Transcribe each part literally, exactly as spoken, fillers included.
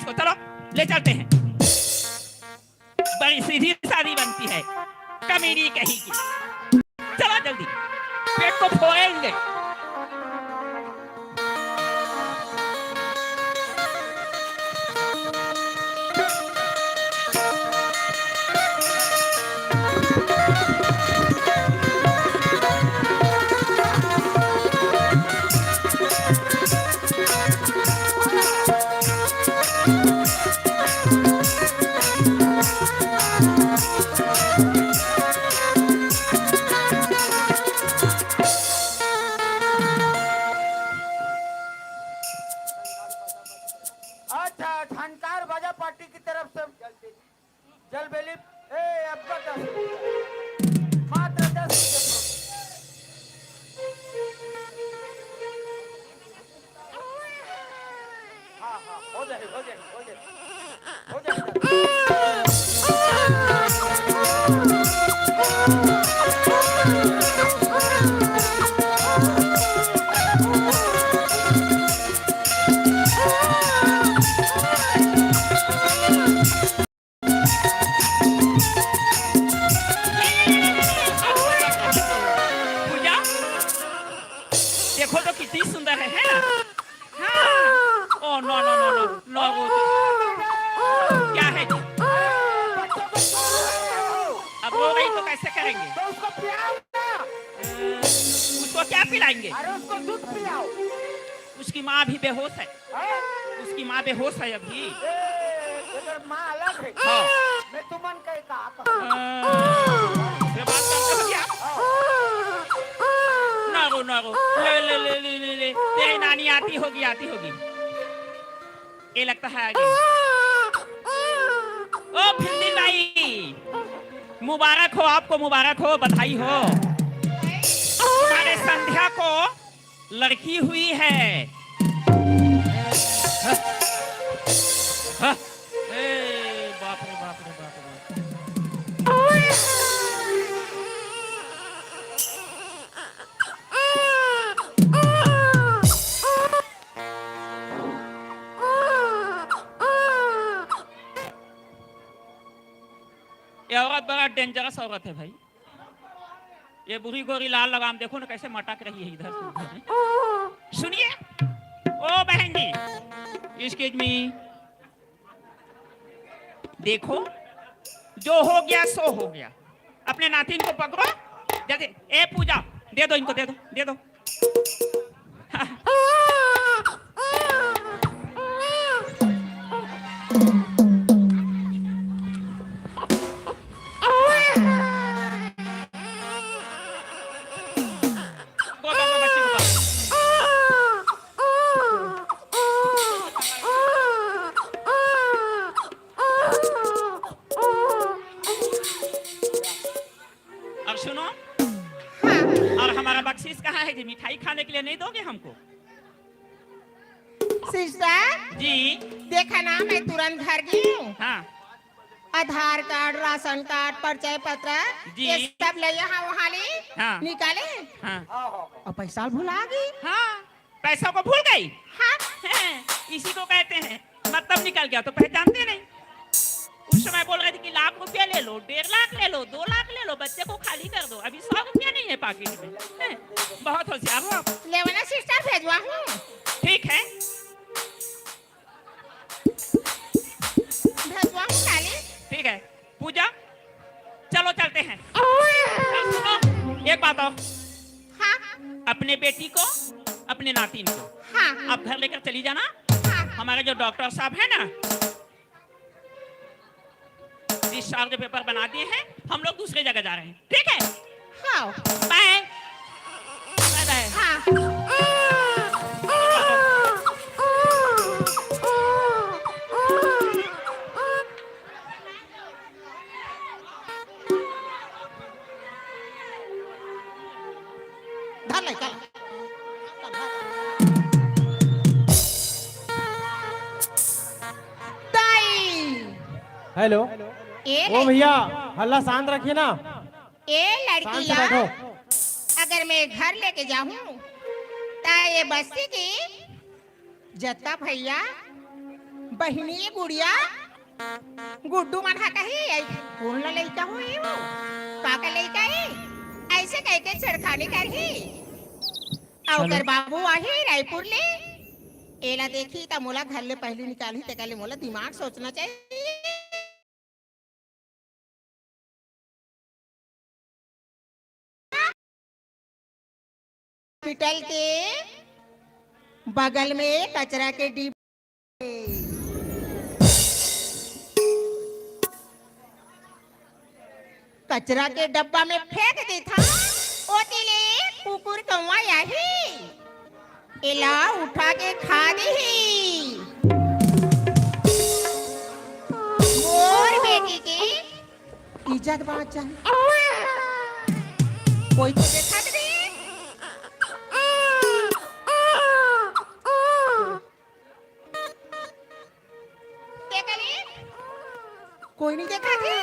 को, चलो, ले चलते हैं। बड़ी सीधी सादी बनती है, कमीनी कहीं की। चलो जल्दी, पेट को फोड़ेंगे। अच्छा, झनकार बाजा पार्टी की तरफ से जलबेली, ए, अब्बा दस रुपया। मात्र दस रुपया। हाँ, हाँ, हो जाए, हो जाए, हो जाए, हो जाए। पूजा, देखो तो कितनी सुंदर है, है ना? हाँ। ओ, नो, नो, नो, नो, नो, वो तो क्या है जी? अब रो रही तो कैसे करेंगे? तो उसको पिलाओ ना। उसको क्या पिलाएंगे? अरे, उसको दूध पिलाओ। उसकी माँ अभी बेहोश है। हैं? उसकी माँ बेहोश है अभी। ए, एकर माँ अलग है। हाँ। मैं तुमन के का कहूँ? हाँ। ये बात करते हो क्या? हाँ। ना रो, ना रो। ले, ले, ले। तेरी नानी आती होगी, आती होगी। ये लगता है आ गई। ओ भिंडी भाई, मुबारक हो आपको, मुबारक हो, बधाई हो। तुम्हारे संध्या को लड़की हुई है। हाँ? हाँ? ए, बाप रे, बाप रे, बाप रे। ये औरत बड़ा dangerous औरत है भाई। ये बूढ़ी गोरी लाल लगाम, देखो ना कैसे मटक रही है इधर से उधर। सुनिए, ओ बहन जी, excuse me, देखो, जो हो गया सो हो गया। अपने नातिन को पकड़ो, जल्दी। ए पूजा, दे दो इनको, दे दो, दे दो। अब सुनो, हाँ। और हमारा बख्शीश कहाँ है जी? मिठाई खाने के लिए नहीं दोगे हमको? सिस्टर जी। देखा ना, मैं तुरंत घर गई हूँ। हाँ। आधार कार्ड, राशन कार्ड, परिचय पत्र, जी। ये सब ले यहाँ वहाँ ले हाँ। निकाले। हाँ। और पैसा भुला गई। हाँ। पैसा को भूल गई? हाँ। हैं, इसी को कहते हैं, मतलब निकल गया तो पहचानते नहीं। उस समय बोल रहे थे कि लाख रुपया ले लो, डेढ़ लाख ले लो, दो लाख ले लो, बच्चे को खाली कर दो। अभी सौ रुपया नहीं है पाकिट में। हैं, बहुत होशियार हो आप। लेवना सिस्टर भेजवा हूँ। ठीक है। भेजवा हूँ काली। ठीक है। पूजा, चलो चलते हैं। सुनो, एक बात और। हाँ। अपने बेटी को, अपने नातिन को हाँ। आप घर लेकर चली जाना। हाँ। हमारे जो डॉक्टर साहब हैं ना, डिस्चार्ज पेपर बना दिए हैं, हम लोग दूसरे जगह जा रहे हैं, ठीक है? हाँ। बाय। बाय बाय। हाँ। धर ले, चल। दाई। हेलो। ए ओ लड़की। भैया, हल्ला शांत रखिए ना। ए लड़की शांत से ला, बैठो। अगर मैं घर लेके जाऊं, त ये बस्ती की जत्ता भैया बहिनी गुड़िया, गुड्डू मन ह कही, "कोन ला लइका होही वो? का का लइका हे?" ऐसे कहिके छेड़खानी करही। अउ ओकर बाबू आही रायपुर ले, एला देखही त मोला घर ले पहिली निकालही, तेकर ले मोला दिमाग सोचना चाहिए। हॉस्पिटल के बगल में कचरा के डिब्बा, कचरा के डब्बा में फेंक देथा, ओती ले कुकुर कौवा आही, एला उठा के खा दिही। मोर बेटी के इज्जत बाँच जाही। कोई तो देखत नहीं। कोई नहीं देखत हे।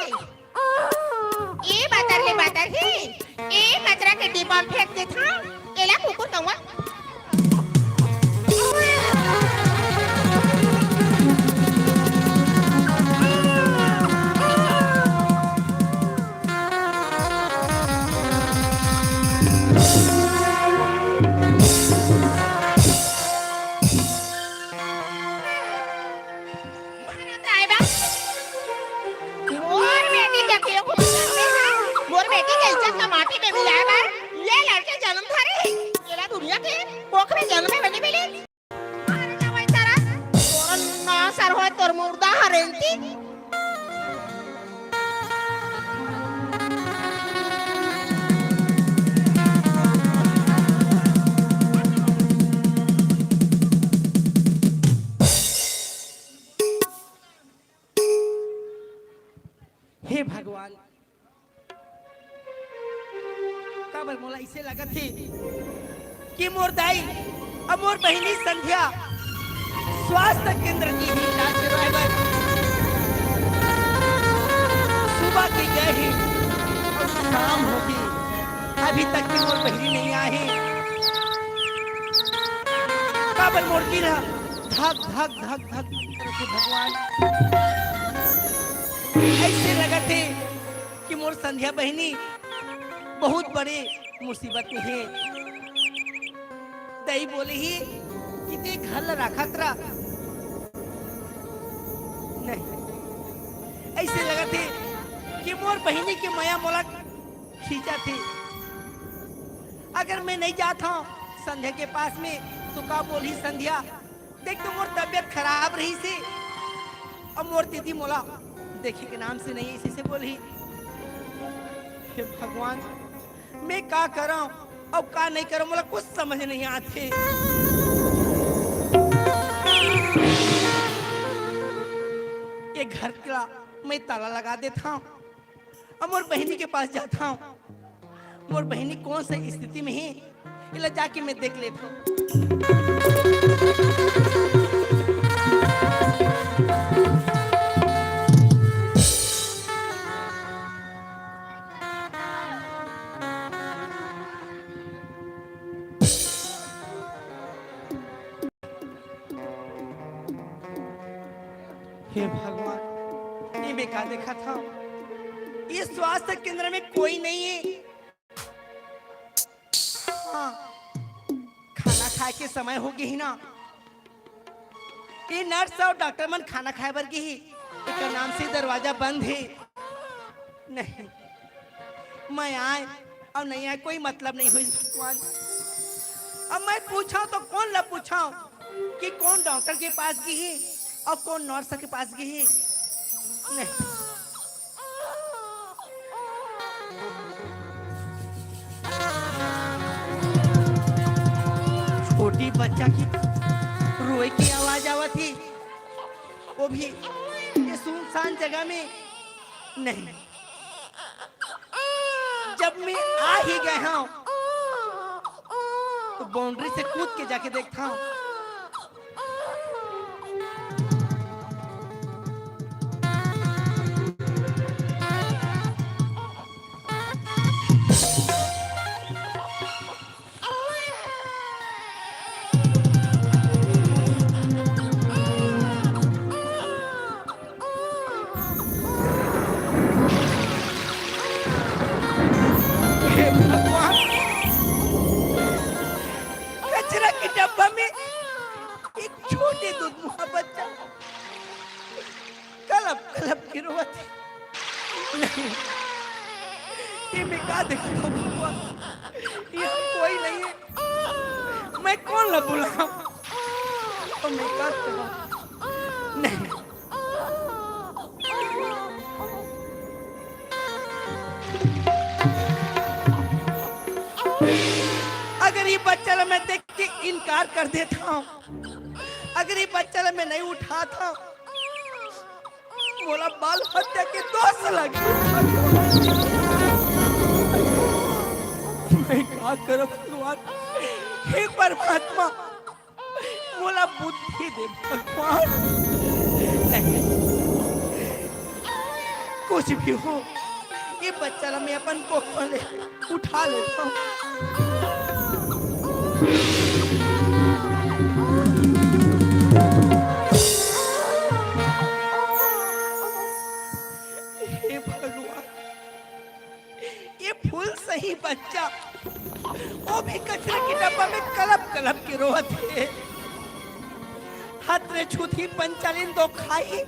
ए बातर ले बातर हे। ए कचरा के डिब्बा में फेंक देथा। एला कुकुर कौवा। मोर बेटी के केहू मोर बेटी के इज्जत ला माटी में मिलाए बर ये लड़के जन्म धरे। एला दुनिया के कोख में जन्मे बर नइ मिले। अरे जवाई तारा, तोर ना सर होय, तोर मुर्दा ह रेंगती। हे भगवान, काबर मोला अइसे लगत हे कि मोर दाई अउ मोर बहिनी संध्या स्वास्थ्य केंद्र के ही इलाज करवाए बर सुबह के गए हे अउ शाम होगे, अभी तक के मोर बहिनी नहीं आए हे। काबर मोर दिल ह धक धक धक धक करत हे भगवान। अइसे लगत हे कि मोर संध्या बहिनी बहुत बड़े मुसीबत में हे। दई बोले ही कि ते घर ला राखत रह। नहीं, अइसे लगत हे कि मोर बहिनी के मया मोला खींचत हे। अगर मैं नहीं जात हूँ संध्या के पास में, तो का बोलही संध्या? देख तो मोर तबीयत खराब रहिसे, अउ मोर दीदी मोला देखे के नाम से नहीं, अइसे बोलही। हे भगवान, मैं का करंव अउ का नहीं करंव, मोला कुछ समझ नहीं आत हे। ये घर ला मैं ताला लगा देत हंव। अब मोर बहिनी के पास जात हंव। मोर बहिनी कौन से स्थिति में हे, एला जाके मैं देख लेत हंव। हे भगवान, ये मैं का देखत हंव? ये स्वास्थ्य केंद्र में कोई नहीं हे। हाँ, खाना खाए के समय हो गे हे ना। ये नर्स अउ डॉक्टर मन खाना खाए बर गे हे, एकर नाम से दरवाजा बंद हे। नहीं, मैं आए अउ नहीं आए, कोई मतलब नहीं होइस भगवान। अब मैं पूछंव तो कोन ला पूछंव कि कोन डॉक्टर के पास गे हे अउ कोन नर्स के पास गे हे? नहीं। छोटी बच्चा के रोए के आवाज आवत हे, वो भी ये सुनसान जगह में। नहीं, जब मैं आ ही गए हंव, तो बाउंड्री से कूद के जाके देखत हंव। के डब्बा में एक छोटे दूध मुहा बच्चा कलप कलप के रोवत हे। नहीं, ये मैं का देखत हंव भगवान, यहाँ कोई नहीं है, मैं कोन ला बुलावंव? अउ मैं का करंव? नहीं, अगर ये बच्चा ला मैं देख के इनकार कर देत हंव, अगर ये बच्चा ला मैं नहीं उठात हंव, मोला बाल हत्या के दोष लगही। मैं का करंव भगवान? हे परमात्मा, मोला बुद्धि दे भगवान। नहीं, कुछ भी हो, ये बच्चा ला मैं अपन कोख ले उठा लेथंव। हे भगवान, ये फूल सही बच्चा, वो भी कचरा के डब्बा में कलप कलप के रोवत हे। हत रे छुतही पंचालिन दो खाही,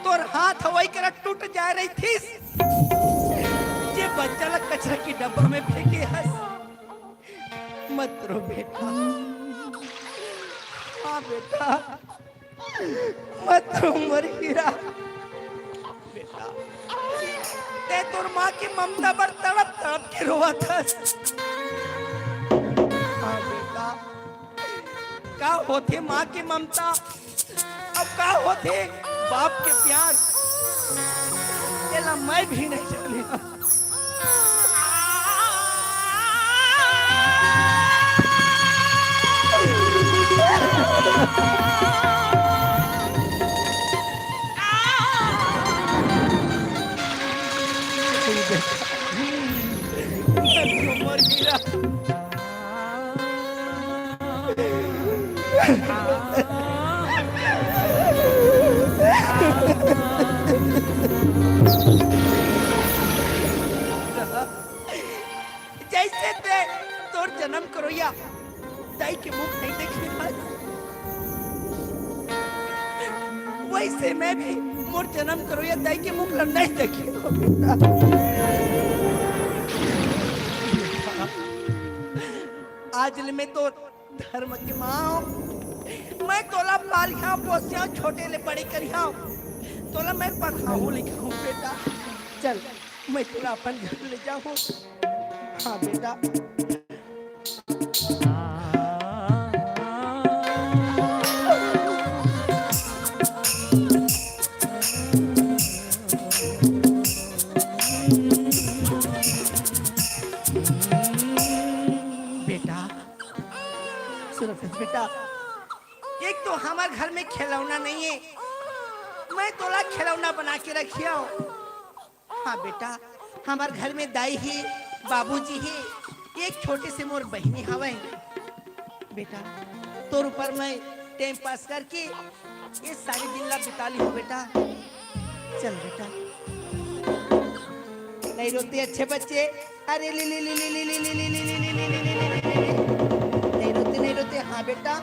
तोर हाथ हवई करा टूट जाए रहितिस, जे बच्चा ला कचरा के डब्बा में फेंके हस। मत रो बेटा, हाँ बेटा, मत रो मोर हीरा। बेटा, तैं तोर माँ के ममता बर तड़प तड़प के रोवत हस। हाँ बेटा, का होथे माँ के ममता, अब का होथे बाप के प्यार, तेला मैं भी नहीं जाने। जइसे तैं तोर जनम करोइया दाई के मुख नहीं देखे हस, वइसे मैं भी मोर जनम करोइया दाई के मुख ला नहीं देखे हंव बेटा। आज ले मैं तोर धर्म के माँ हंव, मैं तोला पालिहंव, पोसिहंव, छोटे ले बड़े करिहंव, तोला मैं पढ़ाहूं लिखाहूं बेटा। चल, मैं तोला अपन घर ले जाहूं। हाँ बेटा। बेटा, सुनो बेटा, एक तो हमर घर में खिलौना नहीं है, मैं तोला खिलौना बना के रखिया हूँ। हाँ बेटा, हमर घर में दाई हे, बाबूजी हे, एक छोटे से मोर बहिनी हवय। बेटा, तोर ऊपर मैं टाइम पास करके ये सारे दिन ला बिता ली हूँ बेटा। चल बेटा, नहीं रोते अच्छे बच्चे। अरे ले ले ले ले ले ले ले ले ले ले ले ले ले ले ले ले ले। नहीं रोते, नहीं रोते। हाँ बेटा।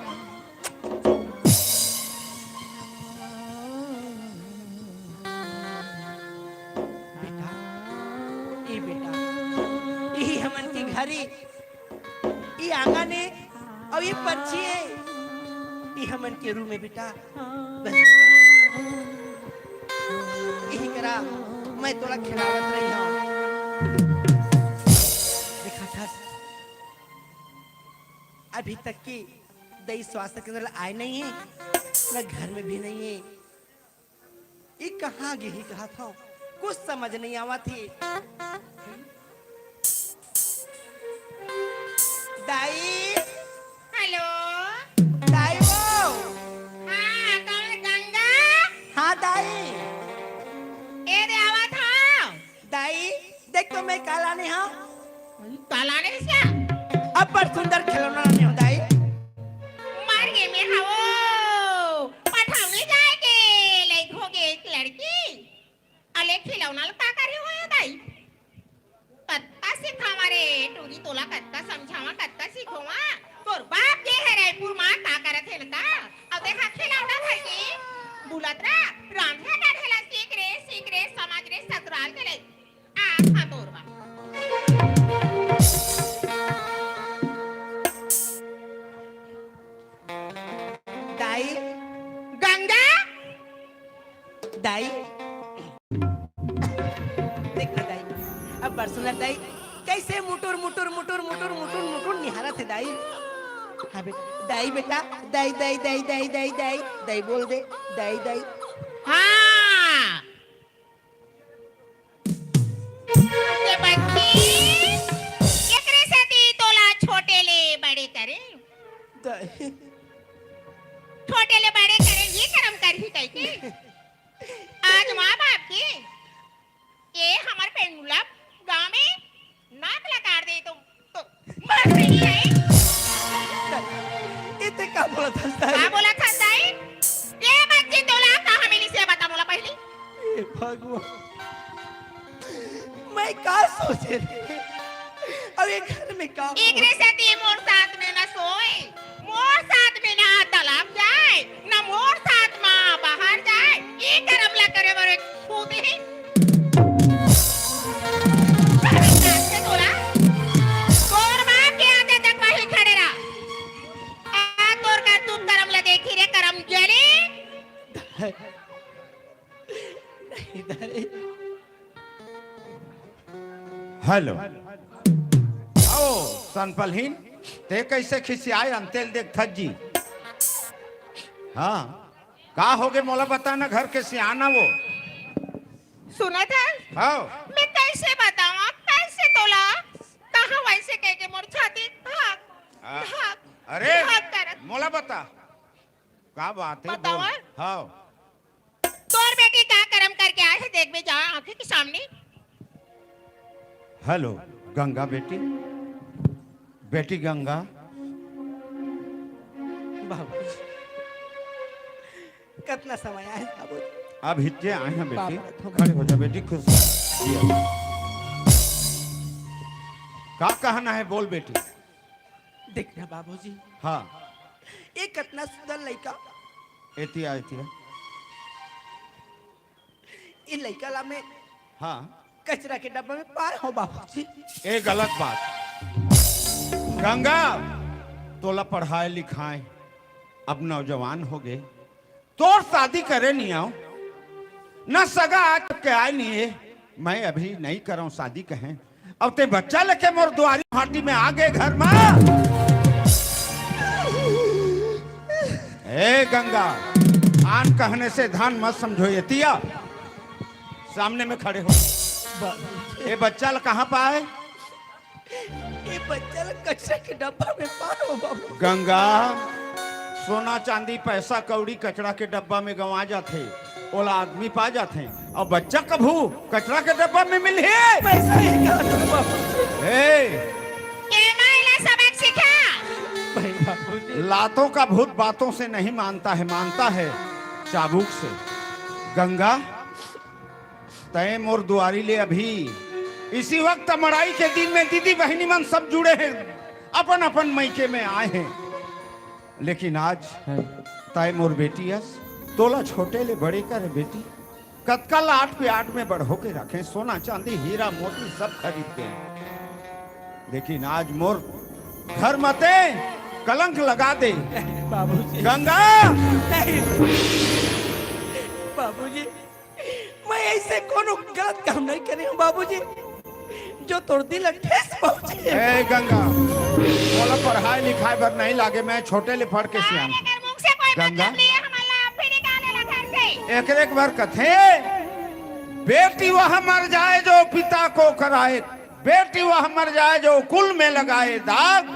बेटा, ए बेटा, यही हमन के घर ए, ये आंगन ए, अउ ये पंछी ए, ये हमन के रूम ए बेटा। बस बेटा, यही करा मैं तोला खिलावत रही हूँ। देखा था, अभी तक की दई स्वास्थ्य केंद्र आए नहीं है, न घर में भी नहीं है। ई कहाँ गे ही कहा था, कुछ समझ नहीं आवा थी। दाई, हेलो। दाई वो। हाँ, कौन गंगा? हाँ दाई। ए दे आवा था। दाई, देख तो मैं का लाने हंव। का लाने हस? अब्बड़ सुंदर खिलौना लाने हंव दाई। मर गे मैं हवो। पठौनी जाए के लइक हो गे एक लड़की। अले खिलौना ल का करे हो दाई? कतका सिखावा रे टूरी तोला, कतका समझावा, कतका सिखोवा। तोर बाप के का? अउ देखा, खिलौना धर के बुलत रहा, रांधे गढ़े ला सीख रे, सीख रे, समाज रे, ससुराल के ले। आ, हाँ, तोर बा। दाई। गंगा। दाई। देख ना दाई, अब बरसुला दाई कैसे मुटुर मुटुर मुटुर मुटुर मुटुर मुटुर निहारत हे दाई। हाँ बेटा, दाई बेटा, दाई दाई दाई दाई दाई दाई दाई बोल दे, दाई दाई। हाँ। ये बच्ची, एकरे सेती तोला छोटे ले बड़े करे। दाई। छोटे ले बड़े करे, ये करम करही कहिके। आज माँ बाप के ये हमर पेंडुला गाँव में नाक ला काट दे तो, तो मर रही है। इते का बोलत हस दाई? का बोलत हस दाई? ये बच्ची तोला कहाँ मिली से बता मोला पहली। हे भगवान, मैं का सोचे रे? अउ ये घर में का एकरे सेती मोर साथ में ना सोए। मोर साथ में ना तालाब जाए, ना मोर साथ मा बाहर जाए, ई करम ला करे बर एक पूत ही। तोरा, तोर बाप के आगे तक वही खड़े रहा। आ तोर का तू करम ला देखी रे, करम जली। नहीं, नहीं। हेलो। आओ, सनपलहीन, ते कैसे खिसियाए अंतेल देख थक जी? हाँ, का होगे मोला बता ना, घर के सियाना वो। सुनत हस? हाँ। मैं कैसे बताऊँ, कैसे तोला? कहाँ वैसे कह के मोर छाती धक, आ, धक, अरे, धक करत। मोला बता, का बात है? बतावा। बोल। हाँ। तोर बेटी का करम करके आए हे, देखबे जा आंखें के सामने। हेलो, गंगा बेटी, बेटी गंगा। बाबूजी, कतना समय आए बाबूजी? अब हिच्चे आए हैं बेटी। बाप रे, खड़े हो जा बेटी, खुश रह। का कहना है, बोल बेटी। देखना बाबूजी। हाँ। ये कतना सुंदर लइका। एतिया, एतिया। ये लइका ला मैं हाँ। कचरा के डब्बा में पाए हो बाबूजी। ए गलत बात। गंगा, तोला पढ़ाए लिखाए, अब नौजवान हो गए, तोर शादी करे नहीं आओ, न सगा आज तक के आए नहीं है, मैं अभी नहीं कराऊं शादी कहें। अब ते बच्चा लेके मोर दुआरी भाटी में आ गए घर में। ए गंगा, आन कहने से धान मत समझो, एतिया सामने में खड़े हो। ये बच्चा ल कहाँ पाए? ये बच्चा ल कचरा के डब्बा में पाए हो बाबू। गंगा, सोना चांदी पैसा कौड़ी कचरा के डब्बा में गंवा जाथे, ओला आदमी पा जाथे, अउ बच्चा कभू कचरा के डब्बा में मिलही? मैं सही कहत हूँ बाबू। ए! ये माई ला सबक सिखा। भाई बाबूजी। लातों का भूत बातों से नहीं मानता है, मानता है चाबुक से। गंगा, तय मोर दुआरी ले अभी इसी वक्त मड़ाई के दिन में दीदी बहिनी मन सब जुड़े हैं, अपन अपन मइके में आए हैं, लेकिन आज तय मोर बेटी अस, तोला छोटे ले बड़े करे बेटी, कतका लाट प्याट में बढ़ो के रखे, सोना चांदी हीरा मोती सब खरीद के, लेकिन आज मोर घर मते कलंक लगा दे। बाबूजी। गंगा। नहीं। बाबूजी, मैं ऐसे कोनो गलत काम नहीं करे हूँ बाबूजी, जो तोर दिल ला ठेस पहुँचे। ए गंगा, मोला पढ़ाई लिखाई बर नहीं लागे, मैं छोटे ले पढ़ के सियान। एकर मुख से कोई गंगा। मतलब नहीं है, हमन ला अब भी निकाले ला घर से। एक एक बार कथे, बेटी वह मर जाए जो पिता को कराए, बेटी वह मर जाए जो कुल में लगाए दाग,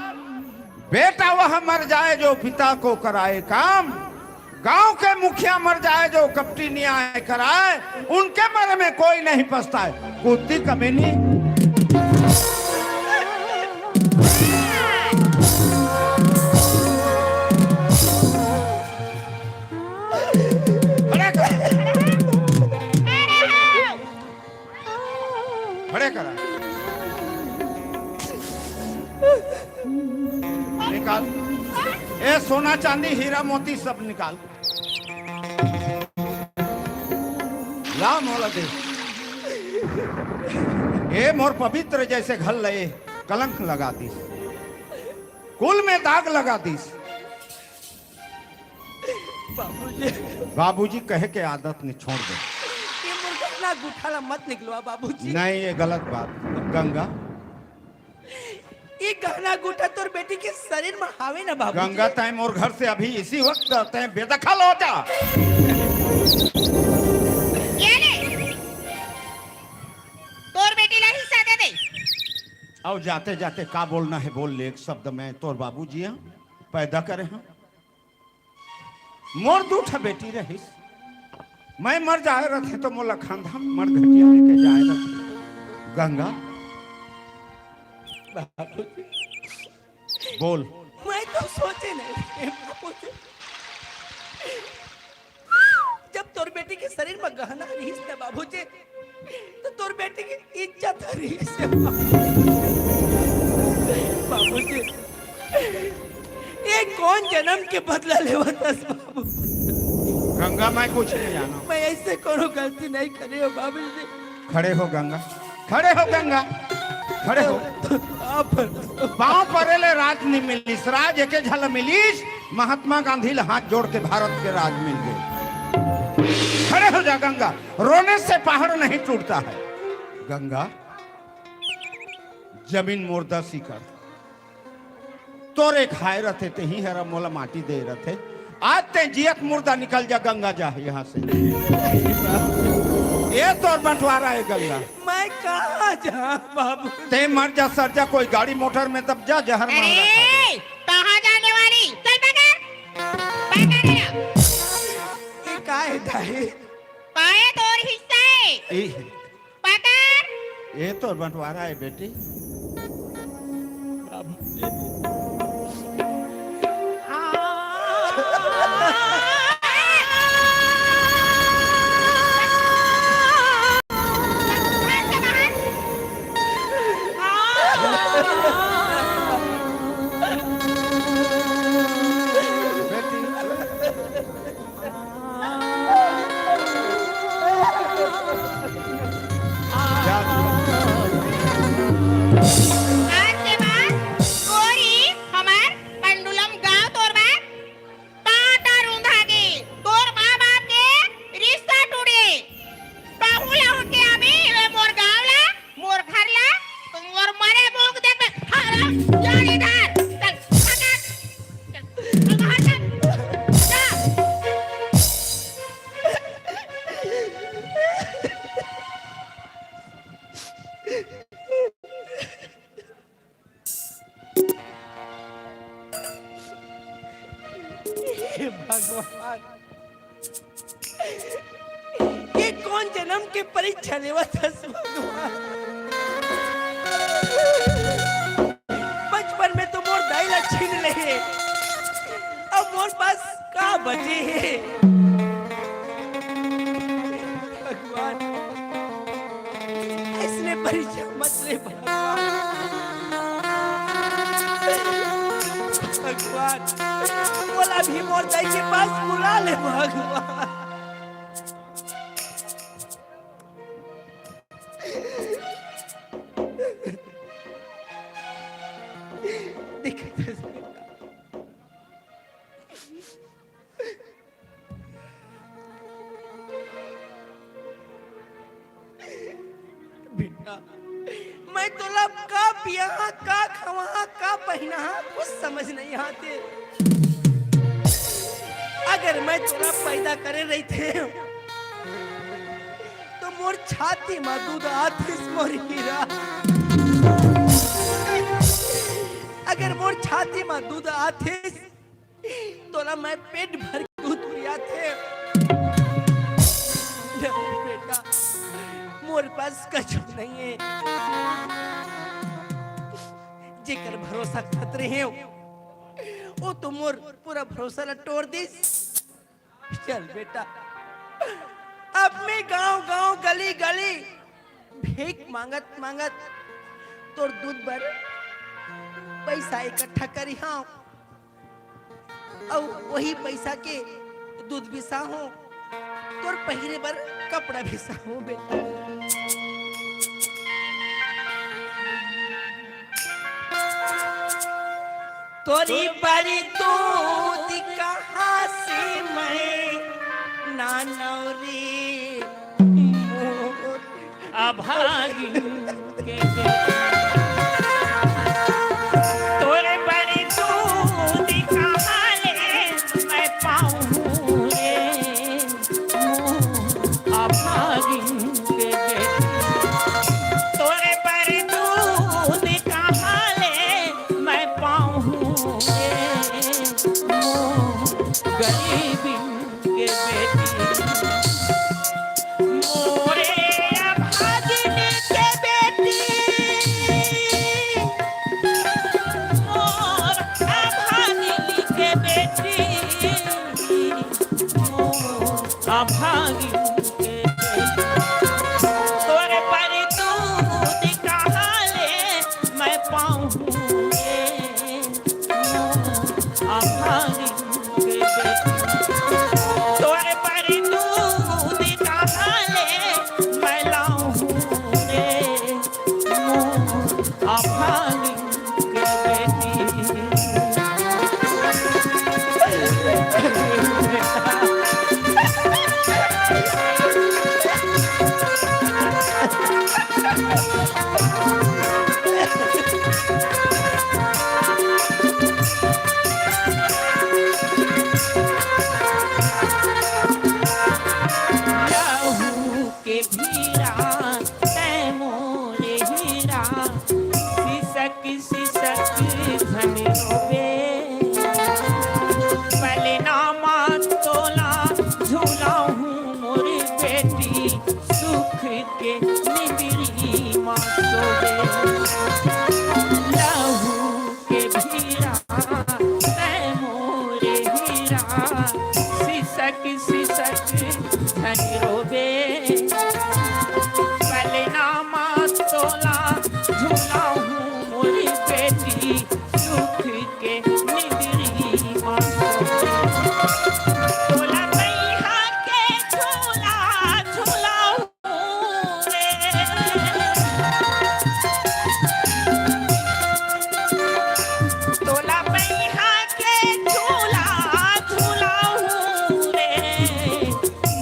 बेटा वह मर जाए जो पिता को कराए काम, गांव के मुखिया मर जाए जो कपटी न्याय कराए, उनके मरे में कोई नहीं पछताए। कुत्ती कमीनी। खड़ा कर। खड़े करा। निकाल। ए सोना चांदी हीरा मोती सब निकाल। ला मोला दे। ए मोर पवित्र जैसे घर लए कलंक लगा दिस, कुल में दाग लगा दिस। बाबूजी। बाबूजी कहे के आदत ने छोड़ दे। ये मोर गहना गुठा ला मत निकलवा बाबूजी। नहीं, ये गलत बात। गंगा, ये गहना गुठा तोर बेटी के शरीर में हावे ना बाबूजी। गंगा, तैं मोर घर से अभी इसी वक्त तैं बेदखल हो जा। ये ले, तोर बेटी ला हिस्सा दे दे। अउ जाते जाते का बोलना हे बोल ले, एक शब्द। मैं तोर बाबूजी हंव, पैदा करे हंव। मोर दू ठा बेटी रहिस, मैं मर जाए रथे तो मोला खांधा मर घटिया लेके जाए रथे। गंगा, बाबूजी। बोल। मैं तो सोचे नहीं रहे, बाबूजी। जब तोर बेटी के शरीर में गहना रहिस ना बाबूजी, तो तोर बेटी की इज्जत रहिस। बाबूजी, ये कौन जन्म के बदला लेवत हस बाबू? गंगा, मैं कुछ नहीं जानव। मैं ऐसे कोनो गलती नहीं करे हंव बाबूजी। खड़े हो गंगा, खड़े हो गंगा, खड़े हो। आप पांव परे ले राज नहीं मिलिस, राज एके झन ल मिलिस, महात्मा गांधी ला हाथ जोड़ के भारत के राज मिल गे। खड़े हो जा गंगा, रोने से पहाड़ नहीं टूटता है। गंगा, जमीन मोर दस एकड़, तोरे खाए रथे, तेही हर मोला माटी दे रथे। आज तैं जियत मुर्दा निकल जा गंगा, जा यहाँ से। ये तोर बंटवारा हे गंगा। मैं कहाँ जांव बाबू? तैं मर जा सर जा, कोई गाड़ी मोटर में दब जा, जहर मर जा। अरे, कहाँ जाने वाली? चल पकड़, पकड़ ये। ये का हे दाई? का हे तोर हिस्सा हे? ए। पकड़। ये तोर बंटवारा हे बेटी। आज के बाद तोरी हमर पंडुलम गांव तोर बर कांटा रूंधा गे। तोर माँ बाप के रिश्ता टूटे। कहूँ ला उठ के आबे, ए मोर गांव ला, मोर घर ला, मोर मरे मुंह देख बे। हरा, जा रे इधर। चल, भाग। चल, चल, बाहर चल। जा। हे भगवान, ये कौन जन्म के परीक्षा लेवत हस भगवान? बचपन में तो मोर दाई ला छीन ले, अब मोर पास का बचे हे? भगवान, अइसने परीक्षा मत ले भगवान। भगवान, मोला भी मोर दाई के पास बुला ले भगवान। दिक्कत हे। बेटा, मैं तोला का पियाहां, का खवाहां, का पहिनाहां, कुछ समझ नहीं आते। अगर मैं तोला पैदा करे रहितेंव, तो मोर छाती म दूध आतिस, मोर हीरा। अगर मोर छाती म दूध आतिस, तोला मैं पेट भर के दूध पियातेंव। बेटा, मोर पास कछु नहीं हे, जेकर भरोसा करत रहेंव, ओ तो मोर पूरा भरोसा ला टोर दिस। चल बेटा, अब मैं गांव-गांव, गली-गली भीख मांगत-मांगत तोर दूध बर पैसा इकट्ठा करिहां। अउ वही पैसा के दूध बिसाहूं, तोर पहिरे बर कपड़ा बिसाहूं बेटा। तोरी बरी दूध कहाँ से मैं नानव रे मोर अभागिन के बेटी। तोरे बरी दूध कहाँ ले मैं पाऊँ रे मोर अभागिन के बेटी। तोरे बरी दूध कहाँ ले मैं पाऊँ रे मोर गरीबिन के बेटी, मोरे अभागिन के बेटी, मोर अभागिन के बेटी, मोर अभागिन के बेटी। तोरे बर दूध कहाँ ले मैं पाऊँ रे? अभागिन के बेटी, तोरे बर दूध कहाँ ले मैं लाऊं रे? मोर अभागिन के बेटी। लहू के भीरा तै मोरे हीरा, सिसक सिसक धन रोवे। पलना मा तोला झुलाहूँ मोर बेटी, सुख के निंदरी मा सोवे। लहू के भीरा तै मोरे हीरा, सिसक सिसक धन रोवे। पलना मा तोला झुलाहूँ मोर बेटी, सुख के निंदरी मा सोवे। तोला बइहा के झूला झुलाहूँ रे। तोला बइहा के झूला झुलाहूँ रे,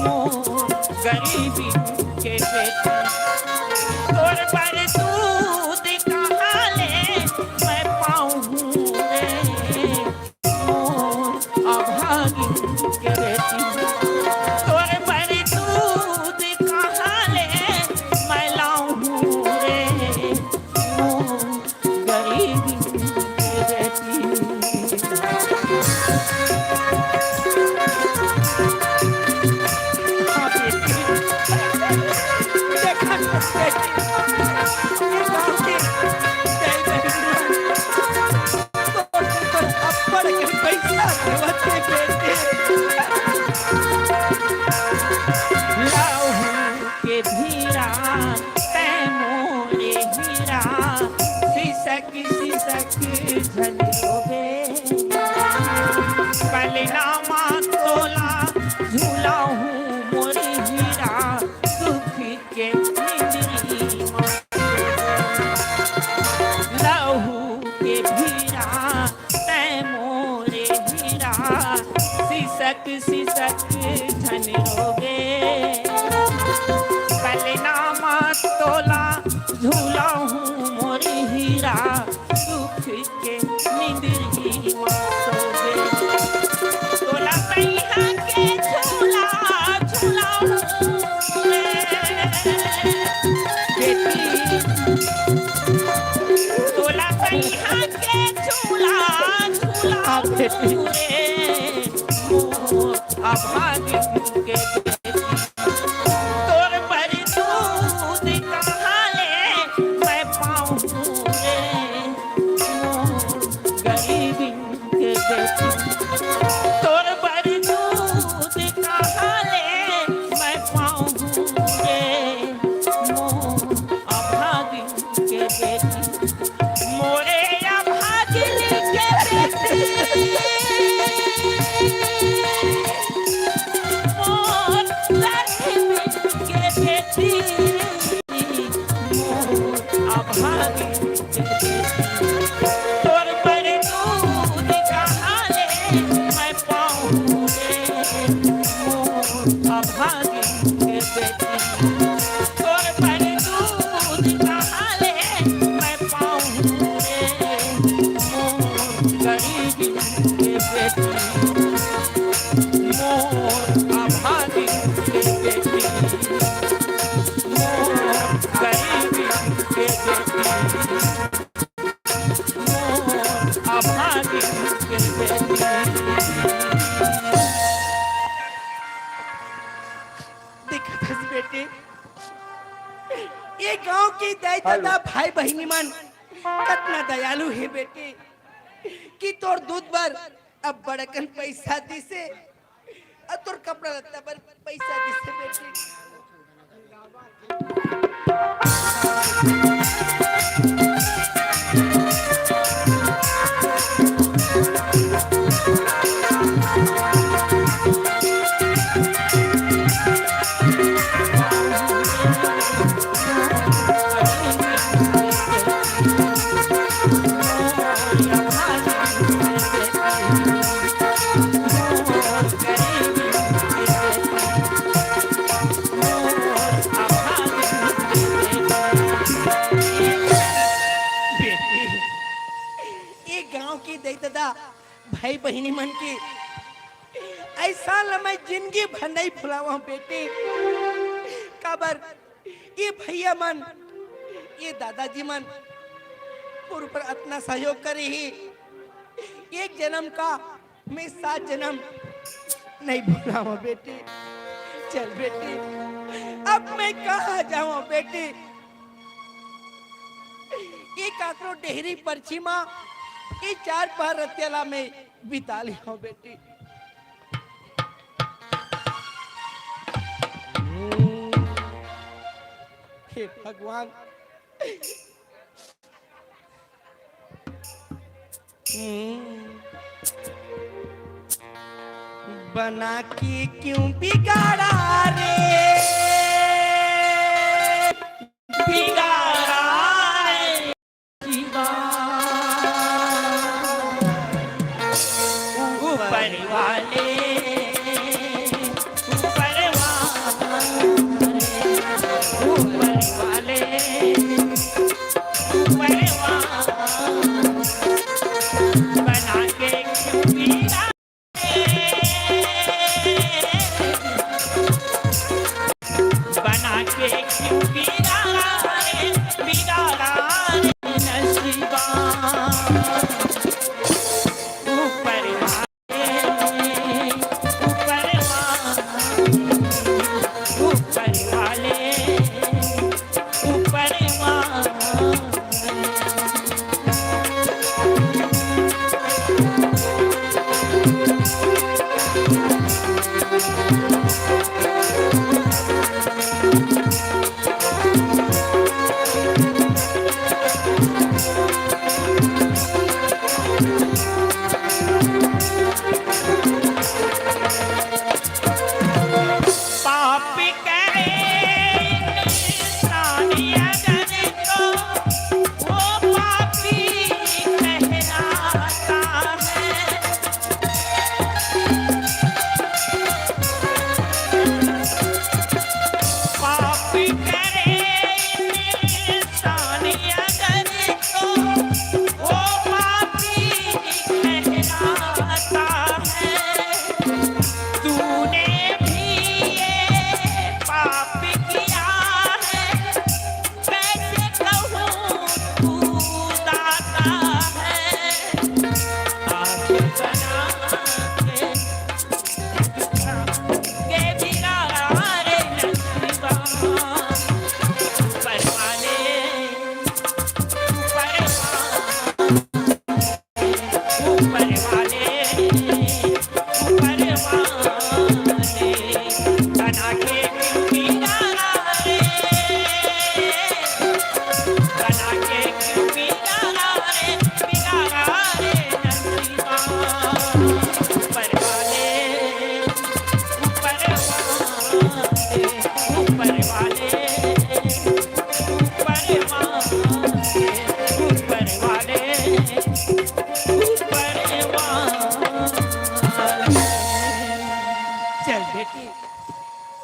मोर गरीबिन के बेटी। तोर बर दूध कहाँ ले मैं पाऊँ रे? मोर अभागिन के बेटी, तोर बर दूध कहाँ ले मैं लाऊं रे? मोर गरीबिन के बेटी। हाँ बेटी, देखा तो बेटी, ये गाँव की जय बहन। तोर, तोर अब्बड़ के पइसा देवत हे बेटी। लहू के भीरा, तै मोरे हीरा, सिसक सिसक झन रोवे। पलना मा तोला झुलाहूँ मोर हीरा, सुख के निंदरी मा। लहू के भीरा, तै मोरे हीरा, सिसक सिसक झन रोवे। पलना मा तोला झुलाहूँ मोर हीरा, सुख के निंदरी मा सोवे। तोला बइहा के झूला झुलाहूँ रे। बेटी। तोला बइहा के झूला झुलाहूँ रे, मोर अभागिन के बेटी। तोर बर दूध कहाँ ले मैं पाऊँ रे, मोर गरीबिन के बेटी। तोर बर दूध कहाँ ले मैं पाऊँ रे, मोर अभागिन के बेटी। मोरे अभागिन के बेटी। मैं पाऊं रे मोर अभागिन के बेटी। तोर बर दूध कहाँ ले मैं पाऊं रे मोर गरीबिन के बेटी। मोर अभागिन के बेटी। मोर गरीबिन के बेटी। मोर अभागिन के बेटी। देखत हस बेटी, ये गांव के दाई ददा, भाई बहिनी मन कतना दयालु हे बेटी, कि तोर दूध बर अब बड़कन पैसा दिसे, अउ तोर कपड़ा लत्ता बर पैसा दिसे बेटी। बेटी, ये गांव के दई ददा, भाई बहिनी मन के एहसान ल मैं जिंदगी भर नहीं भुलावं बेटी। काबर ये भैया मन, ये दादाजी मन मोर ऊपर अतना सहयोग करे हे, एक जनम का मैं सात जनम नहीं भुलावं बेटी। चल बेटी, अब मैं कहाँ जावं बेटी? ये काकरो डेहरी परछी मा ये चार पहर रतिया ला मैं बिता लेहंव बेटी। हे भगवान, हम्म। बना के क्यों बिगाड़ा रे, बिगाड़ा रे जीवा। ऊपर वाले, ऊपर वाले, ऊपर वाले, ऊपर वाले, बना के क्यों बिगाड़े, बना के क्यों बिगाड़े, बिगाड़ा रे नसीबा। ऊपर वाले,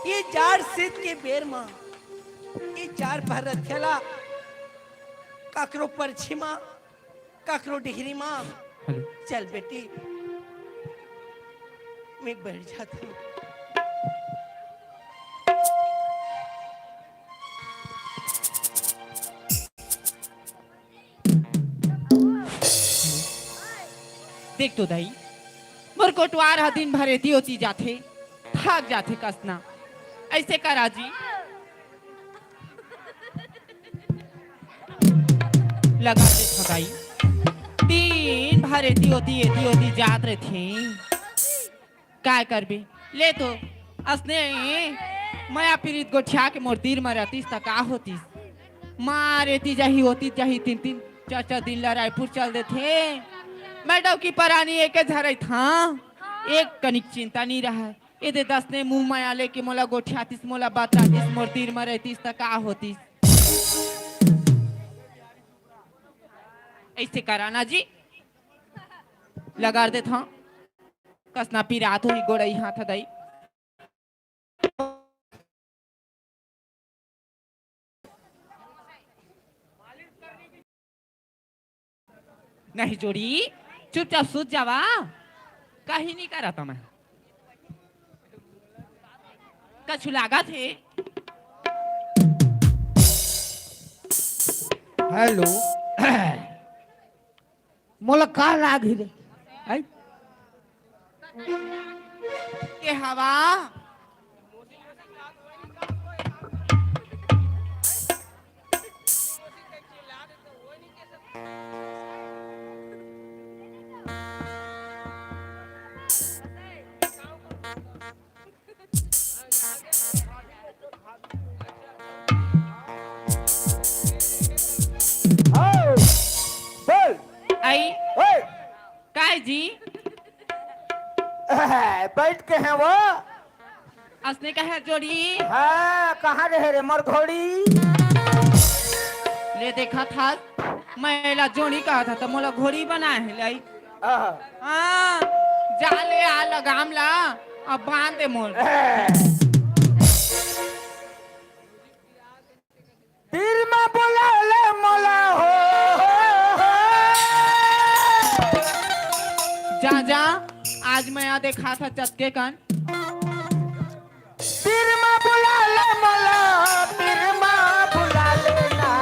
ये जाड़ शीत के बेर म, ये चार पहर रतिहा ला, काकरो परछी म, काकरो डिहरी म। हेलो। चल बेटी, मैं बैठ जाती हूँ। देख तो दाई, मोर कोटवार ह दिन भर एती ओती जाथे, थक जाथे कस ना। अइसे करा जी, लगा दे थकाई। दिन भर एती ओती, एती ओती जात रहिथे। काय करबे? ले तो, असने मया पीरित गोठिया के मोर तीर म रहतिस त का होतिस? मार एती जाही, ओती जाही, तीन तीन चार चार दिन ला रायपुर चल देथे। मैं डौकी परानी एके झरई था, एक कनिक चिंता नी रहय। ए दे दस ने मुंह मया लेके मोला गोठियातिस, मोला बतातिस, मोर तीर म रहतिस त का होतिस? अइसे करा ना जी, लगा देथंव। कस ना पिरात होही गोड़ई हाथ दई। नहीं जोड़ी, चुपचाप सूत जावा, कहीं नहीं करत मैं। कछु लागत हे? हेलो। मोला का लाग ही रे? आई? के हवा? आओ, बोल। आई। ओए। काय जी? बैठ के हैं वो। असने कहे जोड़ी। हाँ, कहाँ रहे रे मोर घोड़ी? ले देखा था, मैं एला जोड़ी कहा था, त मोला घोड़ी बनाए हे लाई। आहा। हाँ, जा ले आ लगाम ला, अब बांध दे मोर। तीर म बुला ले मोला हो। जा, जा, आज मैं आ देखा था चतके कन। तीर म बुला ले मोला, तीर म बुला लेना।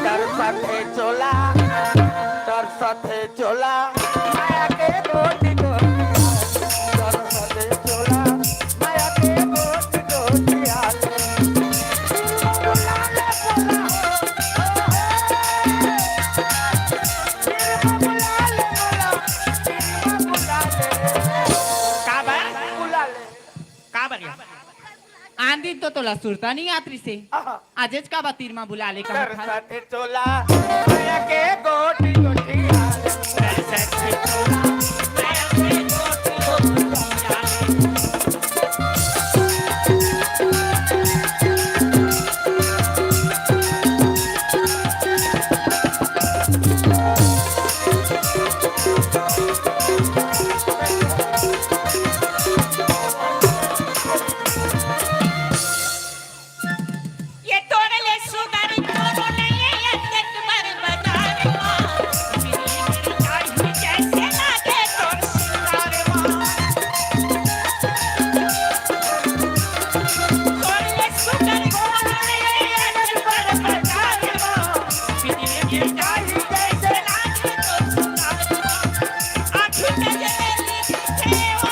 तरसथे चोला, तरसथे चोला, माया के गोटी गोटी। तरसथे चोला, माया के गोटी गोटी आले। तीर म बुला ले मोला, ओ हे। तीर म बुला ले मोला, तीर म बुला ले। का बा? बुला ले। का बा? आन दिन तो तोला सुरता नहीं आत रिसे। आहा। आजेच का बा तीर मा बुला ले कहा था। तरसथे चोला, माया के गोटी गोटी आले। तरसथे चोला, माया के गोटी गोटी आले। ये तोरे ले सुंदर कोनो नइ हे, ये देख बर बाजार मा। बिजली गिर जाही जैसे लागे तोर सिंगार मा। तोरे ले सुंदर कोनो नइ हे, ये देख बर बाजार मा। बिजली गिर जाही जैसे लागे तोर सिंगार मा। आँखी नजरेली दिखे ओ।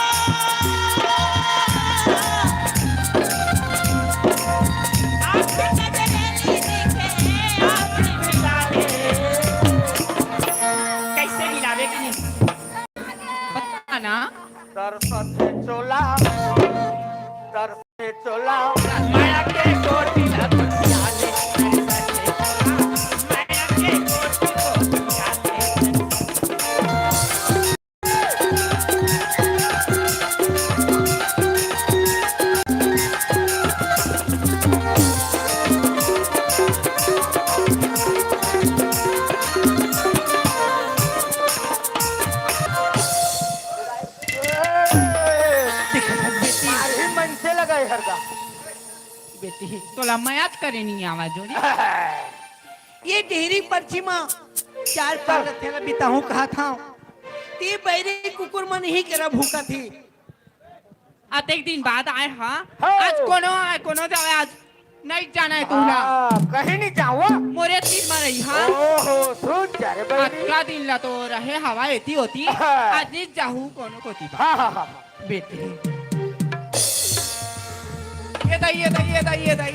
कैसे हिलावे के नहीं? बता ना। तरसथे चोला, तरसथे चोला, माया के गोटी ला दुनिया ले। तरसथे चोला, माया के गोटी गोटी आले। गए हर गा। बेटी, तोला मयाच करे नहीं आवा जोड़ी। ये डेहरी परछी मा चार पार रथे ला बिताहूं कहा था। ते बैरी कुकुर मन ही करा भूखा थी। अतेक दिन बाद आए हा। हाँ। आज कोनो आए, कोनो जावे, आज नहीं जाना है तुला। हाँ, कहीं नहीं जाऊँ। मोरे तीर मा रही, हाँ। ओहो, सुन जा रे बैरी। अतका दिन ला तो रहे हवा एती होती। हाँ। आज नहीं जाहू कोनो कोती बा। हाँ, हाँ, हाँ, हाँ। बेटी। ये दाई, ये दाई, ये दाई, ये दाई।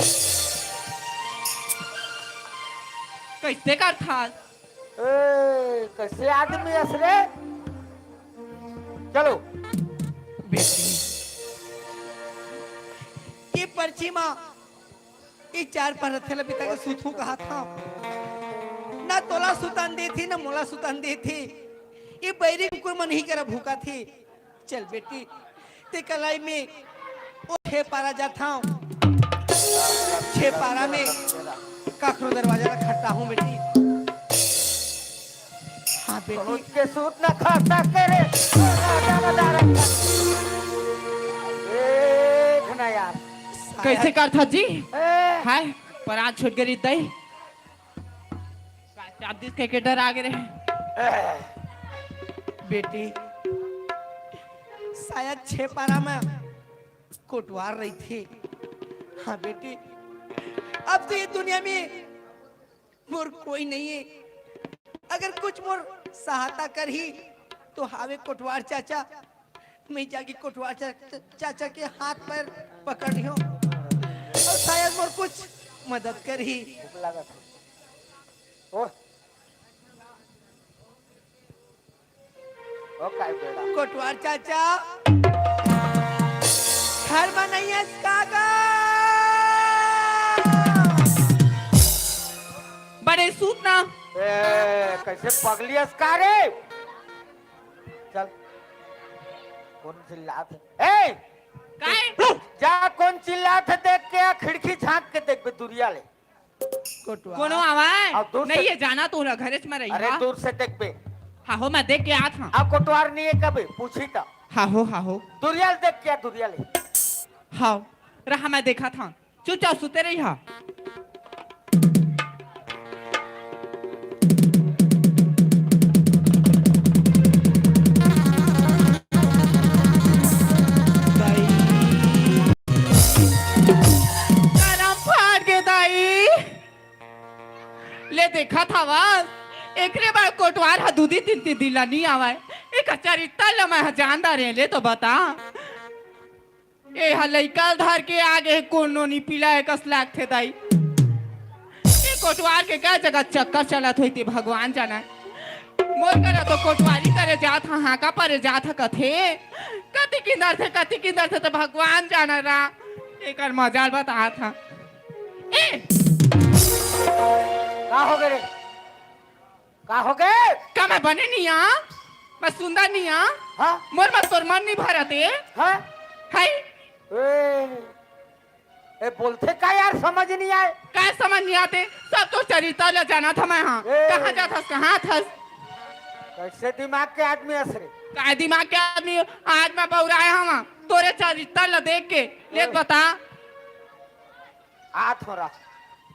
कैसे कर था? ए, कैसे आदमी अस रे? चलो। बेटी, ये परछी मा, ये चार पार रथे ला बिता के सुतहूं कहा था। ना तोला सुतान दे थी, ना मोला सुतान दे थी। ये बैरी कुकुर मन ही करा भूखा थी। चल बेटी, ते कलाई में ओ छे पारा जात हंव। छे पारा में काखरो दरवाजा ला खटकाहूं बेटी। हाँ बेटी। सोच के सूत ना खा सके रे। एक ना यार। कैसे करथा जी? ए। हाय, परान छूट गरी दई। चाप दिस के, के डर आगे रहे। बेटी, शायद छे पारा में कोटवार रहिथे। हाँ बेटी, अब तो ये दुनिया में मोर कोई नहीं है। अगर कुछ मोर सहायता करही तो हावे कोटवार चाचा। मैं जाके कोटवार चा-, चा-, चाचा के हाथ पैर पकड़ लियो और शायद मोर कुछ मदद करही। भूख लागत है। ओ। ओ काय बेड़ा। कोटवार चाचा, घर में नहीं है काका। बड़े सूत ना। ए, कैसे पगली अस का रे? चल। कौन चिल्लात है? ए! काय? जा, कौन चिल्लात है देख के, आ खिड़की झांक के देख बे, दुरिया ले। कोटवार। कोनो आवाज? अब दूर से नहीं, ये जाना तो ना, घरे में रही, अरे, हाँ? दूर से देख बे। हाँ हो, मैं देख के आत हंव। अब कोटवार नहीं है कभी, पूछी तो। हाँ हो, हाँ हो। दुरिया ले देख के, दुरिया ले। हाँ, रहा, मैं देखा था। चुपचाप सुते रही हा। दाई। करम फाट गे दाई। ले देखत हवस, एकरे बर कोटवार ह दू दिन तीन तीन दिन ला नी आवय। एकर चरित्तर ला मैं ह जानदार रेहेंव, ले तो बता। ए ह लइका ल धर के आगे हे, कोनो नी पिला एकस लागथे दाई। ए कोटवार के का जगह चक्कर चलत होही ते भगवान जानय। मोर करा तो कोटवारी करे जात ह, हांका परे जात ह कथे। कति किंदरथे, कति किंदरथे त भगवान जानय रा। एकर मजाल बतात ह। ए! का हो गे रे? का हो गे? का मैं बने नी आ? मैं सुंदर नी आ? हाँ? मोर म तोर मन नी भरत ए? हाँ? हाय? ए, ए, बोलथे का यार, समझ नी आय? का समझ नी आते? सब तो चरित्तर ल जानत हंव मैं, हाँ। ए। कहाँ जात हस, कहाँ आत हस? कैसे दिमाग के आदमी हस रे? का दिमाग के आदमी? आज मैं बउराय हंव तोरे चरित्तर ल देख के। ले ए। बता। आ थोड़ा।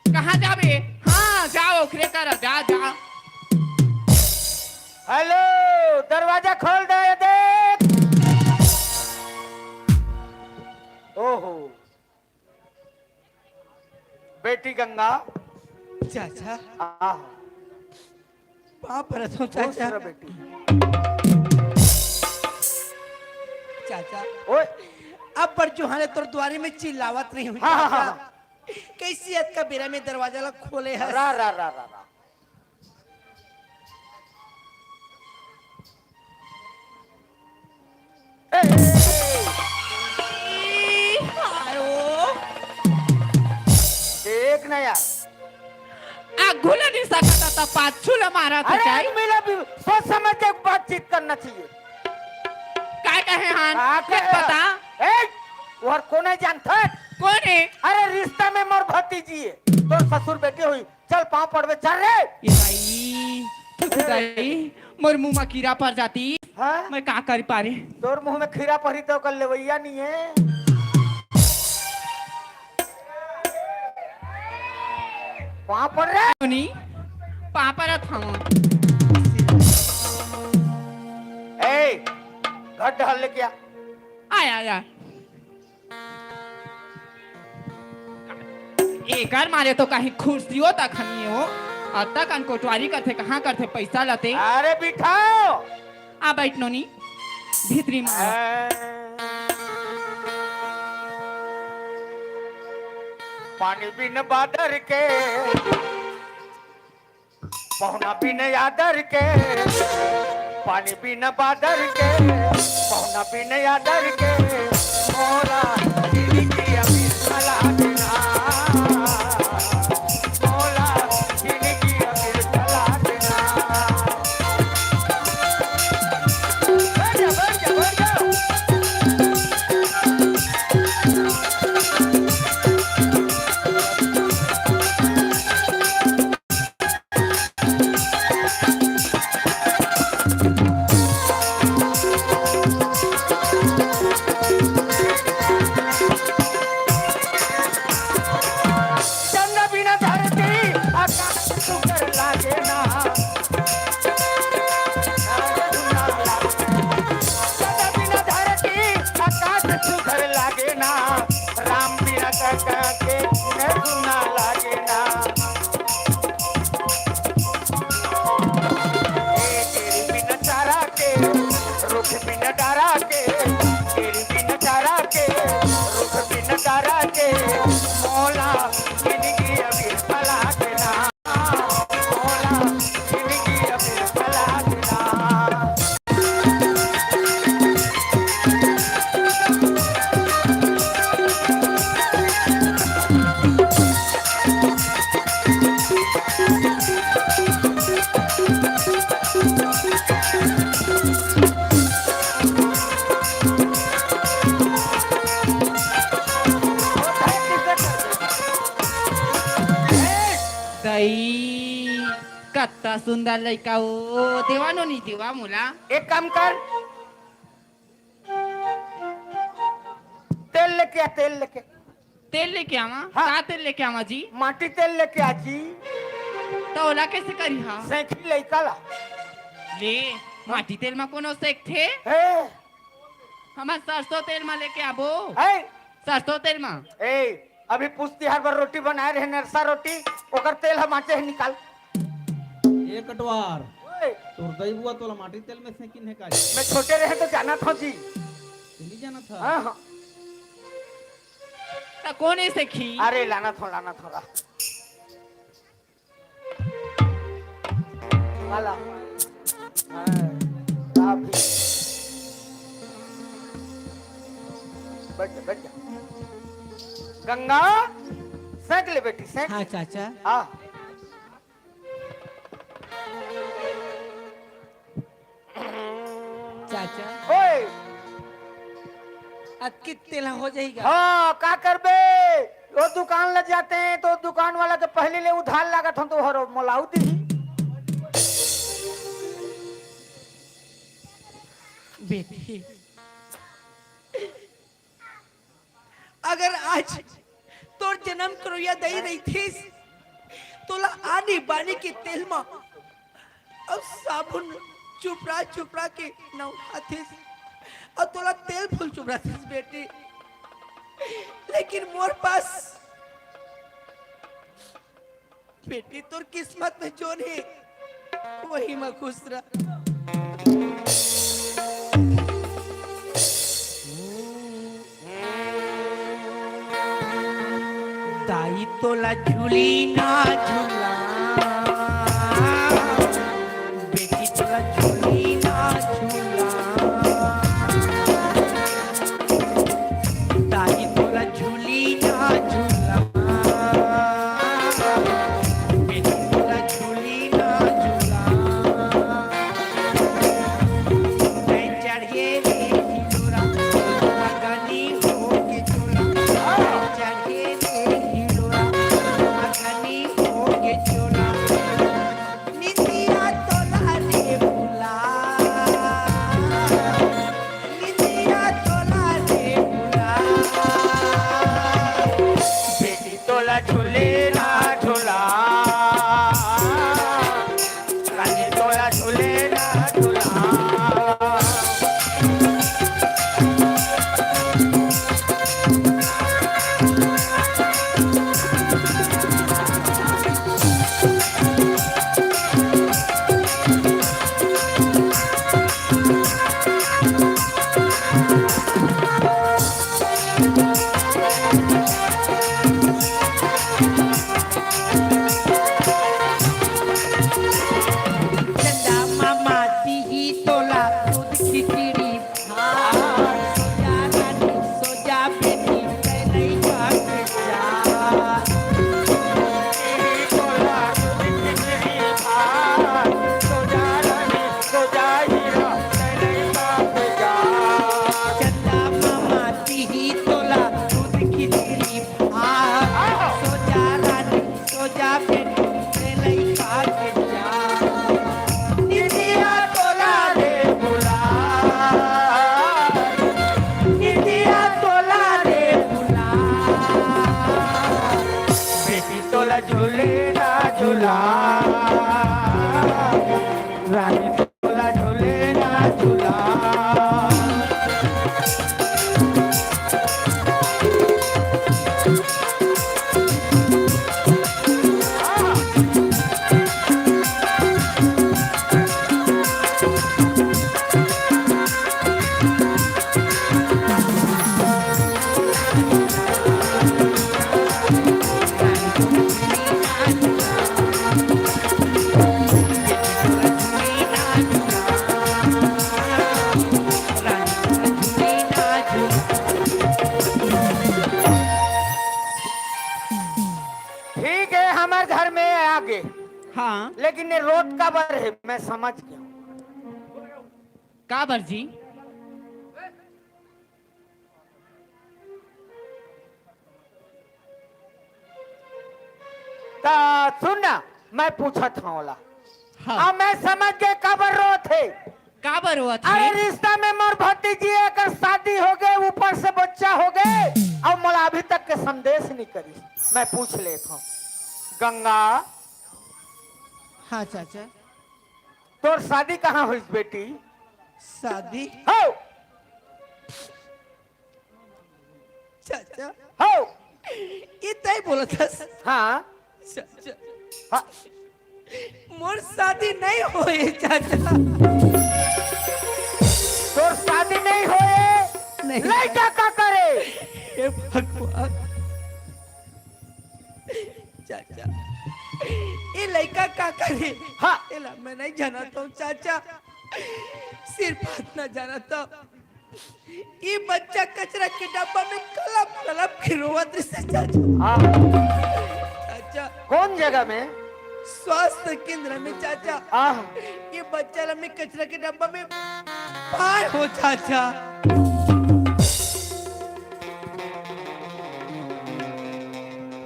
कहाँ जाबे? हाँ, जा ओकरे करा, जा, जा। हेलो, दरवाजा खोल दे, ये देख। ओहो। बेटी गंगा। चाचा। आ। पाँव परत हंव खुश चाचा। रह बेटी। चाचा, ओए। अब बड़ जोहाने तोर दुवारी में चिल्लावत रहे हंव हाँ, हाँ, चाचा। हाँ, हाँ। कइसे अतका बेरा में दरवाजा ला खोले हस? रा, रा, रा, रा, रा। ए, ए, ए। ई, हायो। देख ना यार। आगू ला नी सकत त पाछू ला मारत अरे, चाही। आदमी ला भी सोच समझ के बातचीत करना चाहिए। काय कहे हन? का कुछ कहे? बता। ए, ओहर कोन हे जानथस? कोन हे? अरे, रिश्ता में मोर भतीजी हे। तोर ससुर बेटी होही। चल, पाँव पड़बे, चल रे। ए दाई, ए। दाई, मोर मुंह म कीरा पर जातिस। हाँ? मैं का कर पारे? तोर मुंह में खीरा परी त ओकर लेवइया नहीं है। पाँव पर रे। नोनी, पाँव परत हवं। ए, घर डहर लेके आ। आय, आय, आय। एकर मारे तो कहीं खुर्सियो तक हनी हो। अतका कन कोटवारी करथे, कहाँ करथे पैसा लते? अरे बिठाओ। आ बैठ नोनी, भीतरी मा आ। पानी बिन बादर के, पहुना बिन आदर के, पानी बिन बादर के, पहुना बिन आदर के, मोला जिनगी अभी भला देना, मोला जिनगी अभी भला देना। बैठ जा, बैठ जा, बैठ जा। चंदा बिना धरती आकाश सुघर लागे ना। चंदा बिना धरती आकाश सुघर लागे ना। राम बिना कका के सुना लागे ना। ए, तेरी बिन चारा के, रुख बिन डारा के, तेरी बिन चारा के, रुख बिन डारा के, मोला जिनगी अभी भला देना, मोला जिनगी अभी भला देना। दई, कत्ता सुंदर लइका ओ, देवा नोनी देवा मोला। एक काम कर, तेल लेके आ, तेल लेके। तेल लेके आवा? हाँ। का तेल लेके आवा जी? माटी तेल लेके आ जी। त ओला कैसे करी हा? सेंखी लइका ला। ले, माटी तेल मा कोनो सेंकथे? हे। हमर सरसों तेल मा लेके आबो। हे। सरसों तेल मा। ए, अभी पुस तिहार बर रोटी बनाए रहे, नरसा रोटी, ओकर तेल ह बांचे हे, निकाल। ए कटवार, ओए। तोर दई बुआ तोला माटी तेल में सेंकिन हे का जी? मैं छोटे रहे तो जानत हंव जी। तू नहीं जानत हा? हाँ, हाँ। त कोन ऐसे खी? अरे लानत हंव, लानत हंव रा। वाला। हाँ, आप भी। बैठ जा, बैठ जा। गंगा, सेंक ले बेटी, सेंक। हाँ, चाचा। हाँ। चाचा। ओए। अतकी तेल हो जाएगा। हाँ, का करबे? वो दुकान लग जाते हैं तो दुकान वाला के पहले ले उधार लागत हम तो हरो मोलाऊ दी। बेटी, अगर आज तोर जन्म करोइया दई रहितिस, तोला आनी बानी के तेल मा अउ साबुन चुपरा चुपरा के नहातिस, अउ तोला तेल फूल चुपरातिस बेटी। लेकिन मोर पास बेटी, तोर किस्मत में जोन हे, वही में खुश रह। दाई तोला झूली ना झूला, बेटी तोला झूली ना झूला। दाई तोला झूली ना झूला, बेटी तोला झूली ना झूला। मैं चढ़े रे हिलोरा, मगनी होके झूला। मैं चढ़े रे हिलोरा, मगनी होके गे। हाँ। लेकिन ये रोत काबर हे, मैं समझ गया। काबर जी? त सुन ना, मैं पूछत हंव ओला। हाँ। अब मैं समझ गे काबर रोत हे। काबर रोत हे? अरे, रिश्ता में मोर भतीजी, एकर शादी हो गे, ऊपर से बच्चा हो गे, अउ मोला अभी तक के संदेश नइ करिस। मैं पूछ लेत हंव। गंगा। हाँ चाचा। तोर शादी कहाँ होइस बेटी? शादी? हो। चाचा। हो। ये तय बोलत हस। हाँ। चाचा। हाँ। मोर शादी नइ होए चाचा। तोर शादी नइ होए? नहीं। लइका का करे? हे भगवान। चाचा, ये लइका का करे? हाँ। एला मैं नइ जानत हंव चाचा, सिर्फ अतना जानत हंव, ये बच्चा कचरा के डब्बा में कलप कलप के रोवत रहिस चाचा। हाँ। चाचा। कौन जगह में? स्वास्थ्य केंद्र में चाचा। हाँ। ये बच्चा ला मैं कचरा के डब्बा में पाए हंव चाचा।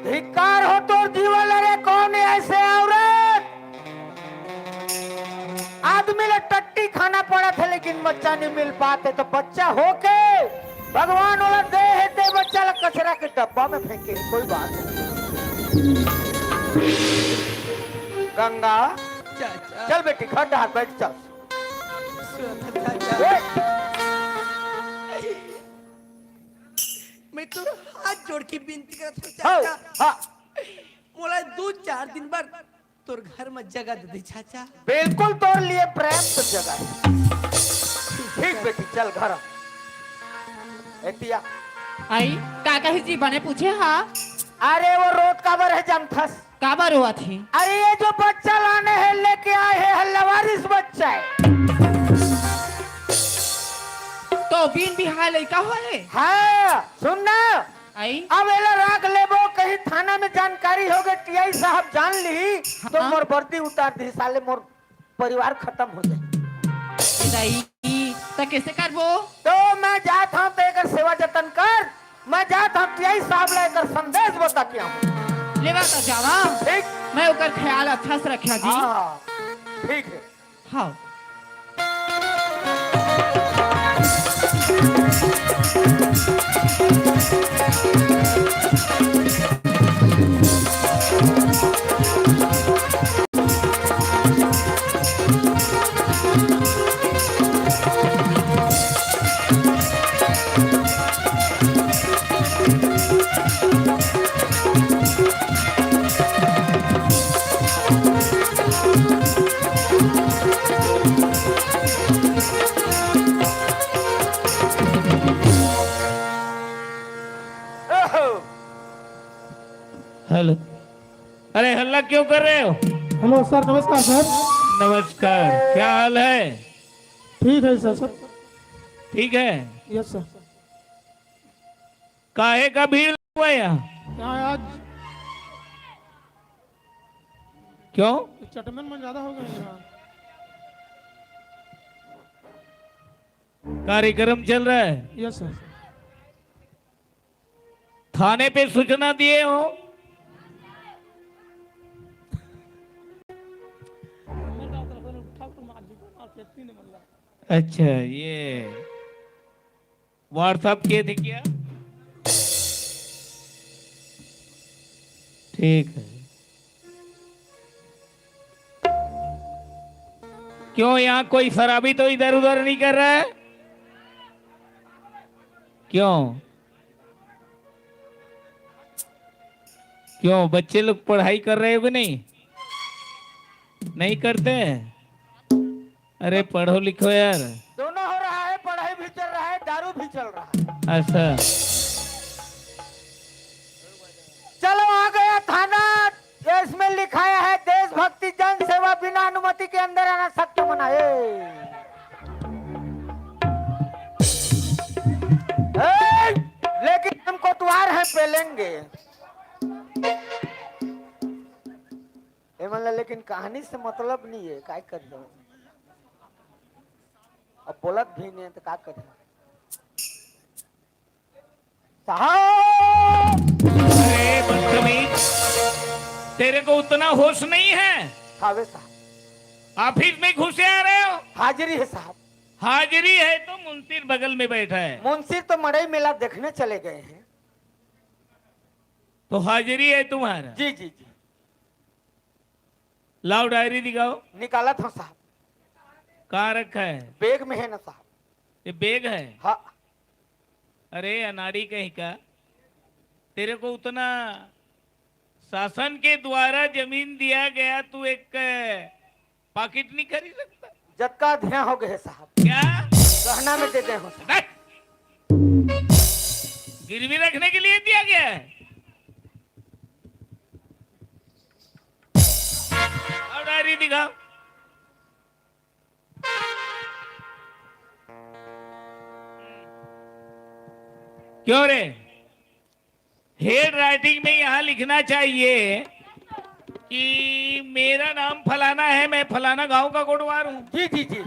धिक्कार हो तोर जीवन ला रे, कौन हे ऐसे औरत? आदमी ला टट्टी खाना पड़त हे, लेकिन बच्चा नइ मिल पात हे, त बच्चा होके भगवान ओला दे हे, ते बच्चा ला कचरा के डब्बा में फेंके हे, कोई बात नहीं। गंगा, चाचा। चल बेटी, घर डहर बैठ, चल। सुन चाचा। ए! मैं तो हाथ जोड़ के विनती करत हंव, हाँ, चाचा। हाँ। मोला दू चार दिन बर तोर घर में जगह दे दे, चाचा। बिल्कुल तोर लिए पर्याप्त जगह हे। ठीक बेटी, चल घर आ। एतिया। आई, का कहिस जी, बने पूछे हा? अरे वो रोत काबर हे जानथस? काबर रोवत हे? अरे ये जो बच्चा लाने हे, लेके आए हे, हल्लावारिस बच्चा हे। तो बिन बिहाय लइका होए? हाँ, सुन ना। आई? अब एला राख लेबो, कहीं थाना में जानकारी होगे, टीआई साहब जान लिही, तो हाँ। मोर वर्दी उतार दिही, साले मोर परिवार खतम हो जाही। ए दाई, त कइसे करबो? तो मैं जात हंव, त एकर सेवा जतन कर, मैं जात हंव, टीआई साहब ला एकर संदेश बता के आहूं। लेवा त जावा। ठीक। मैं ओकर ख्याल अच्छा से रखिया जी। हाँ, ठीक हे। हाँ। हेलो। अरे हल्ला क्यों कर रहे हो? हेलो सर, नमस्कार सर। नमस्कार, क्या हाल है? ठीक है सर, सर। ठीक है। Yes sir. काहे का भीड़ हुआ यहाँ? यहाँ आज क्यों? चटमन में ज्यादा हो गए यहाँ। कार्यक्रम चल रहा है। Yes sir. थाने पे सूचना दिए हो? अच्छा, ये WhatsApp किए थे क्या? ठीक है। क्यों, यहाँ कोई शराबी तो इधर उधर नहीं कर रहा है? क्यों? क्यों, बच्चे लोग पढ़ाई कर रहे हो कि नहीं? नहीं करते? अरे पढ़ो लिखो यार। दोनों हो रहा है, पढ़ाई भी चल रहा है, दारू भी चल रहा है। अच्छा। चलो, आ गया थाना। ये इसमें लिखाया है, देशभक्ति, जन सेवा, बिना अनुमति के अंदर आना सख्त मना। ए। ए, लेकिन हम कोतवाल हैं, पेलेंगे। ए, मन ला लेकिन कहानी से मतलब नहीं है, काय कर दो। अब बोलत भी नहीं है तो का कर दो? साहब! अरे बदतमीज, तेरे को उतना होश नहीं है? हावे साहब। ऑफिस में घुसे आ रहे हो? हाजिरी है साहब। हाजिरी है तो मुंशीर बगल में बैठा है। मुंशीर तो मड़ई मेला देखने चले गए हैं। तो हाजिरी है तुम्हारा? जी, जी, जी। लाओ डायरी दिखाओ। निकालत हूँ साहब। कहाँ रखा है? बैग में है ना साहब। ये बैग है? हाँ। अरे अनाड़ी कहीं का, तेरे को उतना शासन के द्वारा जमीन दिया गया, तू एक, अ, पाकिट नहीं खरीद सकता? जतका अधिया हो गए साहब। क्या? गहना में दे दे हो साहब। नहीं। गिरवी रखने के लिए दिया गया है। और डायरी दिखाओ। क्यों रे? हेड राइटिंग में यहाँ लिखना चाहिए कि मेरा नाम फलाना है, मैं फलाना गांव का कोटवार हूँ। जी, जी, जी।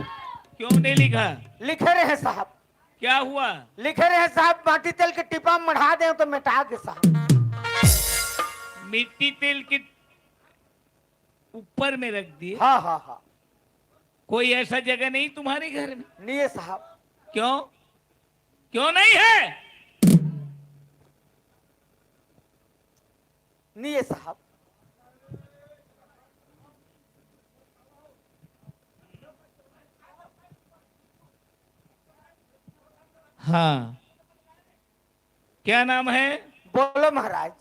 क्यों नहीं लिखा? लिखे रहे साहब। क्या हुआ? लिखे रहे साहब, माटी तेल के टिपा मढ़ा दे तो मिटा के साहब। मिट्टी तेल के ऊपर में रख दिए। हाँ, हाँ, हाँ। कोई ऐसा जगह नहीं तुम्हारे घर में? नहीं है साहब। क्यों? क्यों नहीं है? नहीं है साहब। हाँ, क्या नाम है? बोलो महाराज।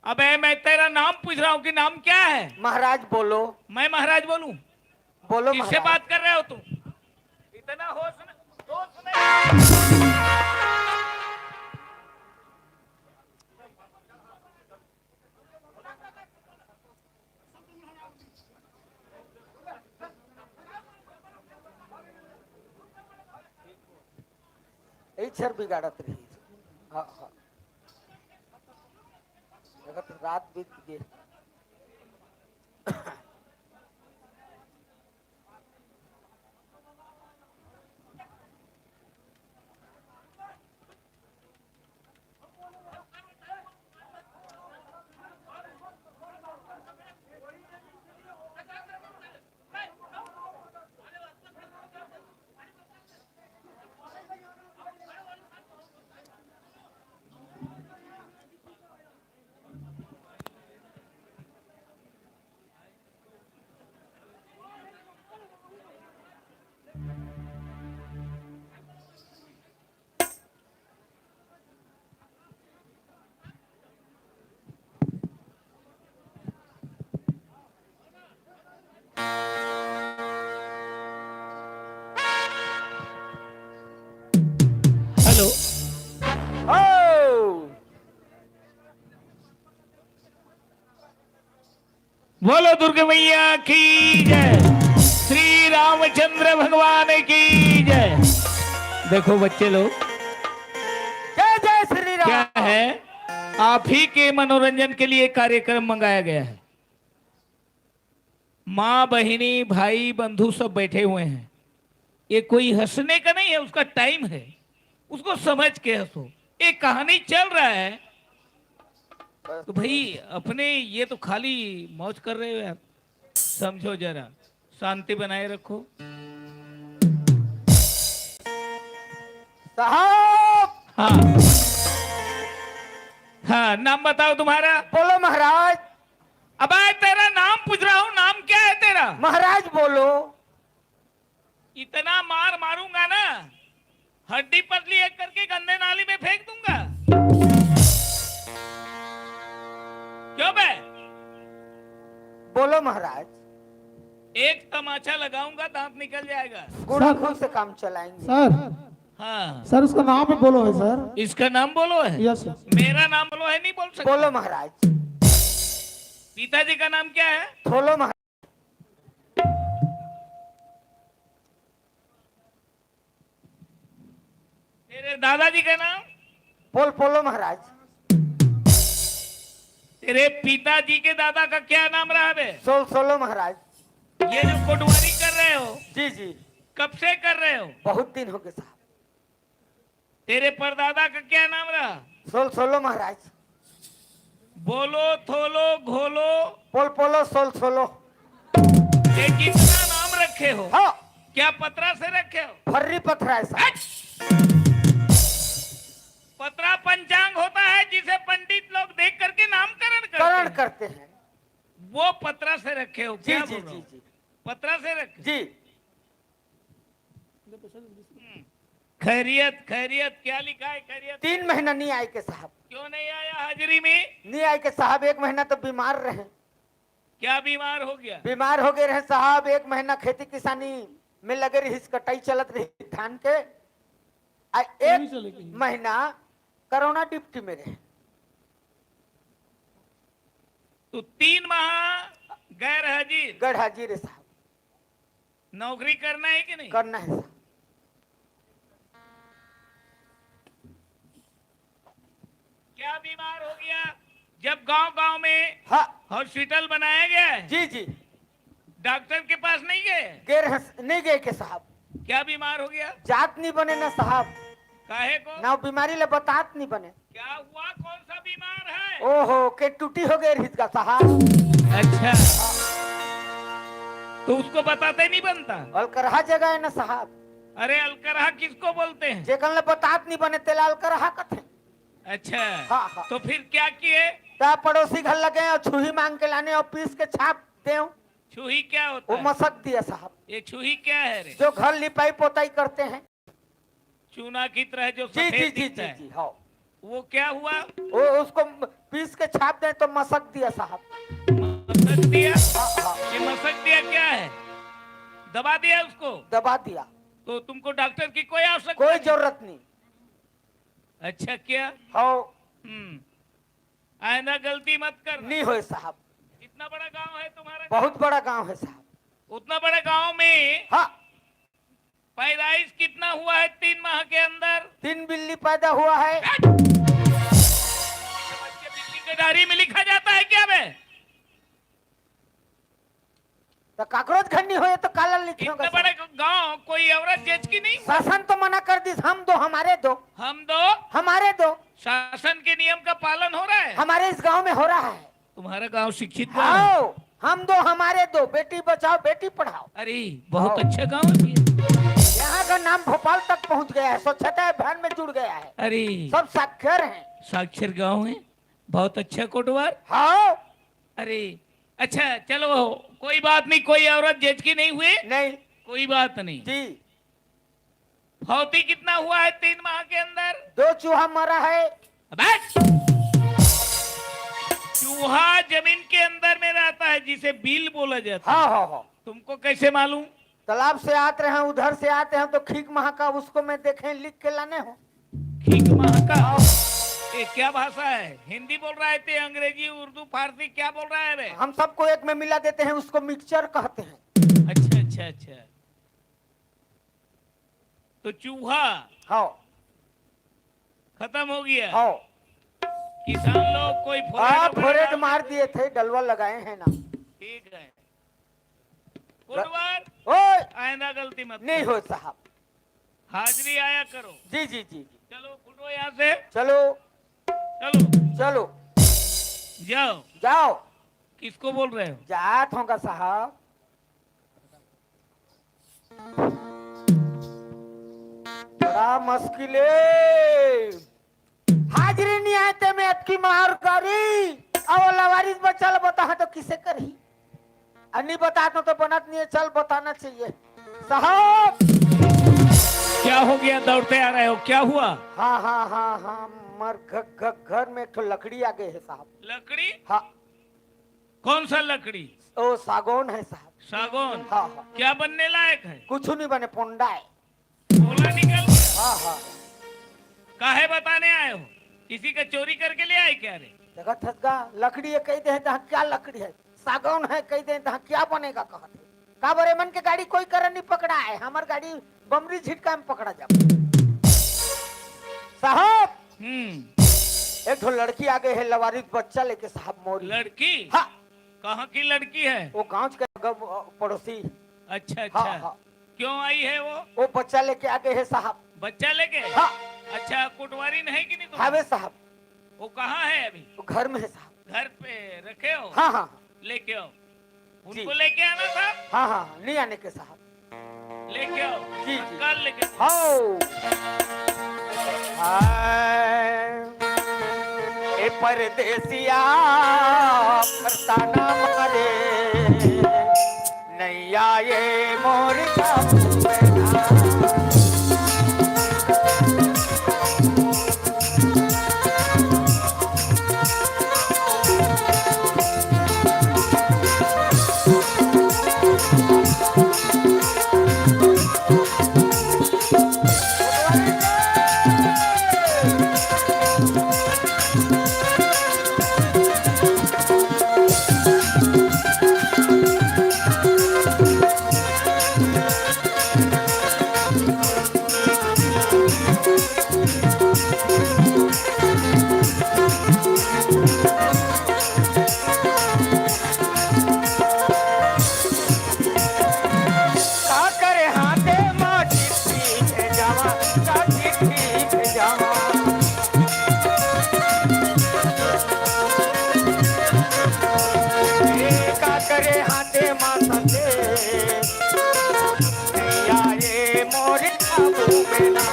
अबे, मैं तेरा नाम पूछ रहा हूँ कि नाम क्या है? महाराज बोलो। मैं महाराज बोलूं? बोलो किससे महाराज। बात कर रहे हो तुम? इतना होश नहीं, होश नहीं। इच्छर बिगाड़त रही। हाँ, हाँ। देखत रात बीत गए। हेलो। ओ! बोलो दुर्गा मैया की जय, श्री रामचंद्र भगवान की जय। देखो बच्चे लोग, जय जय श्री राम। क्या है, आप ही के मनोरंजन के लिए कार्यक्रम मंगाया गया है। माँ, बहिनी, भाई, बंधु सब बैठे हुए हैं। ये कोई हंसने का नहीं है, उसका टाइम है, उसको समझ के हंसो। एक कहानी चल रहा है तो भाई, अपने ये तो खाली मौज कर रहे हो यार, समझो जरा, शांति बनाए रखो। साहब। हाँ। हाँ, नाम बताओ तुम्हारा। बोलो महाराज। अबे, तेरा नाम पूछ रहा हूँ, नाम क्या है तेरा? महाराज बोलो। इतना मार मारूंगा ना, हड्डी पतली एक करके गंदे नाली में फेंक दूंगा। क्यों बे? बोलो महाराज। एक तमाचा लगाऊंगा, दांत निकल जाएगा। गुड़ा सर। खून से काम चलाएंगे। सर। हाँ। सर, उसका नाम बोलो है सर। इसका नाम बोलो है? Yes sir. मेरा नाम बोलो है, नहीं बोल सकते? बोलो महाराज। पिताजी का नाम क्या है? बोलो महाराज। तेरे दादाजी का नाम? बोल, बोलो महाराज। तेरे पिताजी के दादा का क्या नाम रहा बे? सोल सोलो महाराज। ये जो कोटवारी कर रहे हो, जी जी। कब से कर रहे हो? बहुत दिन हो गए साहब। तेरे परदादा का क्या नाम रहा? सोल सोलो महाराज। बोलो, थोलो, घोलो। पोल पोलो, सोल सोलो। ये कितना नाम रखे हो? हाँ। क्या पतरा से रखे हो? फर्री पथरा है साहब। हट! पतरा पंचांग होता है, जिसे पंडित लोग देख करके नामकरण करते करण हैं। करते हैं। वो पतरा से रखे हो? जी क्या जी बोल रहे जी हो? जी। पतरा से रखे? जी। खैरियत, खैरियत, क्या लिखा है खैरियत? तीन महीना नहीं आए के साहब। क्यों नहीं आया हाजिरी में? नहीं आए के साहब, एक महीना तो बीमार रहे। क्या बीमार हो गया? बीमार हो गए रहे साहब, एक महीना खेती किसानी में लगे रही, कटाई चलत रही धान के। आ, एक महीना कोरोना ड्यूटी में रहे। तो तीन माह गैर हाजिर। गैर हाजिर है साहब। नौकरी करना है कि नहीं? करना है साहब। क्या बीमार हो गया? जब गांव गांव में हाँ। हॉस्पिटल बनाया गया है, जी जी। डॉक्टर के पास नहीं गए? गए रहे, नहीं गए के साहब। क्या बीमार हो गया? जात नहीं बने ना साहब। काहे को? ना बीमारी ले बतात नहीं बने। क्या हुआ? कौन सा बीमार है? ओहो, के टूटी हो गए रहिस का साहब। अच्छा, तो उसको बताते नहीं बनता? अलकरहा जगह है ना साहब। अरे, अलकरहा किसको बोलते हैं? जेकन ले बतात नहीं बने तेला अलकरहा कथे। अच्छा। हाँ, हाँ। तो फिर क्या किए? ता पड़ोसी घर लगे और छुही मांग के लाने और पीस के छाप दे। छुही क्या होता वो है? मसक दिया साहब। ये छुही क्या है रे? जो घर लिपाई पोताई करते हैं। चूना की तरह जो जी, सफेद जी, जी, दिखता जी, है। जी, हाँ। वो क्या हुआ? वो उसको म-, पीस के छाप दे तो मसक दिया साहब। मसक दिया? हाँ, हाँ। ये मसक दिया क्या है? दबा दिया उसको? दबा दिया। तो तुमको डॉक्टर की कोई आवश्यकता कोई नहीं? जरूरत नहीं। अच्छा किया? हाँ। हम्म। आइंदा गलती मत करना। नहीं होए साहब। कितना बड़ा गांव है तुम्हारा? बहुत बड़ा गांव है साहब। उतना बड़ा गांव में हाँ। पैदाइश कितना हुआ है तीन माह के अंदर? तीन बिल्ली पैदा हुआ है। हट! बिल्ली के डायरी में लिखा जाता है क्या बे? तो काकरोच घर नहीं होए तो काला लिखियो इतना का बड़ा साहब। गांव, कोई औरत जज की नहीं? शासन तो मना कर दिस, हम दो हमारे दो। हम दो? हमारे दो। शासन के नियम का पालन हो रहा है? हमारे इस गांव में हो रहा है। तुम्हारा गांव शिक्षित गांव है? आओ, हम दो हमारे दो, बेटी बचाओ बेटी पढ़ाओ। अरे, बहुत आओ। अच्छा गांव है भैया। यहाँ का नाम भोपाल तक पहुंच गया है, स्वच्छता अभियान में जुड़ गया है। अरे। सब साक्षर हैं। साक्षर गांव है, बहुत अच्छा कोटवार। हाँ। अरे, अच्छा, चलो, कोई बात नहीं, कोई औरत जज की नहीं हुई? नहीं। कोई बात नहीं। जी। फौती कितना हुआ है तीन माह के अंदर? दो चूहा मरा है। अबे! चूहा जमीन के अंदर में रहता है, जिसे बिल बोला जाता है। हाँ, हाँ, हाँ। तुमको कैसे मालूम? तालाब से आते हैं, उधर से आते हैं, तो खीक महका, उसको मैं देखे, लिख के लाने हो। खीक महका? ये क्या भाषा है? हिंदी बोल रहा है ते, अंग्रेजी, उर्दू, फारसी क्या बोल रहा है बे? हम सबको एक में मिला देते हैं, उसको मिक्सचर कहते हैं। अच्छा, अच्छा, अच्छा। तो चूहा हाँ। खत्म हो गया। हाँ। किसान लोग कोई फोरेट हाँ, वोरेट फोरेट डाल मार दिए थे, डलवा लगाए हैं ना। ठीक है। कोटवार, ओए! आइंदा गलती मत नहीं करो। हो साहब। हाजिरी आया करो। जी, जी, जी, जी। चलो, फुटो यहाँ से। चलो। चलो। चलो। जाओ। जाओ। किसको बोल रहे हो? जात होगा साहब। बड़ा मुश्किल है। हाजिरी नहीं आए ते में अतकी मार करी। अब लवारिस बचल बता तो किसे करी? अन्नी बता तो, तो बनत नहीं है, चल बताना चाहिए। साहब! क्या हो गया, दौड़ते आ रहे हो, क्या हुआ? हाँ, हाँ, हाँ, हाँ, मर घ-, घ-, घर में एक ठो लकड़ी आ गए है साहब। लकड़ी? हाँ। कौन सा लकड़ी? ओ, सागौन है साहब। सागौन? हाँ, हाँ। क्या बनने लायक है? कुछ नहीं बने, पोंडा है। बोला निकल गया। हाँ, हाँ। काहे बताने आए हो? किसी का चोरी करके ले आए क्या रे? देखत हस गा, लकड़ी है, कही दे हैं, तहाँ क्या लकड़ी है? सागौन है, कही दे हैं, तहाँ क्या बनेगा, कहत है। काबर ए मन के गाड़ी कोई करा नहीं पकड़ा है, हमर गाड़ी बमरी झिटका में पकड़ा जाबे। साहब! हम्म। एक ठो लड़की आ गई है, लवारिस बच्चा लेके साहब मोर। लड़की? हाँ। कहाँ की लड़की है? वो गांव के ग-, पड़ोसी। अच्छा, हाँ, अच्छा। हाँ। क्यों आई है वो? वो बच्चा लेके आ गए है साहब। बच्चा लेके? हाँ। अच्छा, कोटवारी नहीं कि नहीं तुम्हारी? हावे साहब। वो कहाँ है अभी? वो घर में है साहब। घर पे रखे हो? हाँ, हाँ। लेके आओ। जी। उनको लेके आना साहब। हाँ, हाँ, नहीं आने के साहब। लेके आओ। जी, जी। कल लेके आओ। हाओ। हाय। ए परदेसिया, परताना मारे, नैया ये मोर काबू में ना। का करे हाथे मा चिट्ठी भेजावा, का चिट्ठी भेजावा। ए, का करे हाथे मा संदेश, या ये मोरे काबू में ना।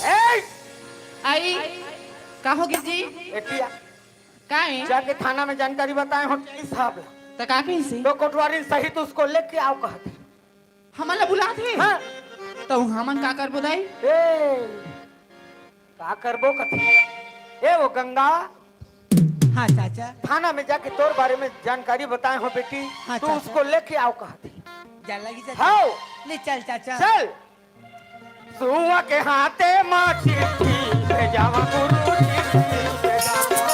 ए! आई, का हो गे जी? एतिया। का है? जाके थाना में जानकारी बताए हो साहब ला। त का कहिसे? तो कोटवारी सहित उसको लेके आओ कहत। हमन ला बुलात हे? हाँ। त हमन का करबो दाई? ए, का करबो कथे? ए वो गंगा। हाँ चाचा। थाना में जाके तोर बारे में जानकारी बताए हो बेटी। हाँ तू चाचा। उसको लेके आओ कहत। जा लगी चाचा। हाँ। ले चल चाचा। चल। सुआ के हाथे मा चिट्ठी भेजावा गुरु चिट्ठी भेजावा।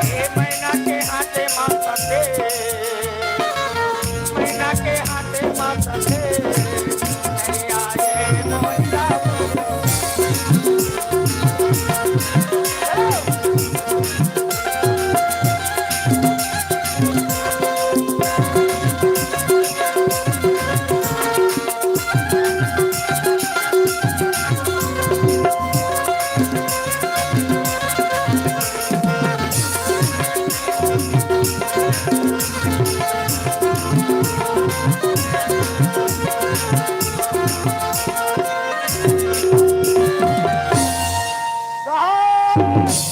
ए मैना के हाथे मा संदेश, मैना के हाथे मा संदेश।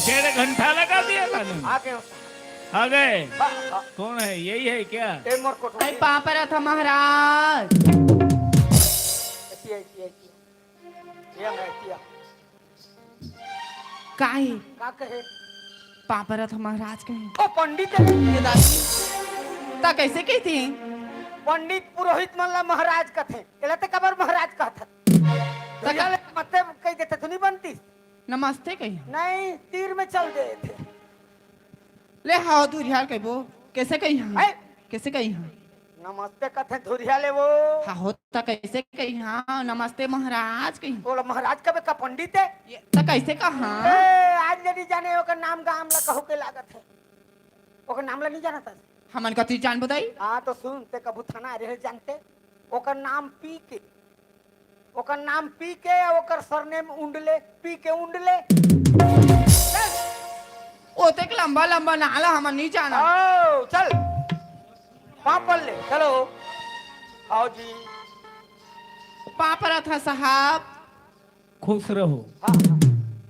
डेढ़ घंटा लगा दिया था ना। आ गए। आ गए। हाँ, हाँ। कौन है? यही है क्या? ए, मोर कोटवारी। अरे, पाँव परत हँव महाराज। एतिया, एतिया, एतिया। ये मैं एतिया। का हे? का कहे? पाँव परत हँव महाराज कहे। ओ पंडित हे। ये दादी। त कइसे कहिथे? पंडित पुरोहित मन ला महाराज कथे। एला ते काबर महाराज कहत हस? त का? नमस्ते कहि देते तो नहीं बनतिस? नमस्ते कहिहँव। नहीं, तीर में चल देथे। ले हव, धुरिहा ल कहिबो। कइसे कहिहँव? हैं? कइसे कहिहँव? नमस्ते कथे धुरिहा ले वो। हाँ हो, त कइसे कहिहँव? नमस्ते महाराज कहिहँव। ओला महाराज कबे का पंडित हे? ये, त कइसे कहा? ए, आज ले नहीं जाने ओकर नाम गाम ला कहू के लागत हे। ओकर नाम ला नहीं जानत हस? हमन कति जानबो दाई? हाँ, तो सुन, ते कभू थाना रहे जानते? ओकर नाम पी के ओकर नाम पी के, ओकर सरनेम उंडले, पी के उंडले। चल। ओतेक लंबा लंबा नाम ला हमन नहीं जानन। आओ, चल। पाँव पर ले, चलो। आओ जी। पाँव परत हँव साहब। खुश रहो। हाँ, हाँ।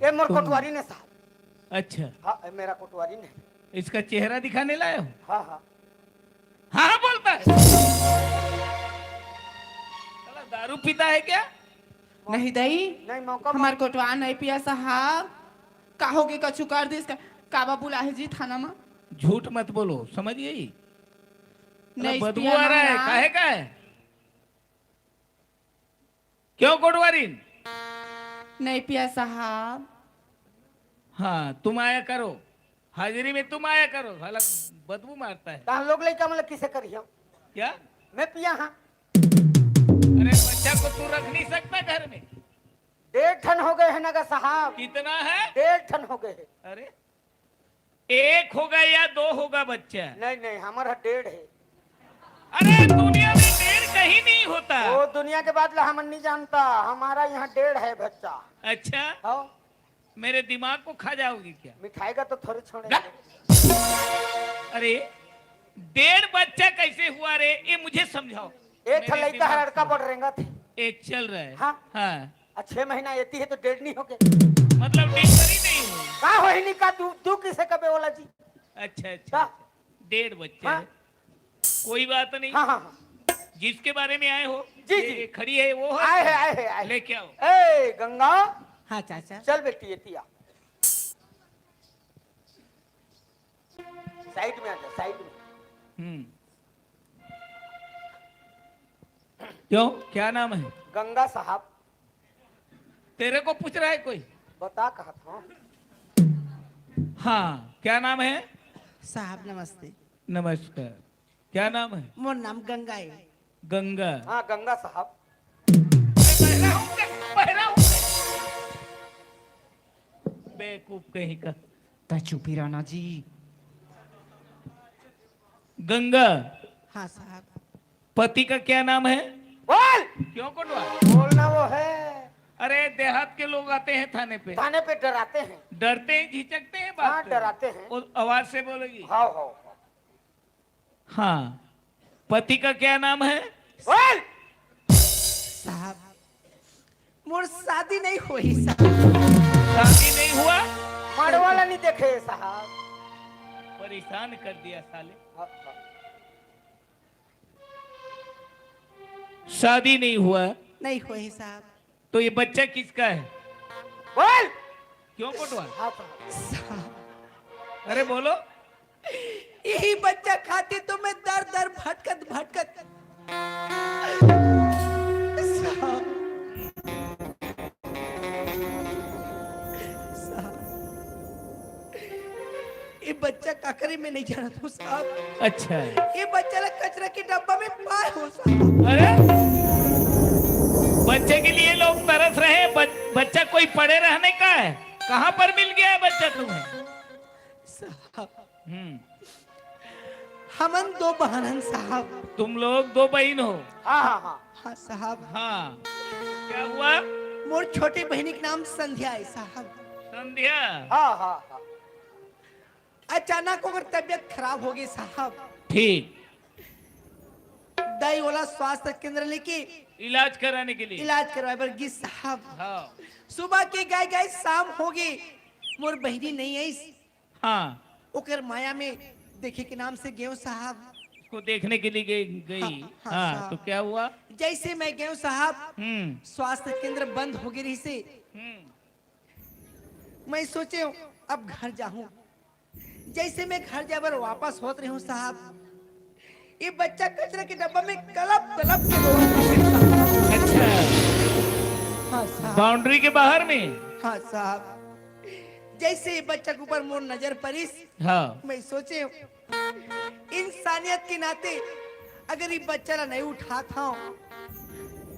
ये मोर तुम कोटवारी ने साहब। अच्छा। हाँ, ये मेरा कोटवारी ने। इसका चेहरा दिखाने लाए हो? हाँ, हाँ। हाँ, हाँ बोलता है। साला दारू पीता है क्या? नहीं दई, नहीं, मौका हमार कोटवार नहीं पिया साहब। का होगे, कछु कर दिस का? काबर बुलाए हे जी थाना मा? झूठ मत बोलो, समझ गई? नहीं बदबू पिया आ रहा है, महाराज। काहे का है? क्यों कोटवारिन? नहीं पिया साहब। हाँ, तुम आया करो, हाजिरी में तुम आया करो, साला बदबू मारता है। तो हम लोग लइका मन ल किसे करियो? क्या? मैं पिया हाँ। अरे बच्चा को तू रख नहीं सकता घर में? डेढ़ ठन हो गए हैं ना गा साहब। कितना है? डेढ़ ठन हो गए हैं। अरे एक होगा या दो होगा बच्चा? नहीं, नहीं, हमारा डेढ़ है। अरे दुनिया में डेढ़ कहीं नहीं होता। वो दुनिया के बात ला हमन नहीं जानता, हमारा यहाँ डेढ़ है बच्चा। अच्छा, हाँ। मेरे दिमाग को खा जाओगी क्या? मिठाई का तो थोड़े छोड़े। गा- अरे डेढ़ बच्चा कैसे हुआ रे, ये मुझे समझाओ। एक मेरे लड़का है, दिमाग लड़का को। बढ़ रेंगा थे। एक चल रहा है। हाँ। हाँ। आ, छह महीना एती है तो डेढ़ नहीं हो गए। मतलब डेढ़ ही नहीं हो। का होही नहीं का, दू, दू किसे कबे वाला जी? अच्छा, अच्छा, का? अच्छा। डेढ़ बच्चा हाँ। है। कोई बात नहीं। हाँ, हाँ, हाँ। जिसके बारे में आए हो, जी, ये जी। खड़ी है, वो है? आए है, आए है, आए है। लेके आओ। ए, गंगा। हाँ, चाचा। चल बेटी, एती आ। साइड में आ जा, साइड में। हम्म। क्यों, क्या नाम है? गंगा साहब। तेरे को पूछ रहा है कोई? बता, कहा था। हाँ, क्या नाम है? साहब, नमस्ते। नमस्कार। क्या नाम है? मोर नाम गंगा है। गंगा। हाँ, गंगा साहब। मैं बहरा हूँ क्या? बहरा हूँ मैं? बेवकूफ कहीं का। ता चुप ही रहना जी। गंगा, हाँ साहब। पति का क्या नाम है? बोल। क्यों कोटवार? बोलना वो है। अरे देहात के लोग आते हैं थाने पे। थाने पे डराते हैं। डरते हैं, झिझकते हैं बात हाँ, करने। डराते हैं। वो आवाज से बोलेगी। हाँ, हाँ, हाँ। हाँ, पति का क्या नाम है? बोल। साहब, मोर शादी नहीं होही साहब। शादी नहीं हुआ? मड़वा ला नहीं देखे साहब। परेशान कर दिया साले। हाँ, हाँ। शादी नहीं हुआ? नहीं होही साहब। तो ये बच्चा किसका है? बोल। क्यों कोटवार? हाँ, साहब। साहब। अरे बोलो। यही बच्चा खातिर तो मैं दर दर भटकत भटकत साहब, साहब, ये बच्चा काकरे में नहीं जाना था साहब। अच्छा। ये बच्चा ला कचरा के डब्बा में पाए हो साहब। अरे बच्चे के लिए लोग तरस रहे हैं, बच-, बच्चा कोई पड़े रहने का है? कहाँ पर मिल गया है बच्चा तुम्हें? साहब, हम्म। हमन दो बहन हन साहब। तुम लोग दो बहन हो? हाँ, हाँ, हाँ। हाँ साहब। हाँ, क्या हुआ? मोर छोटे बहिनी के नाम संध्या है साहब। संध्या? हाँ, हाँ, हाँ। अचानक ओकर तबीयत खराब हो गई साहब। ठीक। दाई ओला स्वास्थ्य केंद्र लेके इलाज कराने के लिए? इलाज करवाए बर गिस साहब। हाँ। सुबह के गए गए शाम हो गई, मोर बहिनी नहीं आई। हाँ। ओकर माया में देखे के नाम से गेव साहब। उसको देखने के लिए गई, गई। हाँ, हाँ, हाँ, साहब। तो क्या हुआ? जैसे मैं गेव साहब, हम्म। स्वास्थ्य केंद्र बंद हो गई रही से। हम्म। मैं सोचे हूँ, अब घर जाहूँ। जैसे मैं घर जाए बर वापस होत रही हूँ साहब, ये बच्चा कचरा के डब्बा में कलप कलप के रोवत रहे। अच्छा। हाँ साहब। बाउंड्री के बाहर में? हाँ साहब। जैसे ये बच्चा के ऊपर मोर नजर परिस, हाँ। मैं सोचे हूँ, इंसानियत के नाते अगर ये बच्चा ला नहीं उठात हूँ,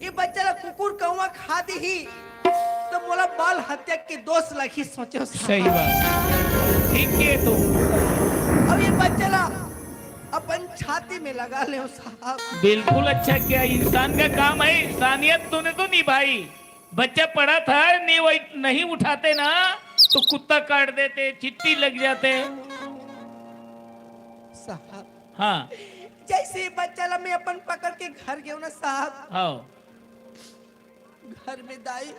ये बच्चा ला कुकुर कौवा खा देही, तो मोला बाल हत्या के दोष लगही, सोचो साहब। सही बात, ठीक किए तुम। अब ये बच्चा ला अपन छाती में लगा ले साहब। बिल्कुल अच्छा किया, इंसान का काम है, इंसानियत तूने तो निभाई। बच्चा पड़ा था, नहीं, वही नहीं उठाते ना तो कुत्ता काट देते, चिट्टी लग जाते। साहब, हाँ। जैसे ही बच्चा ला मैं अपन पकड़ के घर गयो ना साहब, हाँ। घर में दाई,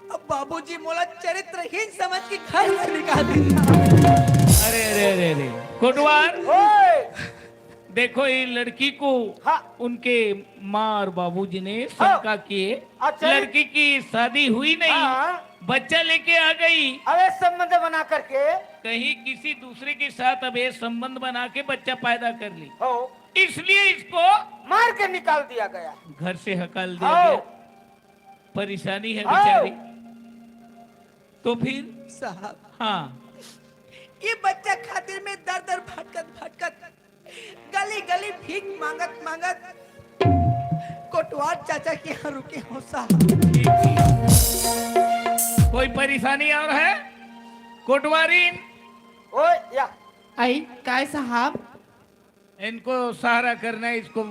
अब बाबूजी मोला चरित्रहीन समझ के घर से निकाल देता। अरे, अरे, अरे, अरे, कोटवार। ओए! देखो, ये लड़की को हाँ। उनके माँ और बाबूजी ने हाँ। शंका किए, अच्छा। लड़की की शादी हुई नहीं, हाँ। बच्चा लेके आ गई। अवैध संबंध बना करके। कहीं किसी दूसरे के साथ अवैध संबंध बना के बच्चा पैदा कर ली। हो। इसलिए इसको मार के निकाल दिया गया। घर से हकाल दिया हो। गया। परेशानी है हो। बेचारी। तो फिर? साहब, हाँ। ये बच्चा खातिर मैं दर दर भटकत भटकत, गली गली भीख मांगत मांगत कोटवार चाचा के यहाँ रुके हँव साहब। कोई परेशानी और है? कोटवारिन। ओए, या। आई, काय साहब? इनको सहारा करना है, इसको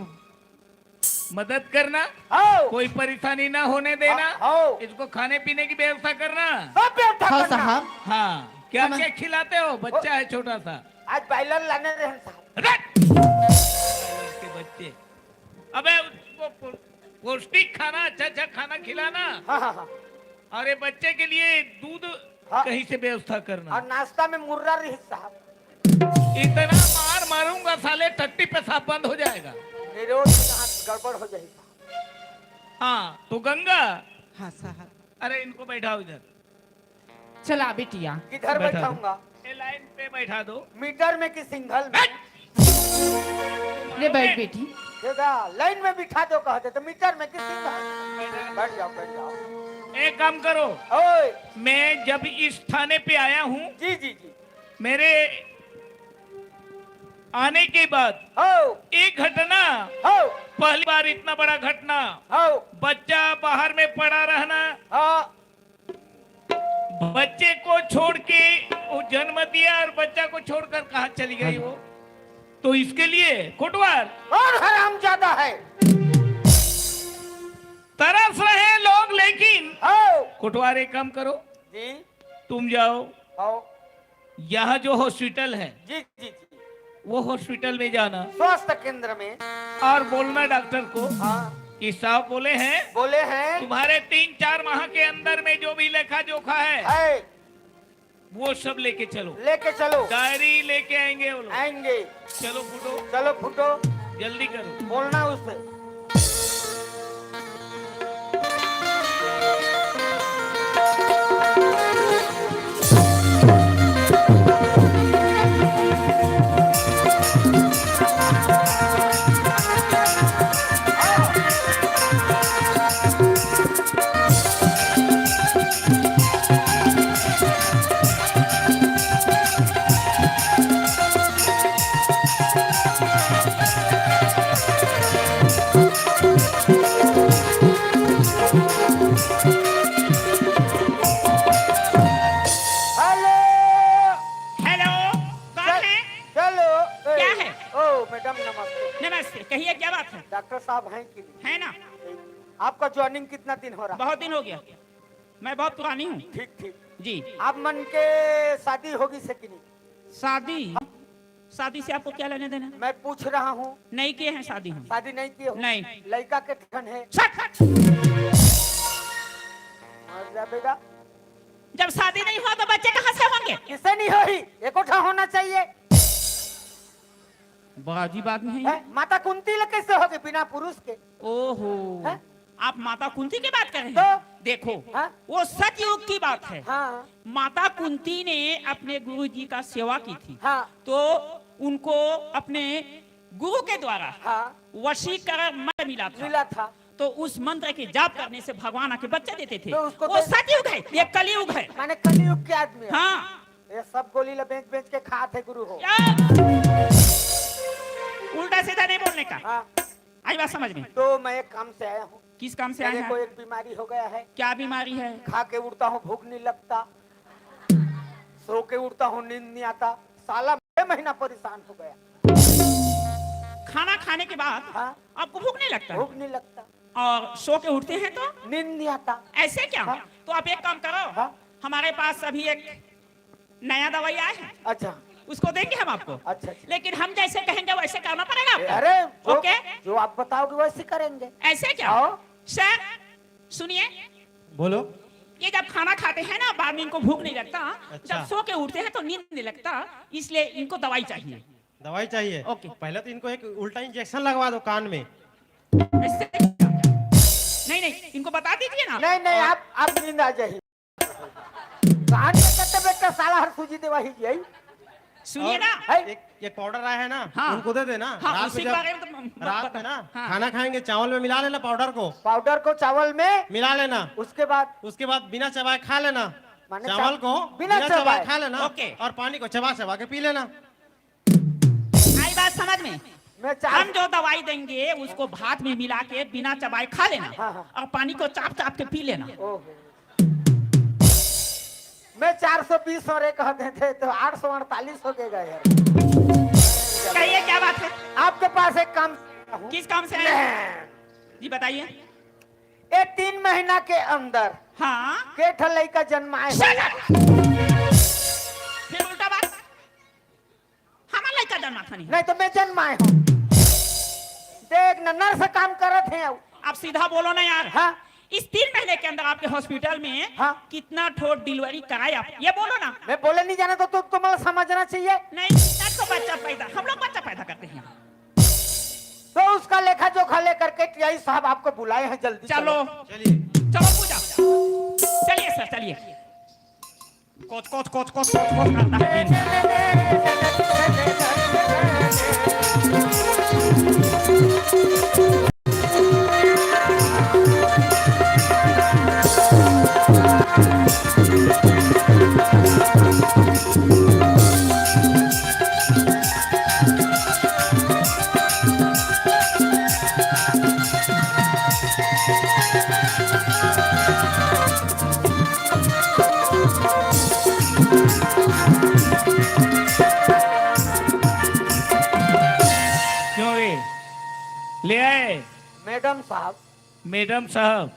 मदद करना। आओ। कोई परेशानी ना होने देना। आओ। इसको खाने पीने की व्यवस्था करना। सब व्यवस्था हाँ करना। साहब। हाँ, क्या हम क्या खिलाते हो? बच्चा है छोटा सा। आज बायलर लाने रहे हैं साहब। रट! के बच्चे। अबे उसको पौ-, पौष्टिक खाना, अच्छा अच्छा खाना खिलाना। हाँ, हाँ, हाँ। और ये बच्चे के लिए दूध हाँ। कहीं से व्यवस्था करना। और नाश्ता में मुर्रा रही साहब। इतना मार मारूंगा साले, टट्टी पेशाब बंद हो जाएगा। निरोध गड़बड़ हो जाएगा। हाँ, तो गंगा। हाँ साहब। अरे इनको बैठाओ इधर। चला बिटिया। किधर बैठा दो। बैठाऊंगा? ये लाइन पे बैठा दो। मीटर में कि सिंगल में? बैठ। ले बैठ बेटी। देखा, लाइन में बिठा दो कहते तो मीटर में कि सिंगल? बैठ जाओ, बैठ जाओ। एक काम करो। ओए। मैं जब इस थाने पे आया हूँ, जी, जी, जी। मेरे आने के बाद हो। एक घटना हो। पहली बार इतना बड़ा घटना। हो। बच्चा बाहर में पड़ा रहना। हाँ। बच्चे को छोड़ के वो जन्म दिया और बच्चा को छोड़कर कहाँ चली गई वो? तो इसके लिए कोटवार और हरामजादा है। तरस रहे लोग, लेकिन हो। कोटवार एक काम करो। जी। तुम जाओ। आओ। यहाँ जो हॉस्पिटल है, जी, जी, जी। वो हॉस्पिटल में जाना। स्वास्थ्य केंद्र में। और बोलना डॉक्टर को हाँ। कि साहब बोले हैं, बोले हैं। तुम्हारे तीन चार माह के अंदर में जो भी लेखा जोखा है, है। वो सब लेके चलो। लेके चलो। डायरी लेके आएंगे वो लोग। आएंगे। चलो फूटो। चलो फूटो। जल्दी करो। बोलना उससे। हेलो। हेलो, कौन चल-, है? चलो। ए, क्या है? ओ, मैडम, नमस्ते। नमस्ते, कहिए, क्या बात है? डॉक्टर साहब हैं कि नहीं? है ना। आपका ज्वाइनिंग कितना दिन हो रहा? बहुत दिन हो गया, मैं बहुत पुरानी हूँ। ठीक, ठीक। जी। आप मन के शादी होगी से कि नहीं? शादी? शादी से आपको क्या लेने देना? मैं पूछ रहा हूँ। नहीं किए हैं शादी हम। शादी नहीं किए हो? नहीं। लड़का के ठन है? सट, सट। मर जा बेटा। जब शादी नहीं हुआ तो बच्चे कहाँ से होंगे? किसे नहीं हो ही? एको ठा होना चाहिए। बाजी बात नहीं है। हैं? माता कुंती ले कैसे होगी बिना पुरुष के? ओहो। हैं? आप माता कुंती की बात कर रहे हैं? तो? देखो, हाँ? वो सतयुग की बात है। हाँ। माता कुंती ने अपने गुरु जी का सेवा की थी। हाँ। तो उनको अपने गुरु के द्वारा हाँ। वशीकरण मंत्र मिला था। मिला था। तो उस मंत्र के जाप करने से भगवान आके बच्चा देते थे। तो उसको वो तो सतयुग है, ये कलयुग है। माने कलयुग के आदमी है। हाँ। ये सब गोली ला बेच बेच के खात है गुरु हो। क्या? उल्टा सीधा नहीं बोलने का। हाँ। आई बात समझ में? तो मैं एक काम से आया हूँ। किस काम से आए मेरे हैं? को एक बीमारी हो गया है। क्या बीमारी है? खा के उठता हूँ, भूख नहीं लगता, सो के उठता हूँ, नींद नहीं आता। साला, मैं महीना परेशान हो गया। खाना खाने के बाद हाँ। आपको भूख नहीं लगता? भूख नहीं लगता। और सो के उठते हैं तो? नींद नहीं आता। ऐसे क्या? हाँ। तो आप एक काम करो, हाँ। हमारे पास अभी एक नया दवाई आया है। अच्छा। उसको देंगे हम आपको। अच्छा, अच्छा। लेकिन हम जैसे कहेंगे वैसे करना पड़ेगा आपको। अरे, जो, ओके? जो आप बताओगे वैसे करेंगे। ऐसे क्या? हाँ। सर, सुनिए। बोलो। ये जब खाना खाते हैं ना, बाद में इनको भूख नहीं लगता। अच्छा। जब सो के उठते हैं तो नींद नहीं लगता, इसलिए इनको दवाई चाहिए। दवाई चाहिए? ओके। पहले तो इनको एक उल्टा इंजेक्शन लगवा दो कान में। ऐसे? नहीं, नहीं, इनको बता दीजिए ना। नहीं, नहीं, आप, आप नींद आ जाइए। आने कते बेटा साला हर सूजी देवा ही गई। सुनिए ना। है? एक, एक पाउडर आया है ना, हाँ। उनको दे देना। हाँ, रात उसी में के जब, बारे में तो म-, म-, रात बता-, में ना, हाँ। खाना खाएंगे, चावल में मिला लेना पाउडर को। पाउडर को चावल में मिला लेना। उसके बाद? उसके बाद बिना चबाए खा लेना। माने चावल चा-, को बिना बिना चबाए चबाए। खा लेना। ओके। और पानी को चबा चबा के पी लेना। आई बात समझ में? मैं चार हम जो दवाई देंगे, उसको भात में मिला के बिना चबाए खा लेना। हाँ, हाँ। और पानी को चाप चाप के पी लेना। ओहो। मैं चार सौ बीस और एक कहते थे, तो आठ सौ अड़तालीस हो गएगा यार। कहिए, क्या बात है? आपके पास एक काम किस काम से आए? जी, बताइए। ये तीन महीना के अंदर हाँ। के ठन लइका जन्माए हो? Shut up! फिर उल्टा बात। हमार लइका जन्मा था नहीं। नहीं तो मैं जन्माए हूँ। देख ना, नर्स काम करत है। अब सीधा बोलो ना यार। हाँ। इस तीन महीने के अंदर आपके हॉस्पिटल में हाँ। कितना ठो डिलीवरी कराए आप, ये बोलो ना। मैं बोले नहीं जाना तो तु-, तुम्हें समझना चाहिए। नहीं, तब तो बच्चा पैदा, हम लोग बच्चा पैदा करते हैं। तो उसका लेखा जोखा लेकर के टीआई साहब आपको बुलाए हैं, जल्दी चलो। चलो। चलिए। चलो पूजा। चलिए सर, चलिए। Coach, coach, coach, coach, coach, coach करता है दिन। क्यों रे? ले आए? मैडम साहब। मैडम साहब,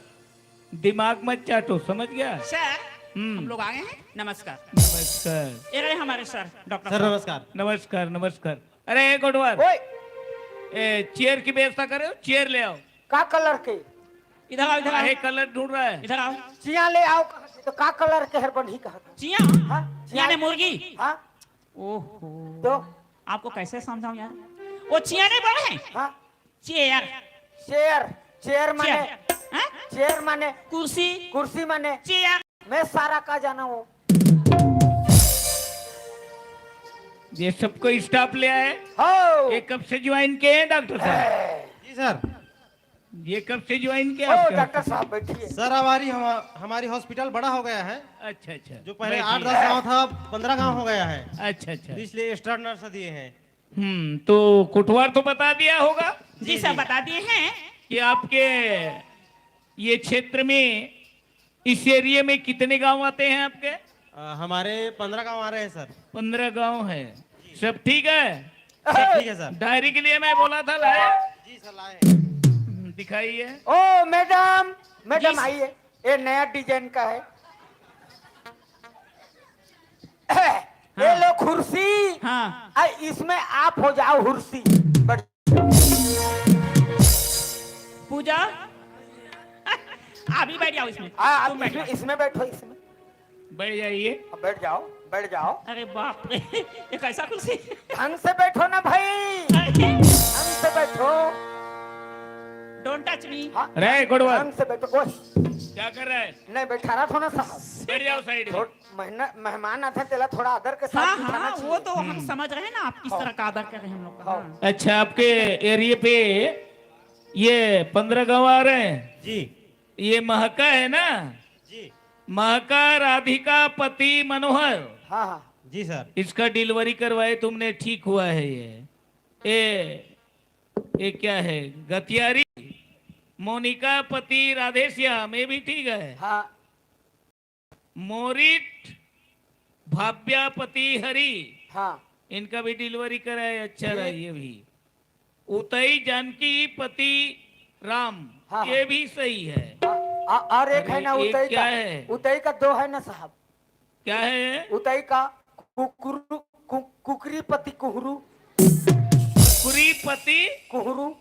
दिमाग मत चाटो, समझ गया? सर, हम्म। हम लोग आ गए हैं। नमस्कार। नमस्कार। ये रहे हमारे सर, डॉक्टर सर, साहब। नमस्कार। नमस्कार, नमस्कार। अरे, ए, कोटवार। ओए। ए, चेयर की व्यवस्था करे हो, चेयर ले आओ। का कलर के? इधर आओ, इधर आओ। काहे कलर ढूंढ रहा है? इधर आओ। चिया ले आओ, कहा से तो का कलर के हर बनही कहा था। चिया? हाँ, चिया। यानी मुर्गी? हाँ। ओहो। तो? आपको कैसे समझाऊं यार? वो चिया नहीं बोले हैं? हाँ। चेयर। चेयर, चेयर माने? चेयर। हाँ? चेयर माने? कुर्सी। कुर्सी माने? चेयर। मैं सारा का जाना हूँ। ये सबको स्टाफ ले आए? हो। ये कब से ज्वाइन किए हैं डॉक्टर साहब? जी सर। ये कब से ज्वाइन किया ओ, आपके डॉक्टर हॉस्पिटल? साहब, बैठिए। सर, हमारी, हम-, हमारी हॉस्पिटल बड़ा हो गया है। अच्छा, अच्छा। जो पहले बैठिए। आठ दस गांव था, अब पन्द्रह गांव हो गया है। अच्छा, अच्छा। इसलिए एक्स्ट्रा नर्स दिए हैं। हम्म, तो कोटवार तो बता दिया होगा? जी जी, सर, जी। बता दिए हैं। कि आपके ये क्षेत्र में, इस एरिया में कितने गांव आते हैं आपके? अ, हमारे पन्द्रह गांव आ रहे हैं सर। पन्द्रह गांव है। सब ठीक है? सब ठीक है सर। डायरी के लिए मैं बोला था, लाए? जी सर, लाए। हम्म, दिखाइए। ओ मैडम, मैडम जी। आइए, ये नया डिजाइन का है। ये हाँ। लो कुर्सी, हाँ। आ, इसमें आप हो जाओ हुर्सी। बैठ। पूजा, आप ही बैठ जाओ इसमें। हाँ, आप तुम बैठ इसमें, जाओ। इसमें बैठो, इसमें। बैठ जाइए। अब बैठ जाओ, बैठ जाओ। अरे बाप रे, ये कैसा कुर्सी? ढंग से बैठो ना भाई, अरे। ढंग से बैठो। Don't touch me। हाँ, अरे, गुड़वर। ढंग से बैठो। ओए। क्या कर रहा है? नहीं, बैठा रहा थोड़ा सा। बैठ जाओ साइड में। थोड़-, मेहना-, मेहमान आते हैं, तेला थोड़ा आदर के साथ हाँ, बिठाना हाँ, चाहिए। वो तो हम हम्म। समझ रहे हैं ना, आप किस हाँ। तरह का आदर कर रहे हैं हम लोग का। हाँ। हाँ। अच्छा, आपके एरिया पे ये पन्द्रह गांव आ रहे हैं? जी। ये महका है ना? जी। महका राधिका पति मनोहर। हाँ, हाँ। जी सर। इसका डिलीवरी करवाए तुमने, ठीक हुआ है ये। ए, ये क्या है? गतियारी, मोनिका पति राधेश्याम, ये भी ठीक है। हाँ। मोरिट भाव्या पति हरि, हाँ। इनका भी डिलीवरी कराए, अच्छा रहा ये भी। उतई जानकी पति राम, हाँ, ये हाँ। भी सही है। हाँ, आ-, और एक है अरे, ना, एक उतई क्या का, है? उतई का दो है ना साहब। क्या है ये? उतई का कुकरू, कु-, कुकरी पति कुहरू। कुकरी पति? कुहरू।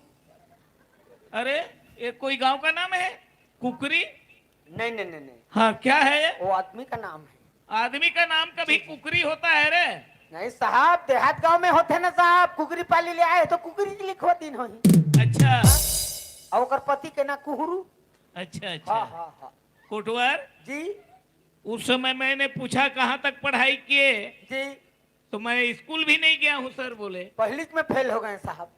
अरे, ये कोई गांव का नाम है? कुकरी? नहीं, नहीं, नहीं, नहीं। हाँ, क्या है ये? वो आदमी का नाम है। आदमी का नाम कभी कुकरी होता है रे? नहीं साहब, देहात गांव में होते ना साहब, कुकरी पाली ले आए तो कुकरी लिखवा दिन होही। अच्छा। और ओकर पति के ना कुहरू। अच्छा, अच्छा। हाँ, हाँ, हाँ। कोटवार? जी। उस समय मैंने पूछा, "कहाँ तक पढ़ाई किए?" जी। तो मैं स्कूल भी नहीं गया हूँ सर बोले। पहली में फेल हो गए साहब।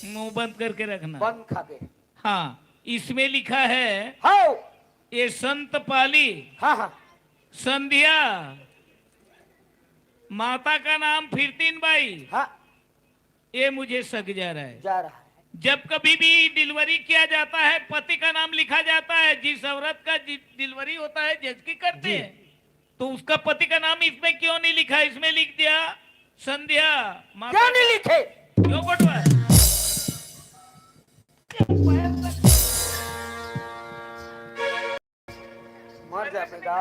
मुंह बंद करके रखना। बंद खा गए। हाँ, इसमें लिखा है, हाँ। ये संत पाली, हाँ, हाँ। संध्या, माता का नाम फिरतीन बाई। हाँ। ये मुझे सक जा रहा है। जा रहा है। जब कभी भी डिलीवरी किया जाता है, पति का नाम लिखा जाता है। जिस औरत का जि-, डिलीवरी होता है, जज की करते हैं, तो उसका पति का नाम इसमें क्यों नहीं लिखा? इसमें लिख दिया संध्या। माता क्यों नहीं का लिखे? क्यों कोटवार? मर जा बेटा।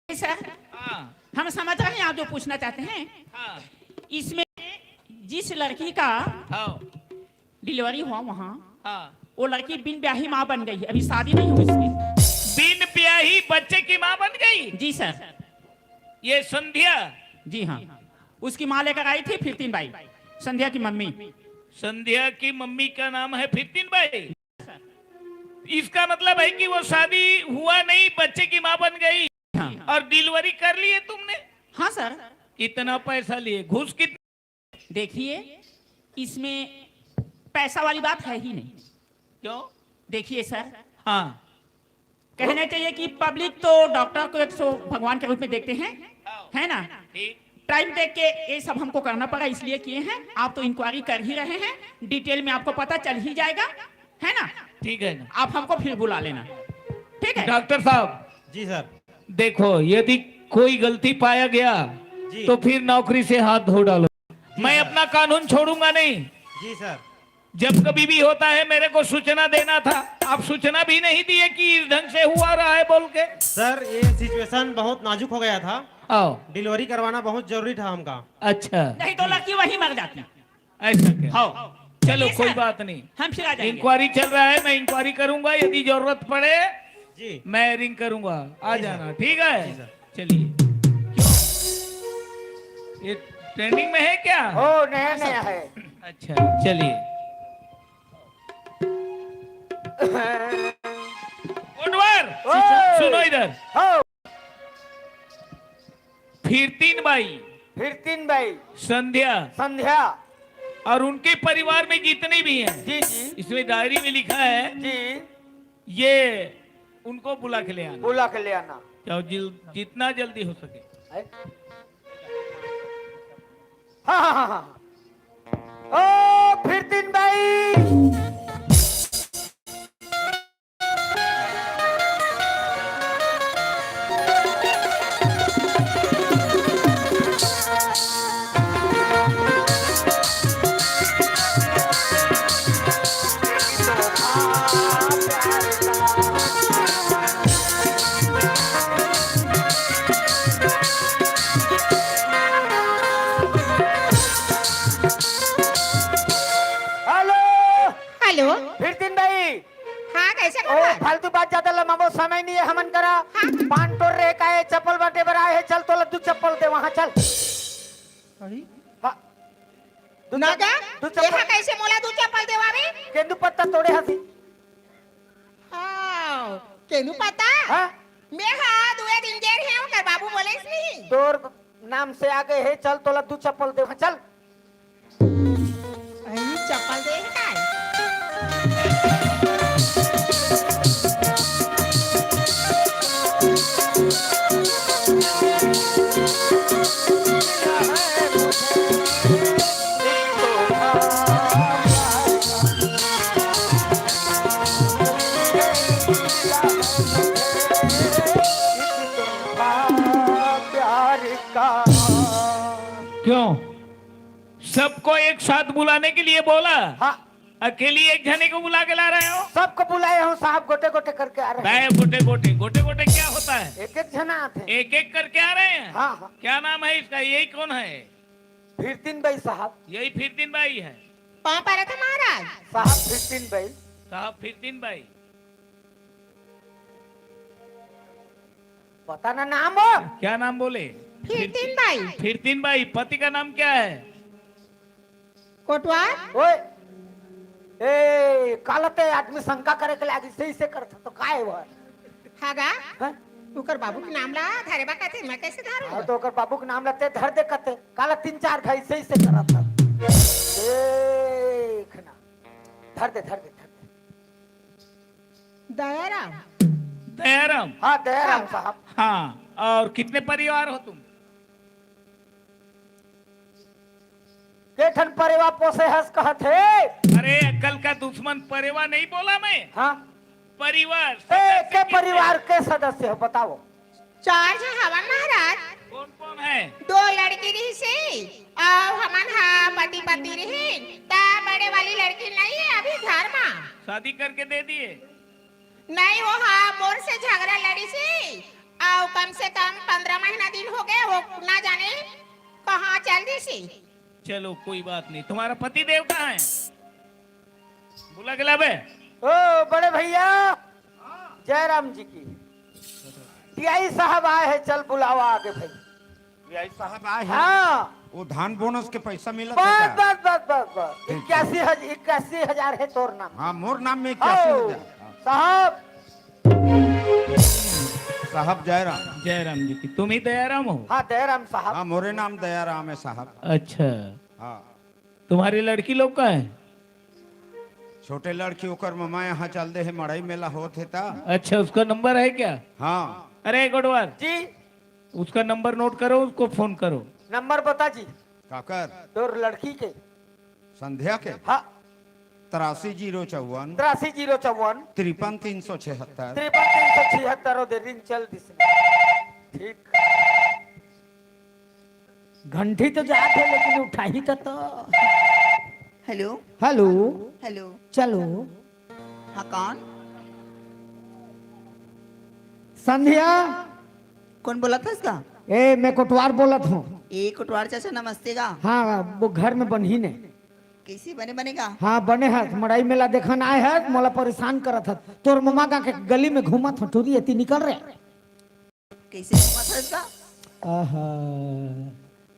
सर, हाँ। हम समझ रहे हैं आप जो पूछना चाहते हैं। हाँ। इसमें जिस लड़की का हाँ। डिलीवरी हुआ वहाँ, हाँ। वो लड़की बिन ब्याही माँ बन गई, अभी शादी नहीं हुई उसकी। बिन ब्याही बच्चे की माँ बन गई? जी सर। ये संध्या? जी हाँ, उसकी माँ लेकर आई थी फिरतीन बाई, संध्या की मम्मी। संध्या की मम्मी का नाम है फिरतीन बाई। इसका मतलब है कि वो शादी हुआ नहीं, बच्चे की माँ बन गई। हाँ। और डिलीवरी कर लिए तुमने? हाँ सर। कितना पैसा लिए? घूस कितना? देखिए, इसमें पैसा वाली बात है ही नहीं। क्यों? देखिए सर, हाँ। कहना चाहिए कि पब्लिक तो डॉक्टर को एक सौ भगवान के रूप में देखते हैं, है ना? ठीक। टाइम देख के ये सब हमको करना पड़ा, इसलिए किए हैं। आप तो इंक्वायरी कर ही रहे हैं, डिटेल में आपको पता चल ही जाएगा, है ना? ठीक है ना? आप हमको फिर बुला लेना, ठीक है? डॉक्टर साहब। जी सर। देखो, यदि कोई गलती पाया गया जी। तो फिर नौकरी से हाथ धो डालो। जी मैं सर। अपना कानून छोड़ूंगा नहीं। जी सर। जब कभी भी होता है, मेरे को सूचना देना था, आप सूचना भी नहीं दिए कि इस ढंग से हुआ रहा है बोल के। सर, ये सिचुएशन बहुत नाजुक हो गया था। आओ। डिलीवरी करवाना बहुत जरूरी था हमका। अच्छा। नहीं तो लड़की वहीं मर जाती। ऐसा क्या? हाँ। चलो, कोई बात नहीं। हम फिर आ जाएंगे। इंक्वायरी चल रहा है, मैं इंक्वायरी करूंगा, यदि जरूरत पड़े जी। मैं रिंग करूंगा, आ जाना, ठीक है? जी सर। चलिए। क्यों? ये ट्रेंडिंग में है क्या? ओ, नया नया है। अच्छा, चलिए। कोटवार, ओ। सुनो इधर। हो। फिरतीन बाई, फिरतीन बाई, संध्या, संध्या। और उनके परिवार में जितने भी हैं, जी, जी। इसमें डायरी में लिखा है, जी। ये उनको बुला के ले आना। बुला के ले आना। जाओ, जिल-, जितना जल्दी हो सके। है? हाँ, हाँ, हाँ, हाँ। ओ, फिरतीन बाई। हेलो। हेलो। फिरतीन बाई। हाँ, कैसे ओ, खबर? फालतू बात ज्यादा लमाबो, समय नहीं है हमन करा। हाँ। पान तोड़ रे का है, चप्पल बांटे बर आए है, चल तोला दू चप्पल दे वहाँ, चल। अरे? हाँ। दू ना चप-, का? दू चप्पल। एहा कैसे मोला दू चप्पल देवावे? केंदू पत्ता तोड़े हसी। हाँ, केंदू पत्ता? हाँ। मैं हा दुए दिन गे रहे हूँ, कर बाबू बोले नहीं। तोर नाम से आगे है, चल तोला दू चप्पल दे, चल। अरे, चप्पल दे ही काय? प्यार का। क्यों? सबको एक साथ बुलाने के लिए बोला? हाँ। अकेली एक जने को बुला के ला रहे हो? सबको बुलाए हूँ साहब, गोटे गोटे करके आ रहे हैं। बे, गोटे गोटे, गोटे गोटे क्या होता है? एक एक जना आते हैं। एक एक करके आ रहे हैं? हाँ, हाँ। क्या नाम है इसका? यही कौन है? फिरतीन बाई साहब। यही फिरतीन बाई है। पाँव परे थे महाराज। साहब फिरतीन बाई। साहब फिरतीन बाई। पता ना नाम हो। क्या नाम बोले? फिरतीन बाई। फिरतीन बाई, पति का नाम क्या है? कोटवार। ओए। ए, काला ते आदमी शंका करे के लागी, सही से करत तो काय हुआ? हाँ गा? हाँ? ओकर बाबू के नाम ला धरे बा कथे, मैं कैसे धरूँ? हाँ, तो ओकर बाबू के नाम ला ते धर दे कथे, काला तीन चार भाई सही से करत था। देख ना, धर दे, धर दे, धर दे। दयाराम। दयाराम। हाँ, दयाराम हाँ। साहब। हाँ, और कितने परिवार हो तुम? के ठन परिवार पोसे हस कहत हे? अरे, अक्कल का दुश्मन, परिवार नहीं बोला मैं। हाँ। परिवार, ए, सदस्य के कितने? परिवार के सदस्य हो, बताओ। चार झन हवन महाराज। कौन कौन है? दो लड़की रहिसे, अउ हमन हा पति पत्नी रहिन, ता बड़े वाली लड़की नहीं है अभी घर मा। शादी करके दे दिए? नहीं, वो हा मोर से झगड़ा लड़िसे, अउ कम से कम पंद्रह महीना दिन हो गए, वो ना जाने कहाँ चल दिसे। चलो, कोई बात नहीं। तुम्हारा पति देव कहाँ है? बुला के लाबे। ओ बड़े भैया, जयराम जी की। टीआई साहब आए हैं, चल बुलावा आगे भाई। टीआई साहब आए हैं। हाँ। वो धान बोनस के पैसा मिला बस, था क्या? बस, बस, बस, बस। ठीक, इक्यासी हज-, इक्यासी हजार है तोर नाम। हाँ, मोर नाम में इक्यासी हजार। हाँ। साहब। साहब जयराम। जयराम जी की। तुम ही दयाराम हो? हाँ, दयाराम साहब। हाँ, मोरे नाम दयाराम है साहब। अच्छा। हाँ। तुम्हारी लड़की लोग का है? छोटे लड़की ओकर ममा यहाँ चल दे है, मड़ई मेला होत है ता। अच्छा, उसका नंबर है क्या? हाँ। अरे गोटवार जी। उसका नंबर नोट करो, उसको फोन करो। नंबर बता जी। काकर? तोर लड़की के। संध्या के? हाँ। तिरासी जीरो चौवन। तिरासी जीरो चौवन। तिरपन तीन सौ छिहत्तर। तिरपन तीन सौ छिहत्तर, ओ दे रिंग चल दिस। ठीक। घंटी तो जात है, लेकिन उठाही तो, तो। हेलो। हेलो। हेलो। चलो। हाँ, कौन? संध्या। कौन बोलत हस का? ए, मैं कोटवार बोलत हूँ। ए, कोटवार चाचा, नमस्ते गा। हाँ, वो घर में बनही ने। कैसे बने, बने गा? हाँ, बने हस। मड़ई मेला देखन आए हस, मोला परेशान करत हस। तोर ममा गा के गली में घूमत हूँ, टूरी एती निकल रे। कैसे घूमत हस का? आहा,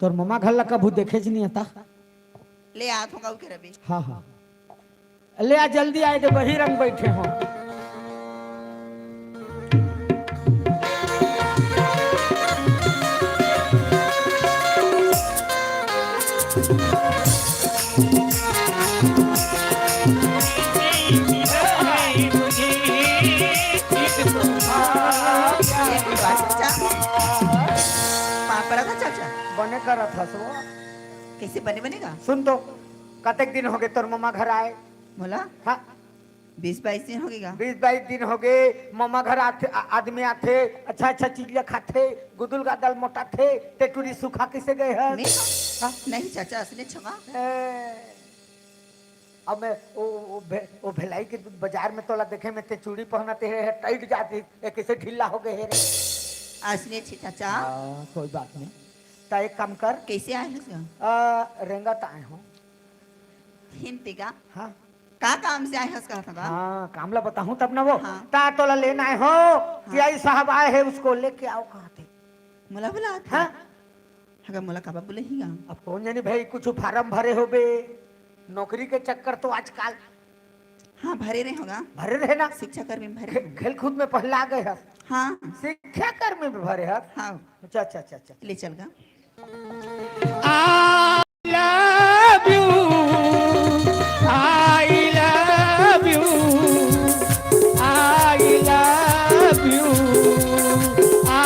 तोर ममा घर ला कभू देखेच नहीं आता। ले आत हों गा उके रबे। हाँ, हाँ। ले आ, जल्दी आए दे, बहिरंग बैठे हों। चाचा, पाँव परत हँव चाचा। बने करत हस वो। कैसे बने बने गा? सुन तो, कतेक दिन होगे तोर ममा घर आए? मोला? हाँ। बीस बाईस दिन होगे गा। बीस बाईस दिन होगे, ममा घर आथे, आ-, आदमी आथे, अच्छा अच्छा चीज ल खाथे, गुदुल गादल मोटाथे, ते टूरी सुखा कइसे गए हस? मैं? हाँ? नहीं चाचा, असने छमा। ए, अब मैं ओ, ओ, भे-, ओ भेलाई के बाजार में तोला देखे में ते चूड़ी पहनत हे, टाइट जात हे, ए कइसे ढीला हो गए हे रे? असने छे चाचा। हाँ, कोई बात नहीं। ता एक काम कर। कैसे आए हस गा? आ, रेंगत आए हँव। हिंती का? हाँ। का काम से आए हस कहत हँव गा? हाँ, काम ला बताहूँ तब ना वो। हाँ। ता तोला लेन आए हँव, हाँ। टीआई साहब आए हे, उसको लेके आओ कहत हे। मोला बुलात हे? हाँ। अगर मोला काबर बुलाही गा? अब कौन जानी भाई, कुछ फार्म भरे होबे, नौकरी के चक्कर तो आजकल। हाँ, भरे रहे हों गा। भरे रहे ना? शिक्षा कर्मी में भरे खे-, रहे। खेल कूद में पहला आ गए हस। हाँ। शिक्षा कर्मी में भरे हस? हाँ। अच्छा, अच्छा, अच्छा, अच्छा। ले चल गा। I love you, I love you, I love you, I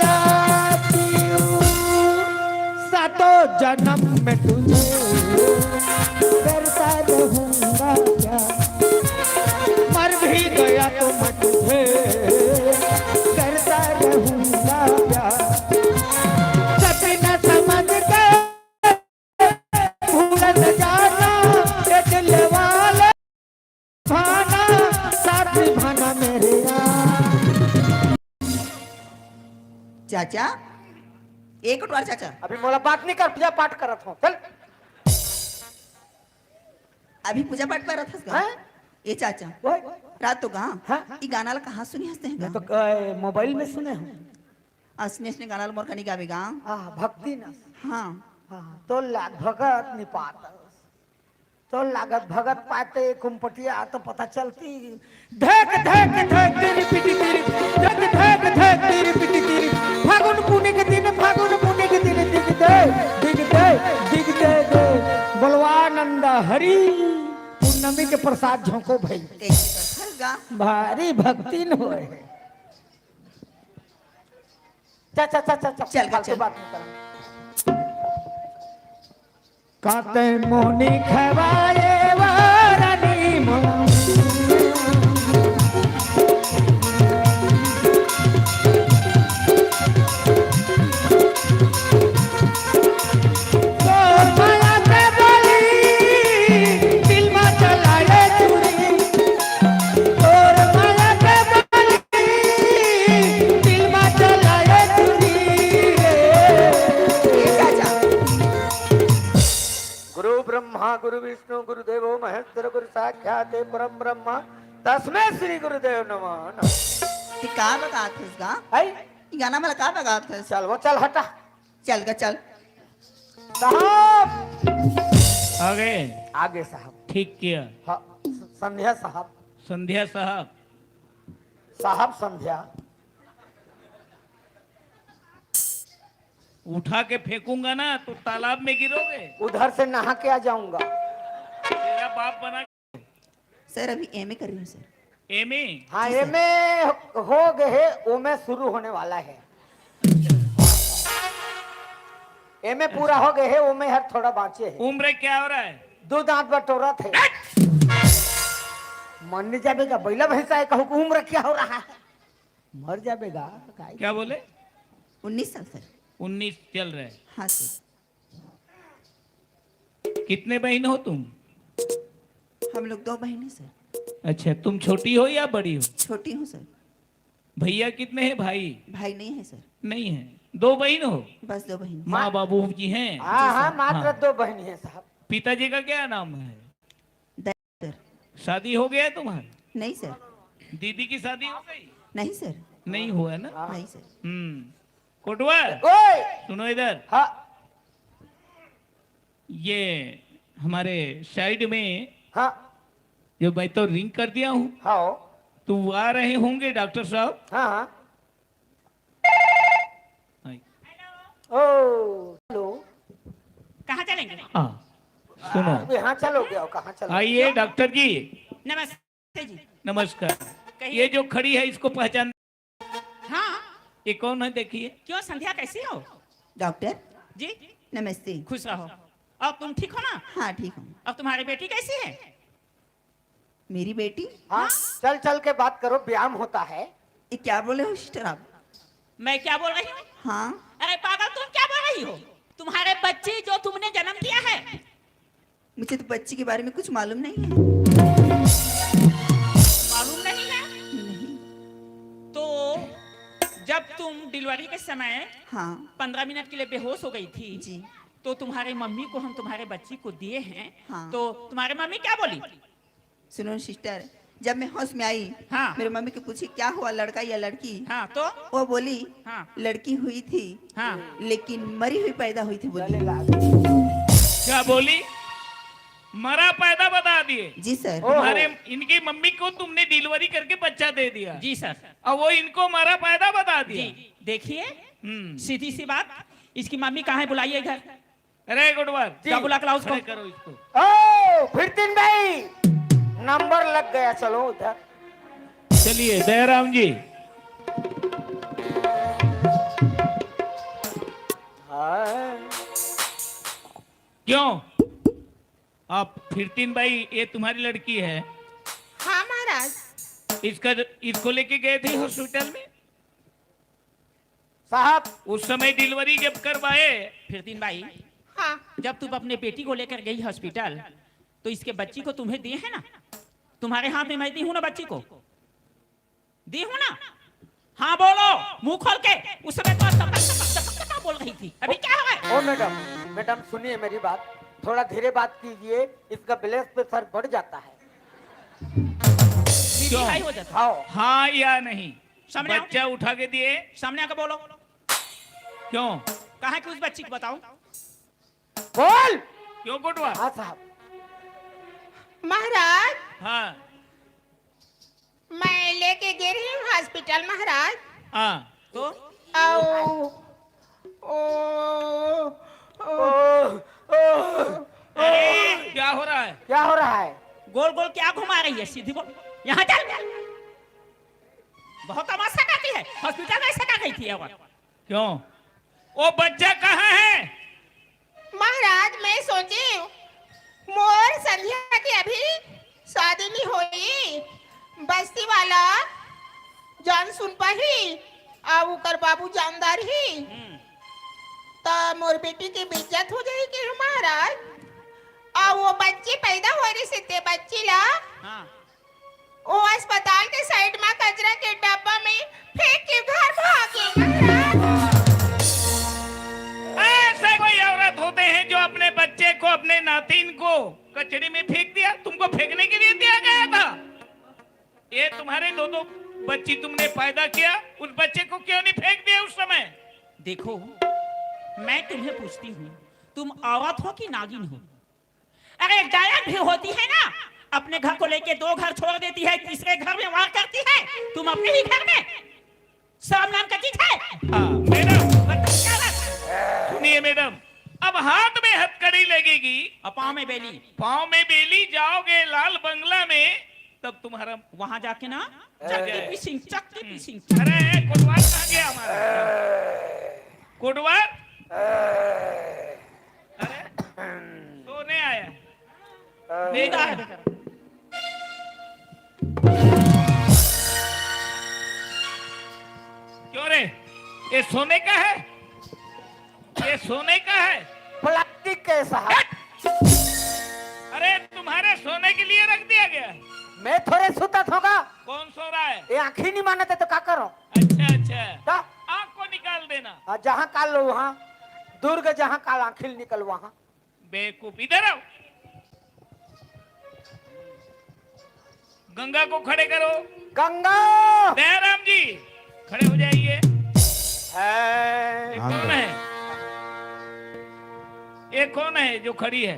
love you। सातों जन्म में तुझे करता रहूंगा प्यार, मर भी गया तो मैं तुझे करता रहूंगा प्यार। सपना समझ के भूलत जाना, ये दिल वाले भाना, साथ निभाना मेरे यार। चाचा, एक कोटवार चाचा। अभी मोला बात नहीं कर, पूजा पाठ करत हँव, चल। अभी पूजा पाठ करत हस का? हाँ? ए चाचा, ओए। रात तो गा, हाँ? ई गाना ला कहाँ सुने हस तें गा? मैं तो, ए, मोबाइल में सुने हँव। असने, असने गाना ला मोर कनी गाबे गा। आ, भक्ति ना। हाँ। हाँ, तो लाग भगत निपात। तो लागत भगत पाते कुमपटिया तो पता चलती। धक धक धक तेरी पिटी तेरी, धक धक धक तेरी पिटी तेरी। फागुन पुने के दिन, फागुन पुने के दिन, दिग दे, दिग दे, दिग दे दे। बोलवा नंदा हरी, पूनमी के प्रसाद झोंको भाई। भारी भक्ति न होए। चा चा चा चा चा चल, फालतू चल। बात नहीं करा। काते मोहनी खवाए वारनी मोहनी। तोर माया के बोली, दिल मा चलाए चुरी। तोर माया के बोली, दिल मा चलाए चुरी रे। गुरु ब्रह्मा, गुरु विष्णु, गुरु देवो महेश्वर, गुरु साक्षात परम ब्रह्मा, तस्मै श्री गुरुदेव नमः। ते का बगात हस गा? है? ई गाना मला का बगात हस? चल वो, चल हटा। चल गा, चल। साहब। आ गए? आगे साहब। ठीक किया। हाँ, संध्या साहब। संध्या साहब। साहब संध्या। उठा के फेंकूंगा ना तो तालाब में गिरोगे। उधर से नहा के आ जाऊंगा। तेरा बाप बना। सर, अभी एमए कर रही हूँ सर। एमए? हाँ, जी सर। एमए हो गए है, ओमे शुरू होने वाला है। एमए पूरा हो गए है, ओमे हर थोड़ा बाँचे है। उम्र क्या हो रहा है? दो दांत बटोरा थे। मन नहीं जाबे का, बैला भैंसा है, कहूँ को उम्र क्या हो रहा है? मर जाबे गा, काय? क्या बोले? उन्नीस साल सर। उन्नीस चल रहे। हाँ सर। कितने बहन हो तुम? हम लोग दो बहन हैं सर। अच्छा, तुम छोटी हो या बड़ी हो? छोटी हूँ सर। भैया कितने हैं भाई? भाई नहीं है सर। नहीं है। दो बहन हो? बस दो बहन। माँ बाबू जी हैं? हाँ, हाँ, मात्र हाँ। दो बहन हैं साहब। पिताजी का क्या नाम है? दया सर। शादी हो गया है तुम्हारा? नहीं सर। दीदी की शादी हो गई? नहीं सर। नहीं हुआ ना? नहीं सर। हम्म। कोटवा, ओए! सुनो इधर। हाँ। ये हमारे साइड में हाँ। जो मैं तो रिंग कर दिया हूँ। हाँ। तो वो आ रहे होंगे डॉक्टर साहब। हाँ, हाँ। आई। ओ, हेलो। कहाँ चलेंगे? हाँ, सुनो। अरे, हाँ, चलो, गया, कहाँ चलो? आइए, डॉक्टर जी। नमस्ते जी। नमस्कार। कहिए। ये जो खड़ी है, इसको पहचान? हाँ। ये कौन है, देखिए। क्यों संध्या, कैसी हो? डॉक्टर जी। नमस्ते। खुश रहो। और तुम ठीक हो ना? हाँ, ठीक हूँ। और तुम्हारी बेटी कैसी है? मेरी बेटी? हाँ, हाँ? चल चल के बात करो, व्यायाम होता है। ये क्या बोले हो सिस्टर आप? मैं क्या बोल रही हूँ? हाँ। अरे पागल, तुम क्या बोल रही हो? तुम्हारे बच्ची जो तुमने जन्म दिया है। मुझे तो बच्ची के बारे में कुछ मालूम नहीं है। मालूम नहीं है? नहीं। तो जब तुम डिलीवरी के समय हाँ। पंद्रह मिनट के लिए बेहोश हो गई थी, जी। तो तुम्हारे मम्मी को हम तुम्हारे बच्ची को दिए हैं, हाँ। तो तुम्हारे मम्मी क्या बोली? सुनो सिस्टर, जब मैं होश में आई, हाँ। मेरे मम्मी को पूछी, "क्या हुआ, लड़का या लड़की?" हाँ, तो? वो बोली, हाँ। "लड़की हुई थी, हाँ। लेकिन मरी हुई पैदा हुई थी," बोली। क्या बोली? मरा पैदा बता दिए। जी सर। ओहो। तुम्हारे, इनकी मम्मी को तुमने डिलीवरी करके बच्चा दे दिया। जी सर। और वो इनको मरा पैदा बता दिया। जी, देखिए, हम्म। सीधी सी बात, इसकी मम्मी कहाँ है, बुलाइए इधर। अरे गुडवर, जी। क्या बुला के लाओ उसको? खड़े करो इसको। ओ, फिरतीन भाई, नंबर लग गया, चलो उधर। चलिए, दयाराम जी। हाँ। क्यों? आप फिरतीन भाई, ये तुम्हारी लड़की है? हाँ महाराज। इसका, इसको लेके गए थे हॉस्पिटल में? साहब। उस समय डिलीवरी जब करवाए। फिरतीन भाई, हाँ। जब तुम अपने बेटी को लेकर गई हॉस्पिटल, तो इसके बच्ची को तुम्हें दिए हैं ना? तुम्हारे हाथ में मैं दी हूँ ना बच्ची को? दी हूँ ना? हाँ बोलो, मुंह खोल के। उस समय तो टपक, टपक, टपक, टपक बोल रही थी। अभी क्या हुआ? ओ मैडम, मैडम सुनिए मेरी बात, थोड़ा धीरे बात कीजिए, इसका ब्लड प्रेशर बढ़ जाता है। बीपी क्यों? हाई हो जाता है। हाँ। हाँ या नहीं? सामने आओ। बच्चा उठा के दिए। सामने आके बोलो। क्यों? कहाँ की उस बच्ची को बताऊं? बोल। क्यों कोटवा? हाँ साहब। महाराज, हाँ। मैं लेके गे रही हूँ हॉस्पिटल महाराज। हाँ, तो? अउ, ओ, ओ, ओ, ओ, अरे, क्या हो रहा है? क्या हो रहा है? गोल गोल क्या घुमा रही है? सीधी बोल, यहाँ चल। बहुत तमाशा करती है। हॉस्पिटल में ऐसा कर रही थी और क्यों? वो बच्चा कहाँ है? महाराज, मैं सोची, मोर संध्या के अभी शादी नहीं होई, बस्ती वाला जान सुन पाही, आ ओकर बाबू जानदार ही, हम्म। त मोर बेटी के बेइज्जत हो जाही के महाराज। आ वो बच्ची पैदा हो रही से ते बच्ची ला हाँ। वो अस्पताल के साइड में कचरा के डब्बा में फेंक के घर भागे महाराज। ऐसे कोई औरत होते हैं जो अपने बच्चे को, अपने नातिन को कचड़े में फेंक दिया? तुमको फेंकने के लिए दिया गया था? ये तुम्हारे दो दो बच्ची तुमने पैदा किया, उस बच्चे को क्यों नहीं फेंक दिया उस समय? देखो, मैं तुम्हें पूछती हूँ, तुम औरत हो कि नागिन हो? अरे, गायब भी होती है ना, अपने घर को लेके दो घर छोड़ देती है, तीसरे घर में वार करती है। तुम अपने ही घर में, शर्म नाम का चीज है? हाँ, मैडम। बताओ क्या बात? सुनिए मैडम, अब हाथ में हथकड़ी लगेगी, अब पाँव में बेली। पाँव में बेली, जाओगे लाल बंगला में, तब तुम्हारा वहां जाके ना, चक्की पीसिंग, चक्की पीसिंग। अरे, कोटवार कहाँ गया हमारा? कोटवार? अरे, सोने आया। नींद आ रहा है। क्यों रे, ये सोने का है? ये सोने का है? प्लास्टिक के साहब। हट! अरे, तुम्हारे सोने के लिए रख दिया गया। मैं थोड़े सुतत होगा। कौन सो रहा है? ये आँखी नहीं मानते तो का करो? अच्छा, अच्छा। का? आँख को निकाल देना। हाँ, जहाँ काल लो वहाँ, दुर्ग जहाँ काल आँखी निकल वहाँ। बेवकूफ, इधर आओ। गंगा को खड़े करो। गंगा! दयाराम जी, खड़े हो जाइए। है। ये कौन है? ये कौन है जो खड़ी है?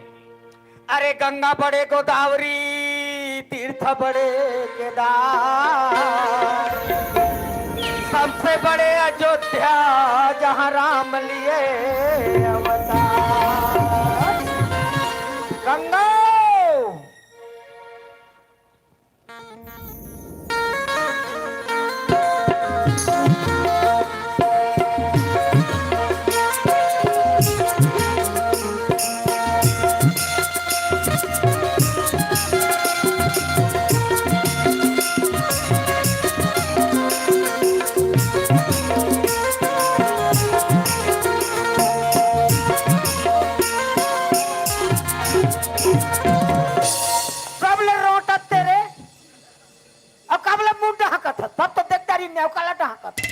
अरे गंगा बड़े गोदावरी, तीर्थ बड़े केदार, सबसे बड़े अयोध्या, जहाँ राम लिए अवतार। गंगा! कब ले रोटत तेरे? अब कब ले मुंह डहकत है? तब तो देखता रही नेवकाला डहकत है।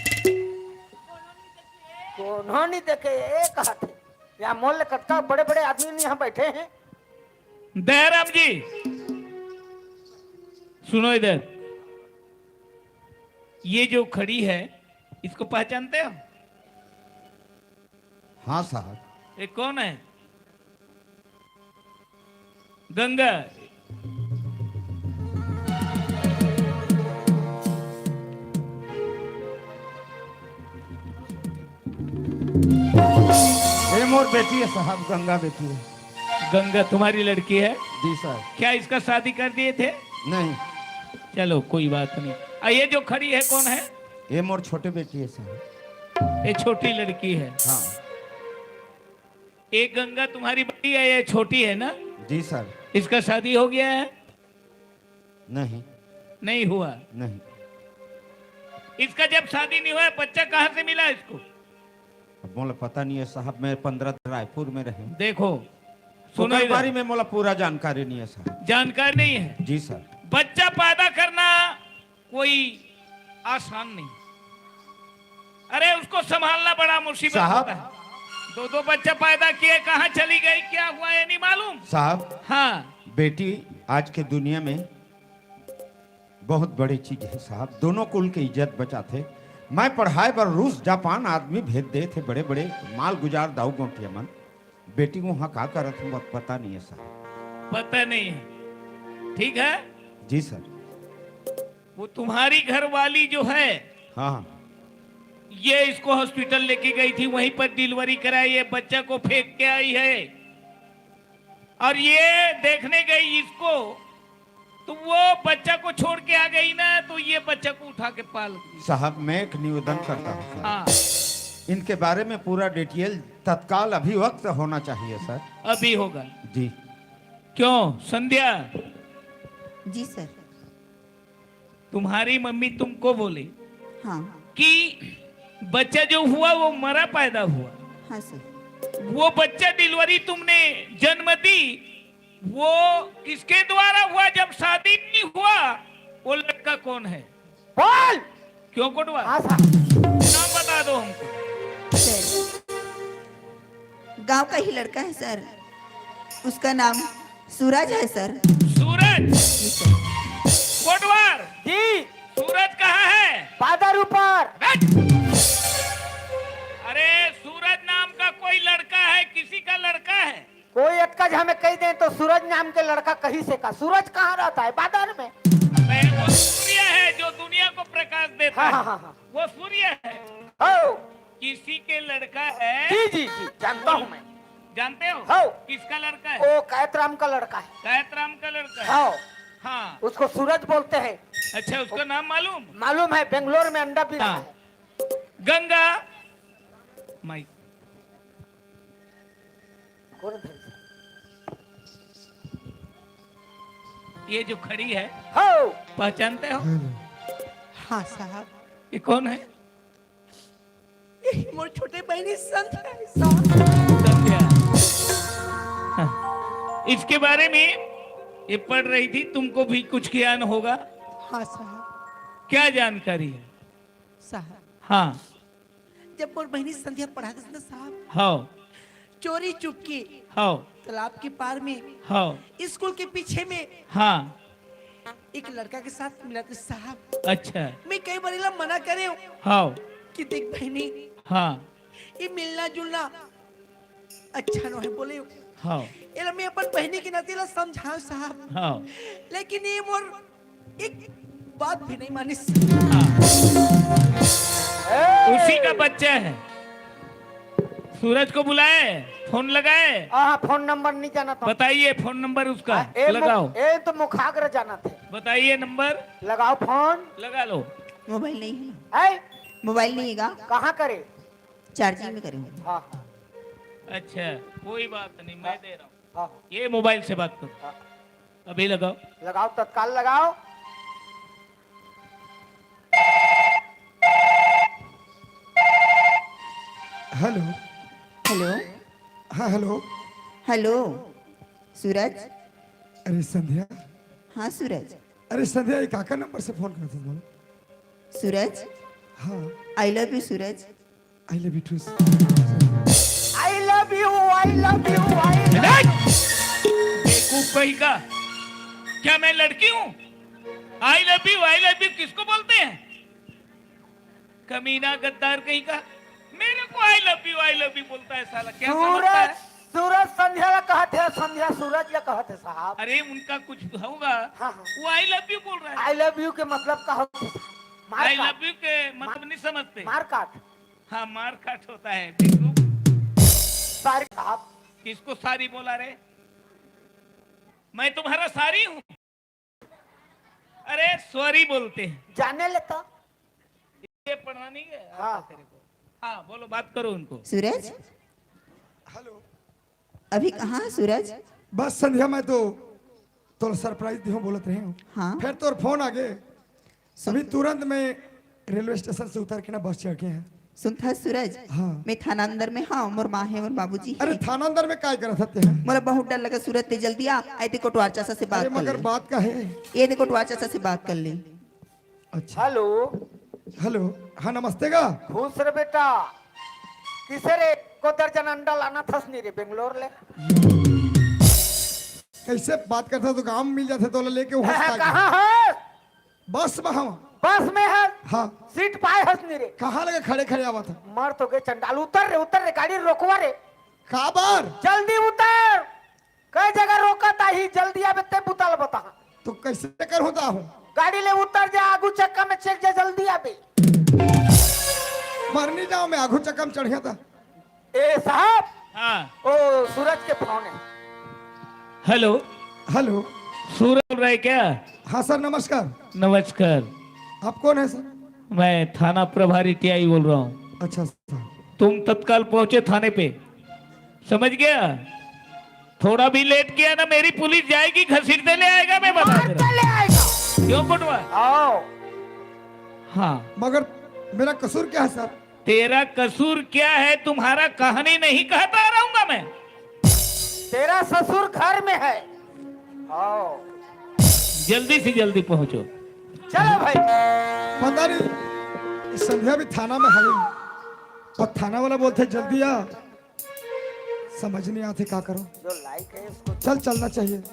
कोनो नहीं देखे, एक हाथ है। या मोल कटका बड़े-बड़े आदमी नहीं यहाँ बैठे हैं। दयाराम जी, सुनो इधर। ये जो खड़ी है, इसको पहचानते हो? हाँ साहब। ये कौन है? गंगा। ये मोर बेटी है साहब, गंगा बेटी है। गंगा तुम्हारी लड़की है? जी सर। क्या इसका शादी कर दिए थे? नहीं। चलो, कोई बात नहीं। आ, ये जो खड़ी है, कौन है? ये मोर छोटे बेटी है सर। ये छोटी लड़की है? हाँ। एक गंगा तुम्हारी बड़ी है, ये छोटी है ना? जी सर। इसका शादी हो गया है? नहीं। नहीं हुआ? नहीं। इसका जब शादी नहीं हुआ, बच्चा कहाँ से मिला इसको? अब मोला पता नहीं है साहब, मैं पंद्रह दिन रायपुर में रहे। देखो, सुनो ओकर इधर। बारे में मोला पूरा जानकारी नहीं है साहब। जानकारी नहीं है? जी सर। बच्चा पैदा करना कोई आसान नहीं। अरे, उसको संभालना बड़ा मुसीबत साहब। होता है। दो दो बच्चा पैदा किए, कहाँ चली गई, क्या हुआ, ये नहीं मालूम। साहब, हाँ। बेटी आज के दुनिया में बहुत बड़ी चीज है साहब, दोनों कुल के इज्जत बचाथे। मैं पढ़ाए बर रूस जापान आदमी भेज दे थे, बड़े बड़े माल गुजार दाऊ गोंटिया मन। बेटी वहाँ का करत हे, पता नहीं है साहब। पता नहीं है। ठीक है? जी सर। वो तुम्हारी घरवाली जो है, हाँ, हाँ। ये इसको हॉस्पिटल लेके गई थी, वहीं पर डिलीवरी कराई, ये बच्चा को फेंक के आई है और ये देखने गई इसको, तो वो बच्चा को छोड़ के आ गई ना, तो ये बच्चा को उठा के पाल गई। साहब, मैं एक निवेदन करता हूँ सर। हाँ। इनके बारे में पूरा डिटेल तत्काल अभी वक्त होना चाहिए सर। अभी होगा। जी। क्यों संध्या? जी सर। तुम्हारी मम्मी तुमको बोली, हाँ। कि बच्चा जो हुआ वो मरा पैदा हुआ। हाँ सर। वो बच्चा डिलीवरी तुमने जन्म दी, वो किसके द्वारा हुआ? जब शादी नहीं हुआ, वो लड़का कौन है? बोल। क्यों कोटवार? हाँ सर। नाम बता दो हमको। सर, गांव का ही लड़का है सर, उसका नाम सूरज है सर। सूरज? जी सर। कोटवार? जी। सूरज कहाँ है? बादर ऊपर। बैठ। अरे, सूरज नाम का कोई लड़का है, किसी का लड़का है? कोई एक का हमें कह दें तो सूरज नाम के लड़का कहीं से का? सूरज कहाँ रहता है? बादर में। अबे, वो सूर्य है जो दुनिया को प्रकाश देता हाँ, है। हाँ, हाँ, हाँ। वो सूर्य है। हो। किसी के लड़का है? जी, जी, जी, जानता हूँ मैं। जानते हो? हो। किसका लड़का है? ओ, कैतराम का लड़का है। कैतराम का लड़का है? हो। हाँ। उसको सूरज बोलते हैं। अच्छा, उसका नाम मालूम? मालूम है, बेंगलोर में अंडा भी हाँ। है। गंगा माई। कौन है? ये जो खड़ी है, हो। पहचानते हो? हाँ साहब। ये कौन है? ये मोर छोटे बहनी संध्या है साहब। संध्या। हाँ। इसके बारे में ये पढ़ रही थी, तुमको भी कुछ ज्ञान होगा। हाँ साहब। क्या जानकारी है? साहब। हाँ। जब मोर बहनी संध्या पढ़त रहिस ना साहब, हाँ। चोरी चुपके हाँ। तालाब के पार में हाँ। स्कूल के पीछे में हाँ। एक लड़का के साथ मिलत रहिस साहब। अच्छा। मैं कई बार एला मना करे हूँ हाँ। कि देख बहनी, हाँ। ये मिलना जुलना अच्छा नोहे बोले हूँ। हाँ। एला मैं अपन बहनी के नाते एला समझाऊँ साहब। हाँ। लेकिन ये मोर एक बात भी नहीं मानिस। हाँ। उसी का बच्चा है। सूरज को बुलाए, फोन लगाए। हाँ, फोन नंबर नहीं जाना था। बताइए फोन नंबर उसका। हाँ, ए मु-, लगाओ। ए तो मुखाग्र जाना थे। बताइए नंबर। लगाओ फोन। लगा लो। मोबाइल नहीं है। है? मोबाइल नहीं है का? कहाँ करे? चार्जिंग में करे हूँ। हाँ, हाँ। अच्छा, कोई बात नहीं, मैं हाँ। दे रहा हूँ। हाँ। ये मोबाइल से बात करो। हाँ। अभी लगाओ। लगाओ, तत्काल लगाओ। हेलो। हेलो। हाँ, हेलो। हेलो। सूरज। अरे संध्या। हाँ सूरज। अरे संध्या, ये काकर नंबर से फोन करत हस? सूरज। हाँ। I love you Suraj. I love you too। I love you, I love you, I love you। बेवकूफ कहीं का, क्या मैं लड़की हूँ? I love you, I love you किसको बोलते हैं? कमीना गद्दार कहीं का, मेरे को I love you, I love you बोलता है साला, क्या समझता है? सूरज, सूरज संध्या ला कहत है, संध्या सूरज ला कहत है साहब। अरे उनका कुछ होगा, हाँ, हाँ। वो I love you बोल रहा है। I love you के मतलब का होता है? मार I काट। Love you के मतलब मार, नहीं समझते। मार काट। हाँ, मारकाट होता है, बिल्कुल। सारी साहब। किसको सारी बोला रे? मैं तुम्हारा सारी हूँ? अरे, सॉरी बोलते हैं। जाने लेता। ये पढ़ना नहीं है, हाँ। आता तेरे को। हाँ, बोलो, बात करो उनको। सूरज, हेलो। अभी कहाँ है सूरज? बस संध्या, मैं तो तोला सरप्राइज देहूं बोलत रहे हूँ। हाँ। फिर तोर फोन आ गए। सुन अभी तुरंत मैं रेलवे स्टेशन से उतर के ना बस चढ़ के हैं। सुनत हस सूरज, हाँ। मैं थाना अंदर में हंव, मोर माँ हे, मोर बाबूजी हे। अरे थाना अंदर में काय करत हस तें? मोला बहुत डर लगा सूरज, तें जल्दी आ, एदे कोटवार चाचा से बात कर ले। अरे मगर बात का है? एदे कोटवार चाचा से बात कर ले। अच्छा। हेलो। हेलो। हाँ, नमस्ते गा। खुश रह बेटा। किसे रे, को दर्जन अंडा लानत हस नी रे बेंगलोर ले? कैसे बात करता तो गांव में मिल जाते तो लेके वो हंसता है। कहाँ है? बस में हंव। बस में है? हाँ। सीट पाए हस नी रे? कहाँ लगे खड़े खड़े आवत है? मर तो गए चंडाल, उतर रे, उतर रे, गाड़ी रोकवा रे। काबर? जल्दी उतर। कई जगह रोकत आही, जल्दी आबे ते बुता ल बता। तो कैसे करहूं दाऊ? गाड़ी ले उतर जा, आगू चक्का में चढ़ जा, जल्दी आबे। मरनी जाओ, मैं आगू चक्का में चढ़िया था। ए साहब। हाँ। ओ, सूरज के फोन है। हेलो। हेलो। सूरज बोल रहे क्या? हाँ सर, नमस्कार। नमस्कार। आप कौन है सर? मैं थाना प्रभारी टीआई बोल रहा हूँ। अच्छा सर। तुम तत्काल पहुंचे थाने पे, समझ गया? थोड़ा भी लेट किया ना, मेरी पुलिस जाएगी, घसीटते ले आएगा, मैं बता दे रहा हूँ। ले आएगा। क्यों कोटवार? आओ। हाँ। मगर मेरा कसूर क्या है सर? तेरा कसूर क्या है? तुम्हारा कहानी नहीं कहता रहूंगा मैं। तेरा ससुर घर में है। आओ। जल्दी से जल्दी पहुंचो। चलो भाई। पता नहीं, संध्या भी थाना में है। और थाना वाला बोलते, "जल्दी आ।" समझ नहीं आते, का करो? जो लाइक है, उसको चल, चलना चाहिए।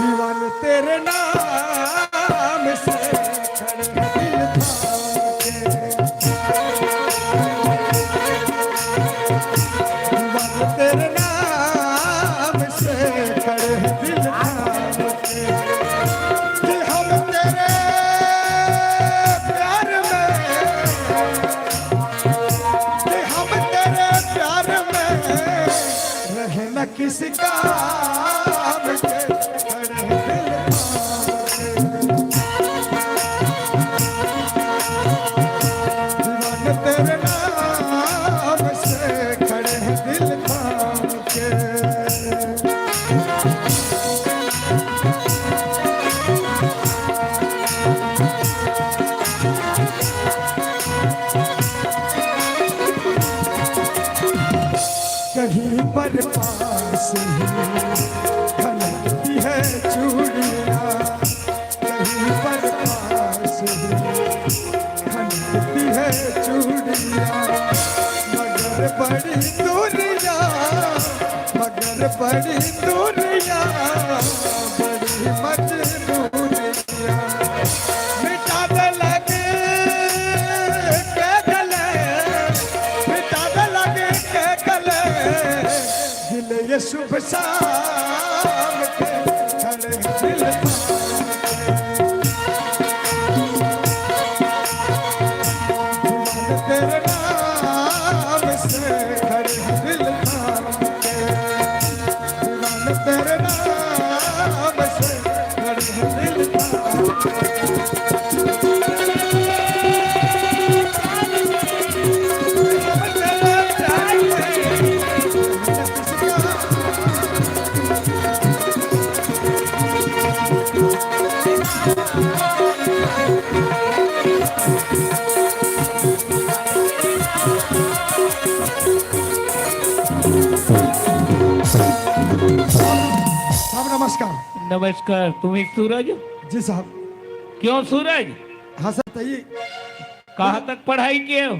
दीवान तेरे नाम से खड़े हैं दिल थाम के। दीवान तेरे नाम से खड़े हैं दिल थाम के। कि हम तेरे प्यार में, कि हम तेरे प्यार में रहे न किसी काम के, खड़े हैं दिल थाम के। दीवाने तेरे नाम से खड़े हैं दिल थाम के। कहीं पर पास ही खनकती है चूड़ियाँ, कहीं पर पास ही खनकती है चूड़ियाँ, मगर बड़ी दूरियाँ, मगर बड़ी दूरियाँ, बड़ी मजबूरियाँ। मिटा दे लगे के गले, मिटा दे लगे के गले, दिल ये शुभ शाम के खड़े दिल थाम के। दीवान तेरे नाम से खड़े दिल थाम के। दीवान तेरे नाम से खड़े दिल थाम के। साहब नमस्कार। नमस्कार। तुम ही सूरज? जी साहब। क्यों सूरज? हाँ सर, बताइए। कहाँ तक पढ़ाई किए हो?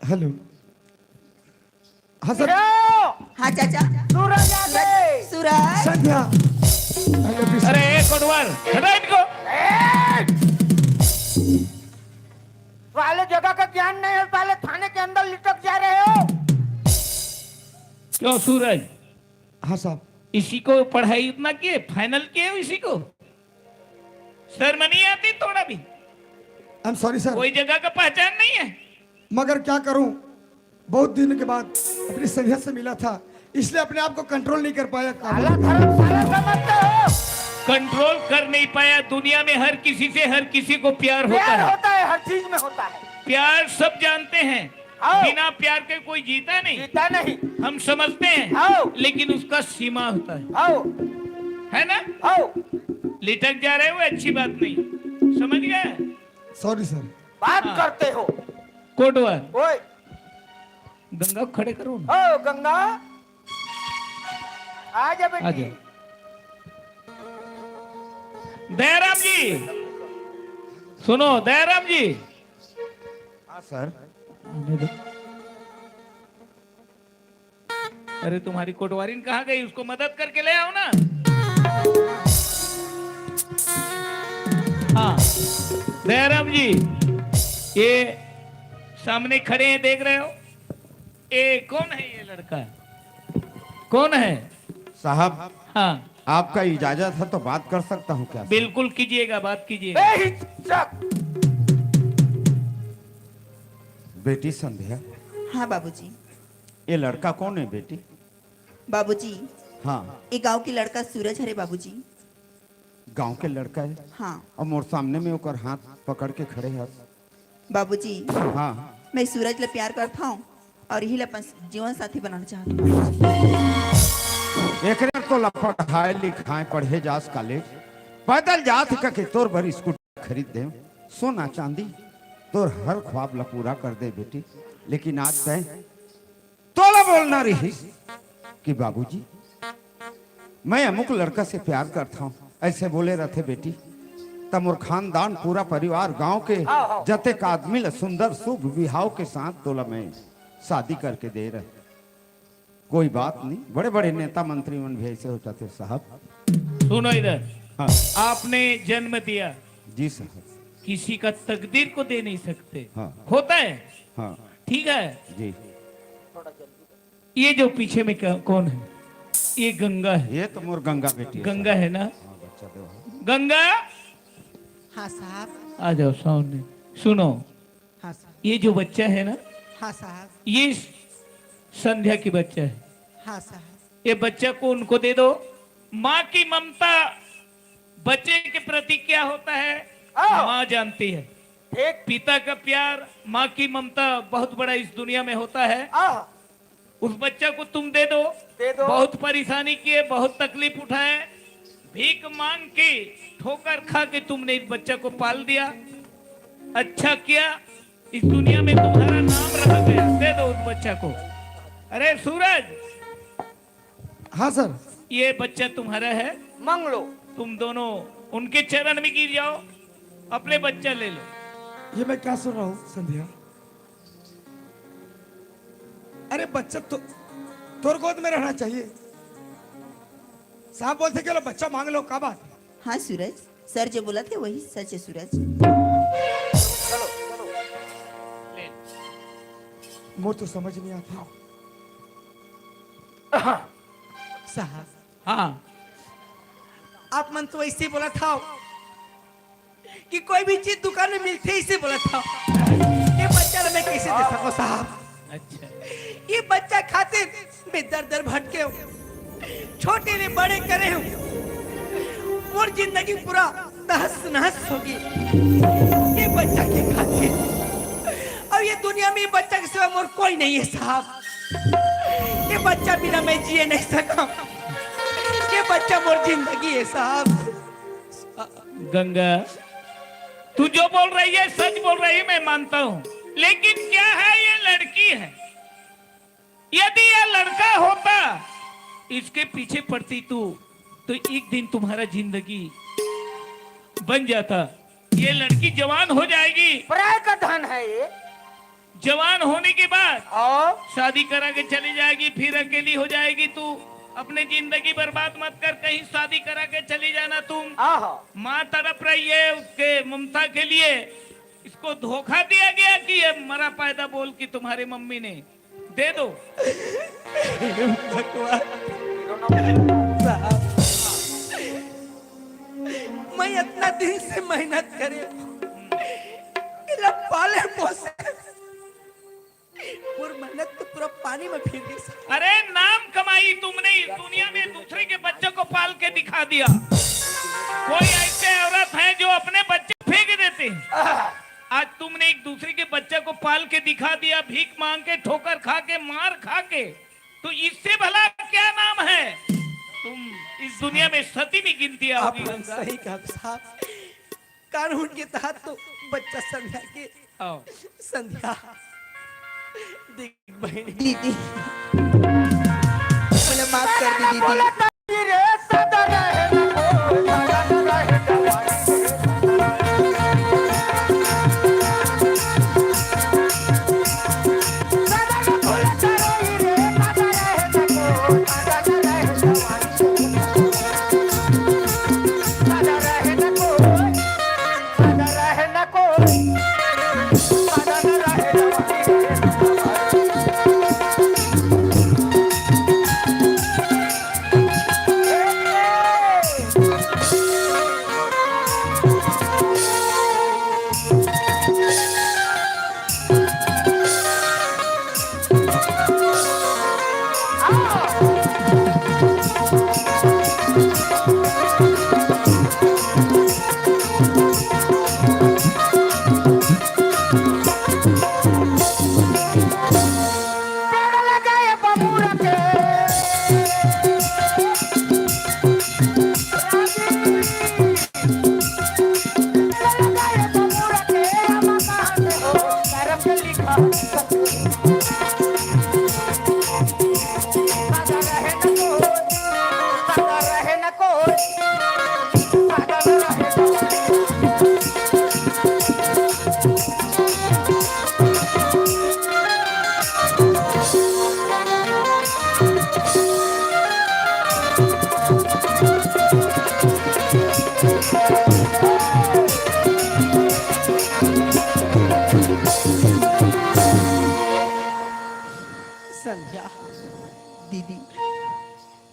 हेलो। हाँ सर। हीरो! हाँ चाचा। सूरज आ गए। सूरज। संध्या। अरे, अरे, ए कोटवार, हटा इनको। ए! साले जगह का ज्ञान नहीं है, साले थाने के अंदर लिटक जा रहे हो। क्यों सूरज? हाँ साहब। इसी को पढ़ाई इतना किए, फाइनल किए हो इसी को? शर्म नहीं आती थोड़ा भी? I'm sorry sir। कोई जगह का पहचान नहीं है? मगर क्या करूं, बहुत दिन के बाद अपनी संध्या से मिला था, इसलिए अपने आप को कंट्रोल नहीं कर पाया। काबू साला धर्म साला समझते हो? कंट्रोल कर नहीं पाया। दुनिया में हर किसी से हर किसी को प्यार होता प्यार है। होता है, हर चीज में होता है। प्यार सब जानते हैं, आओ। बिना प्यार के कोई जीता नहीं। जीता नहीं। हम समझते हैं, आओ। लेकिन उसका सीमा होता है। आओ। है ना? आओ। लिटक जा रहे हो, अच्छी बात नहीं, समझ गए? Sorry sir. बात हाँ। करते हो। कोटवार। ओए। गंगा को खड़े करो ना। ओ गंगा, आ जा बेटी। आ जा। दयाराम जी, सुनो दयाराम जी। हाँ सर। अरे तुम्हारी कोटवारिन कहाँ गई? उसको मदद करके ले आओ ना। हाँ। जयराम जी, ये सामने खड़े हैं, देख रहे हो? ये कौन है ये लड़का? कौन है? साहब, हाँ। आपका इजाजत है तो बात कर सकता हूँ क्या? बिल्कुल कीजिएगा, बात कीजिएगा। बेटी संध्या। हाँ बाबूजी। ये लड़का कौन है बेटी? बाबूजी, हाँ। ये गांव के लड़का सूरज हरे बाबूजी। गांव के लड़का है? हाँ। और मोर सामने में ओकर हाथ पकड़ के खड़े हस। बाबूजी, हाँ। मैं सूरज ला प्यार करत हूँ और यही ला अपन जीवन साथी बनाना चाहत हूँ। एकरे तो ला पढ़ाए लिखाए, पढ़े जास कॉलेज, पैदल जात कके तोर बर स्कूटी खरीद दे, सोना चांदी, तोर हर ख्वाब ला पूरा कर दे बेटी। लेकिन आज तय तोला बोलना रहिस कि बाबूजी, मैं अमुक लड़का से प्यार करता हूँ, ऐसे बोले रहते बेटी, त मोर खानदान, पूरा परिवार, गांव के जतेक आदमी ला सुंदर शुभ बिहाव के साथ तोला मैं शादी करके दे रहे। कोई बात नहीं, बड़े बड़े नेता मंत्री मन भी ऐसे हो जाते साहब। सुनो इधर। हाँ। आपने जन्म दिया, जी साहब। किसी का तकदीर को दे नहीं सकते। हाँ। होता है। हाँ। ठीक है। जी। ये जो पीछे में क्या, कौन है? ये गंगा है। ये तो मोर गंगा बेटी है गंगा साहब। है ना? हाँ, बच्चा दो है। गंगा, हाँ साहब। आ जाओ सामने। सुनो, हाँ साहब। ये जो बच्चा है ना, हाँ साहब। ये संध्या की बच्चा है। हाँ साहब। ये बच्चा को उनको दे दो। माँ की ममता बच्चे के प्रति क्या होता है, आओ। माँ जानती है। एक पिता का प्यार, माँ की ममता बहुत बड़ा इस दुनिया में होता है। आओ। उस बच्चा को तुम दे दो। दे दो। बहुत परेशानी किए, बहुत तकलीफ उठाए, भीख मांग के, ठोकर खा के तुमने इस बच्चा को पाल दिया। अच्छा किया, इस दुनिया में तुम्हारा नाम रह गया। दे दो उस बच्चा को। अरे सूरज, हाँ सर। ये बच्चा तुम्हारा है, मांग लो। तुम दोनों उनके चरण में गिर जाओ, अपने बच्चा ले लो। ये मैं क्या सुन रहा हूँ संध्या? अरे बच्चा तो तोर गोद में रहना चाहिए। साहब बोलते चलो बच्चा मांग लो, का बात? हाँ सूरज, सर जो बोला थे वही सच है सूरज। मोर तो समझ नहीं आता। साहब, हाँ। आप मन तो ऐसे बोला था कि कोई भी चीज दुकान में मिलते ही से बोला था, ये बच्चा ला मैं कैसे दे सको साहब? अच्छा। ये बच्चा खातिर मैं दर दर भटके हूँ, छोटे ले बड़े करे हूँ, मोर जिंदगी पूरा तहस नहस होगी ये बच्चा के खातिर। अब ये दुनिया में ये बच्चा के सिवा मोर कोई नहीं है साहब। ये बच्चा बिना मैं जिए नहीं सका। ये बच्चा मोर जिंदगी है साहब। गंगा, तू जो बोल रही है सच बोल रही, मैं मानता हूँ, लेकिन क्या है, ये लड़की है। यदि यह लड़का होता, इसके पीछे पड़ती तू, तो एक दिन तुम्हारा जिंदगी बन जाता। ये लड़की जवान हो जाएगी। पराये का धन है ये। जवान होने के बाद और शादी करा के चली जाएगी, फिर अकेली हो जाएगी तू। अपने जिंदगी बर्बाद मत कर, कहीं शादी करा के चली जाना तुम। आहा। माँ तड़प रही है उसके ममता के लिए। इसको धोखा दिया गया कि ये मरा पैदा बोल के तुम्हारी मम्मी ने। दे दो। भगवान साहब, मैं इतना दिन से मेहनत करे, इला पाले पोसे, पूरी मेहनत तो पूरा पानी में फिर गई। अरे नाम कमाई तुमने इस दुनिया में, दूसरे के बच्चे को पाल के दिखा दिया। कोई ऐसे औरत है जो अपने बच्चे फेंक देते हैं। आज तुमने एक दूसरे के बच्चे को पाल के दिखा दिया, भीख मांग के, ठोकर खा के, मार खा के, तो इससे भला क्या नाम है? तुम इस दुनिया में सती में गिनती आओगी। आप सही कहा साहब, कानून के तहत तो बच्चा संध्या के आओ। संध्या, देख बहन। दीदी, मुझे माफ कर दी दीदी।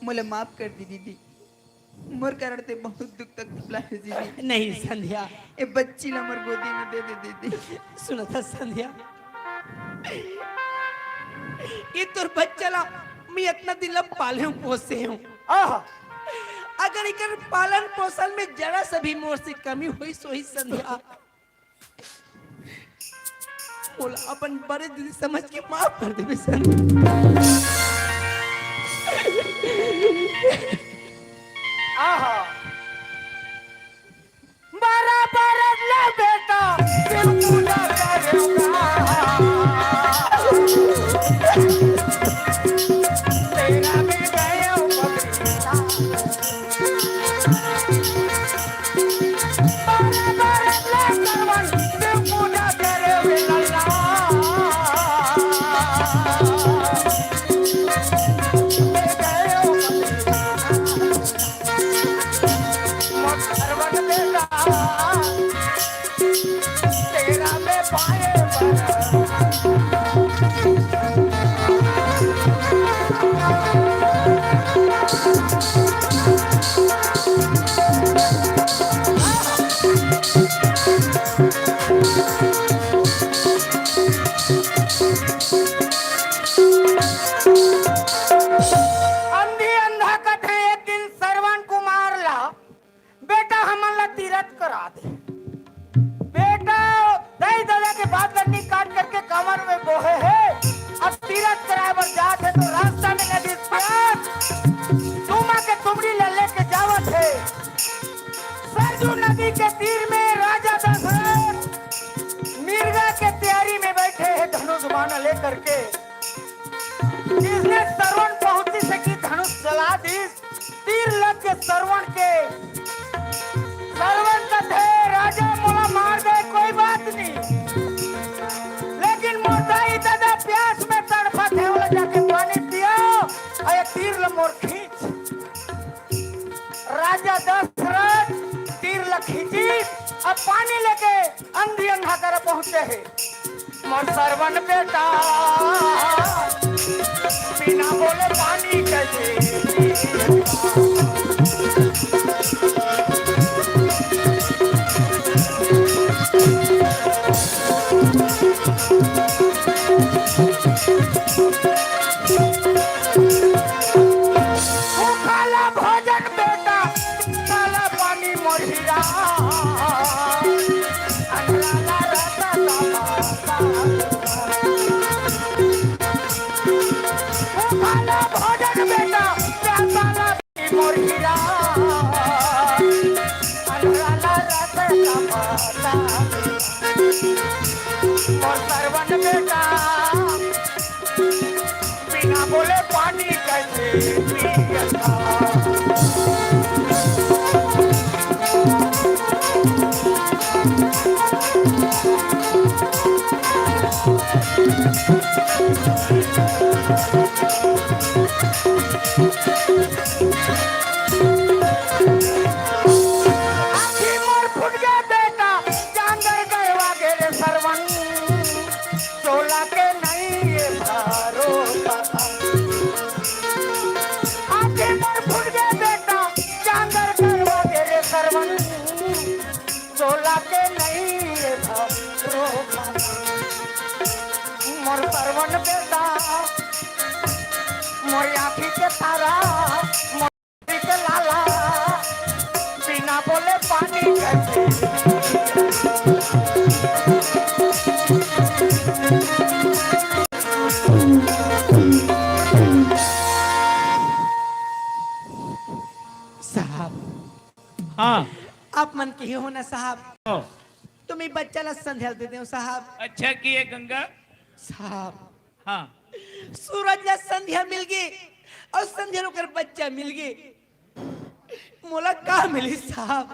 मोला माफ कर दे दीदी, मोर कारण ते बहुत दुख तकलीफ ला हे दीदी। नहीं संध्या। ए बच्ची ला मोर गोदी में दे दे दीदी। सुनत हस संध्या, ये तोर बच्चा ला मैं इतना दिन ला पाले हूँ, पोसे हूँ। आहा। अगर एकर पालन पोषण में जरा सा भी मोर से कमी होइस होही संध्या, मोला अपन बड़े दीदी समझ के माफ कर देबे संध्या। आहा। बराबर ले बेटा, शिव पूजा करेगा। तेरा भी गए बकरीदा। बराबर ले श्रवण, शिव पूजा करे वे लल्ला। ले गए बकरीदा। मोर श्रवण बेटा, तेरा में पाए अंधी अंधा कथे एक दिन श्रवण कुमार ला बेटा, हमन ला तीरथ करा दे। बेटा, दाई ददा के बात ला नी काट करके कमर में बोहे हे। अब तीरथ कराए बर जात हे तो रास्ता में नदी प्यास तुमा के तुमड़ी ला लेके जावत हे। सरजू नदी के तीर में राजा दशरथ मिर्गा के तैयारी में बैठे हे धनुष बाण लेकर के। जिसने श्रवण पहुंची सकी धनुष चला दीस। तीर लग के श्रवण के, श्रवण कथे, "राजा मोला मार दे, कोई बात नहीं, लेकिन मोर दाई ददा प्यास में तड़फत हे, ओला जाके पानी पियो, अउ ये तीर ल मोर खींच।" राजा दशरथ तीर ल खींचिस, अब पानी लेके अंधी अंधा कर पहुंचे हे। मोर श्रवण बेटा, बिना बोले पानी कैसे पिएगा? भूखा ला भोजन बेटा, काला पानी मोर हीरा, अंधरा ला रास्ता बतावा। भूखा ला भोजन बेटा, प्यासा ला पानी मोर हीरा, अंधरा ला रास्ता बतावा। मोर श्रवण बेटा, बिना बोले पानी कैसे पिएगा? आँखी मोर फूट गे बेटा, चांदर गरवा गे रे श्रवण। चोला के नहीं ये भरोसा। आँखी मोर फूट गे बेटा, चांदर गरवा गे रे श्रवण। चोला के नहीं ये भरोसा। मोर श्रवण बेटा, मोर आँखी के तारा, मोर के लाला, बिना बोले पानी कैसे? साहब। हाँ। आप मन के हो ना साहब। हाँ। तो मैं बच्चा ला संध्या दे देव साहब। अच्छा किए गंगा। साहब। हाँ। सूरज ला संध्या मिल गे अउ संध्या ला ओकर बच्चा मिल गे। मोला का मिली साहब?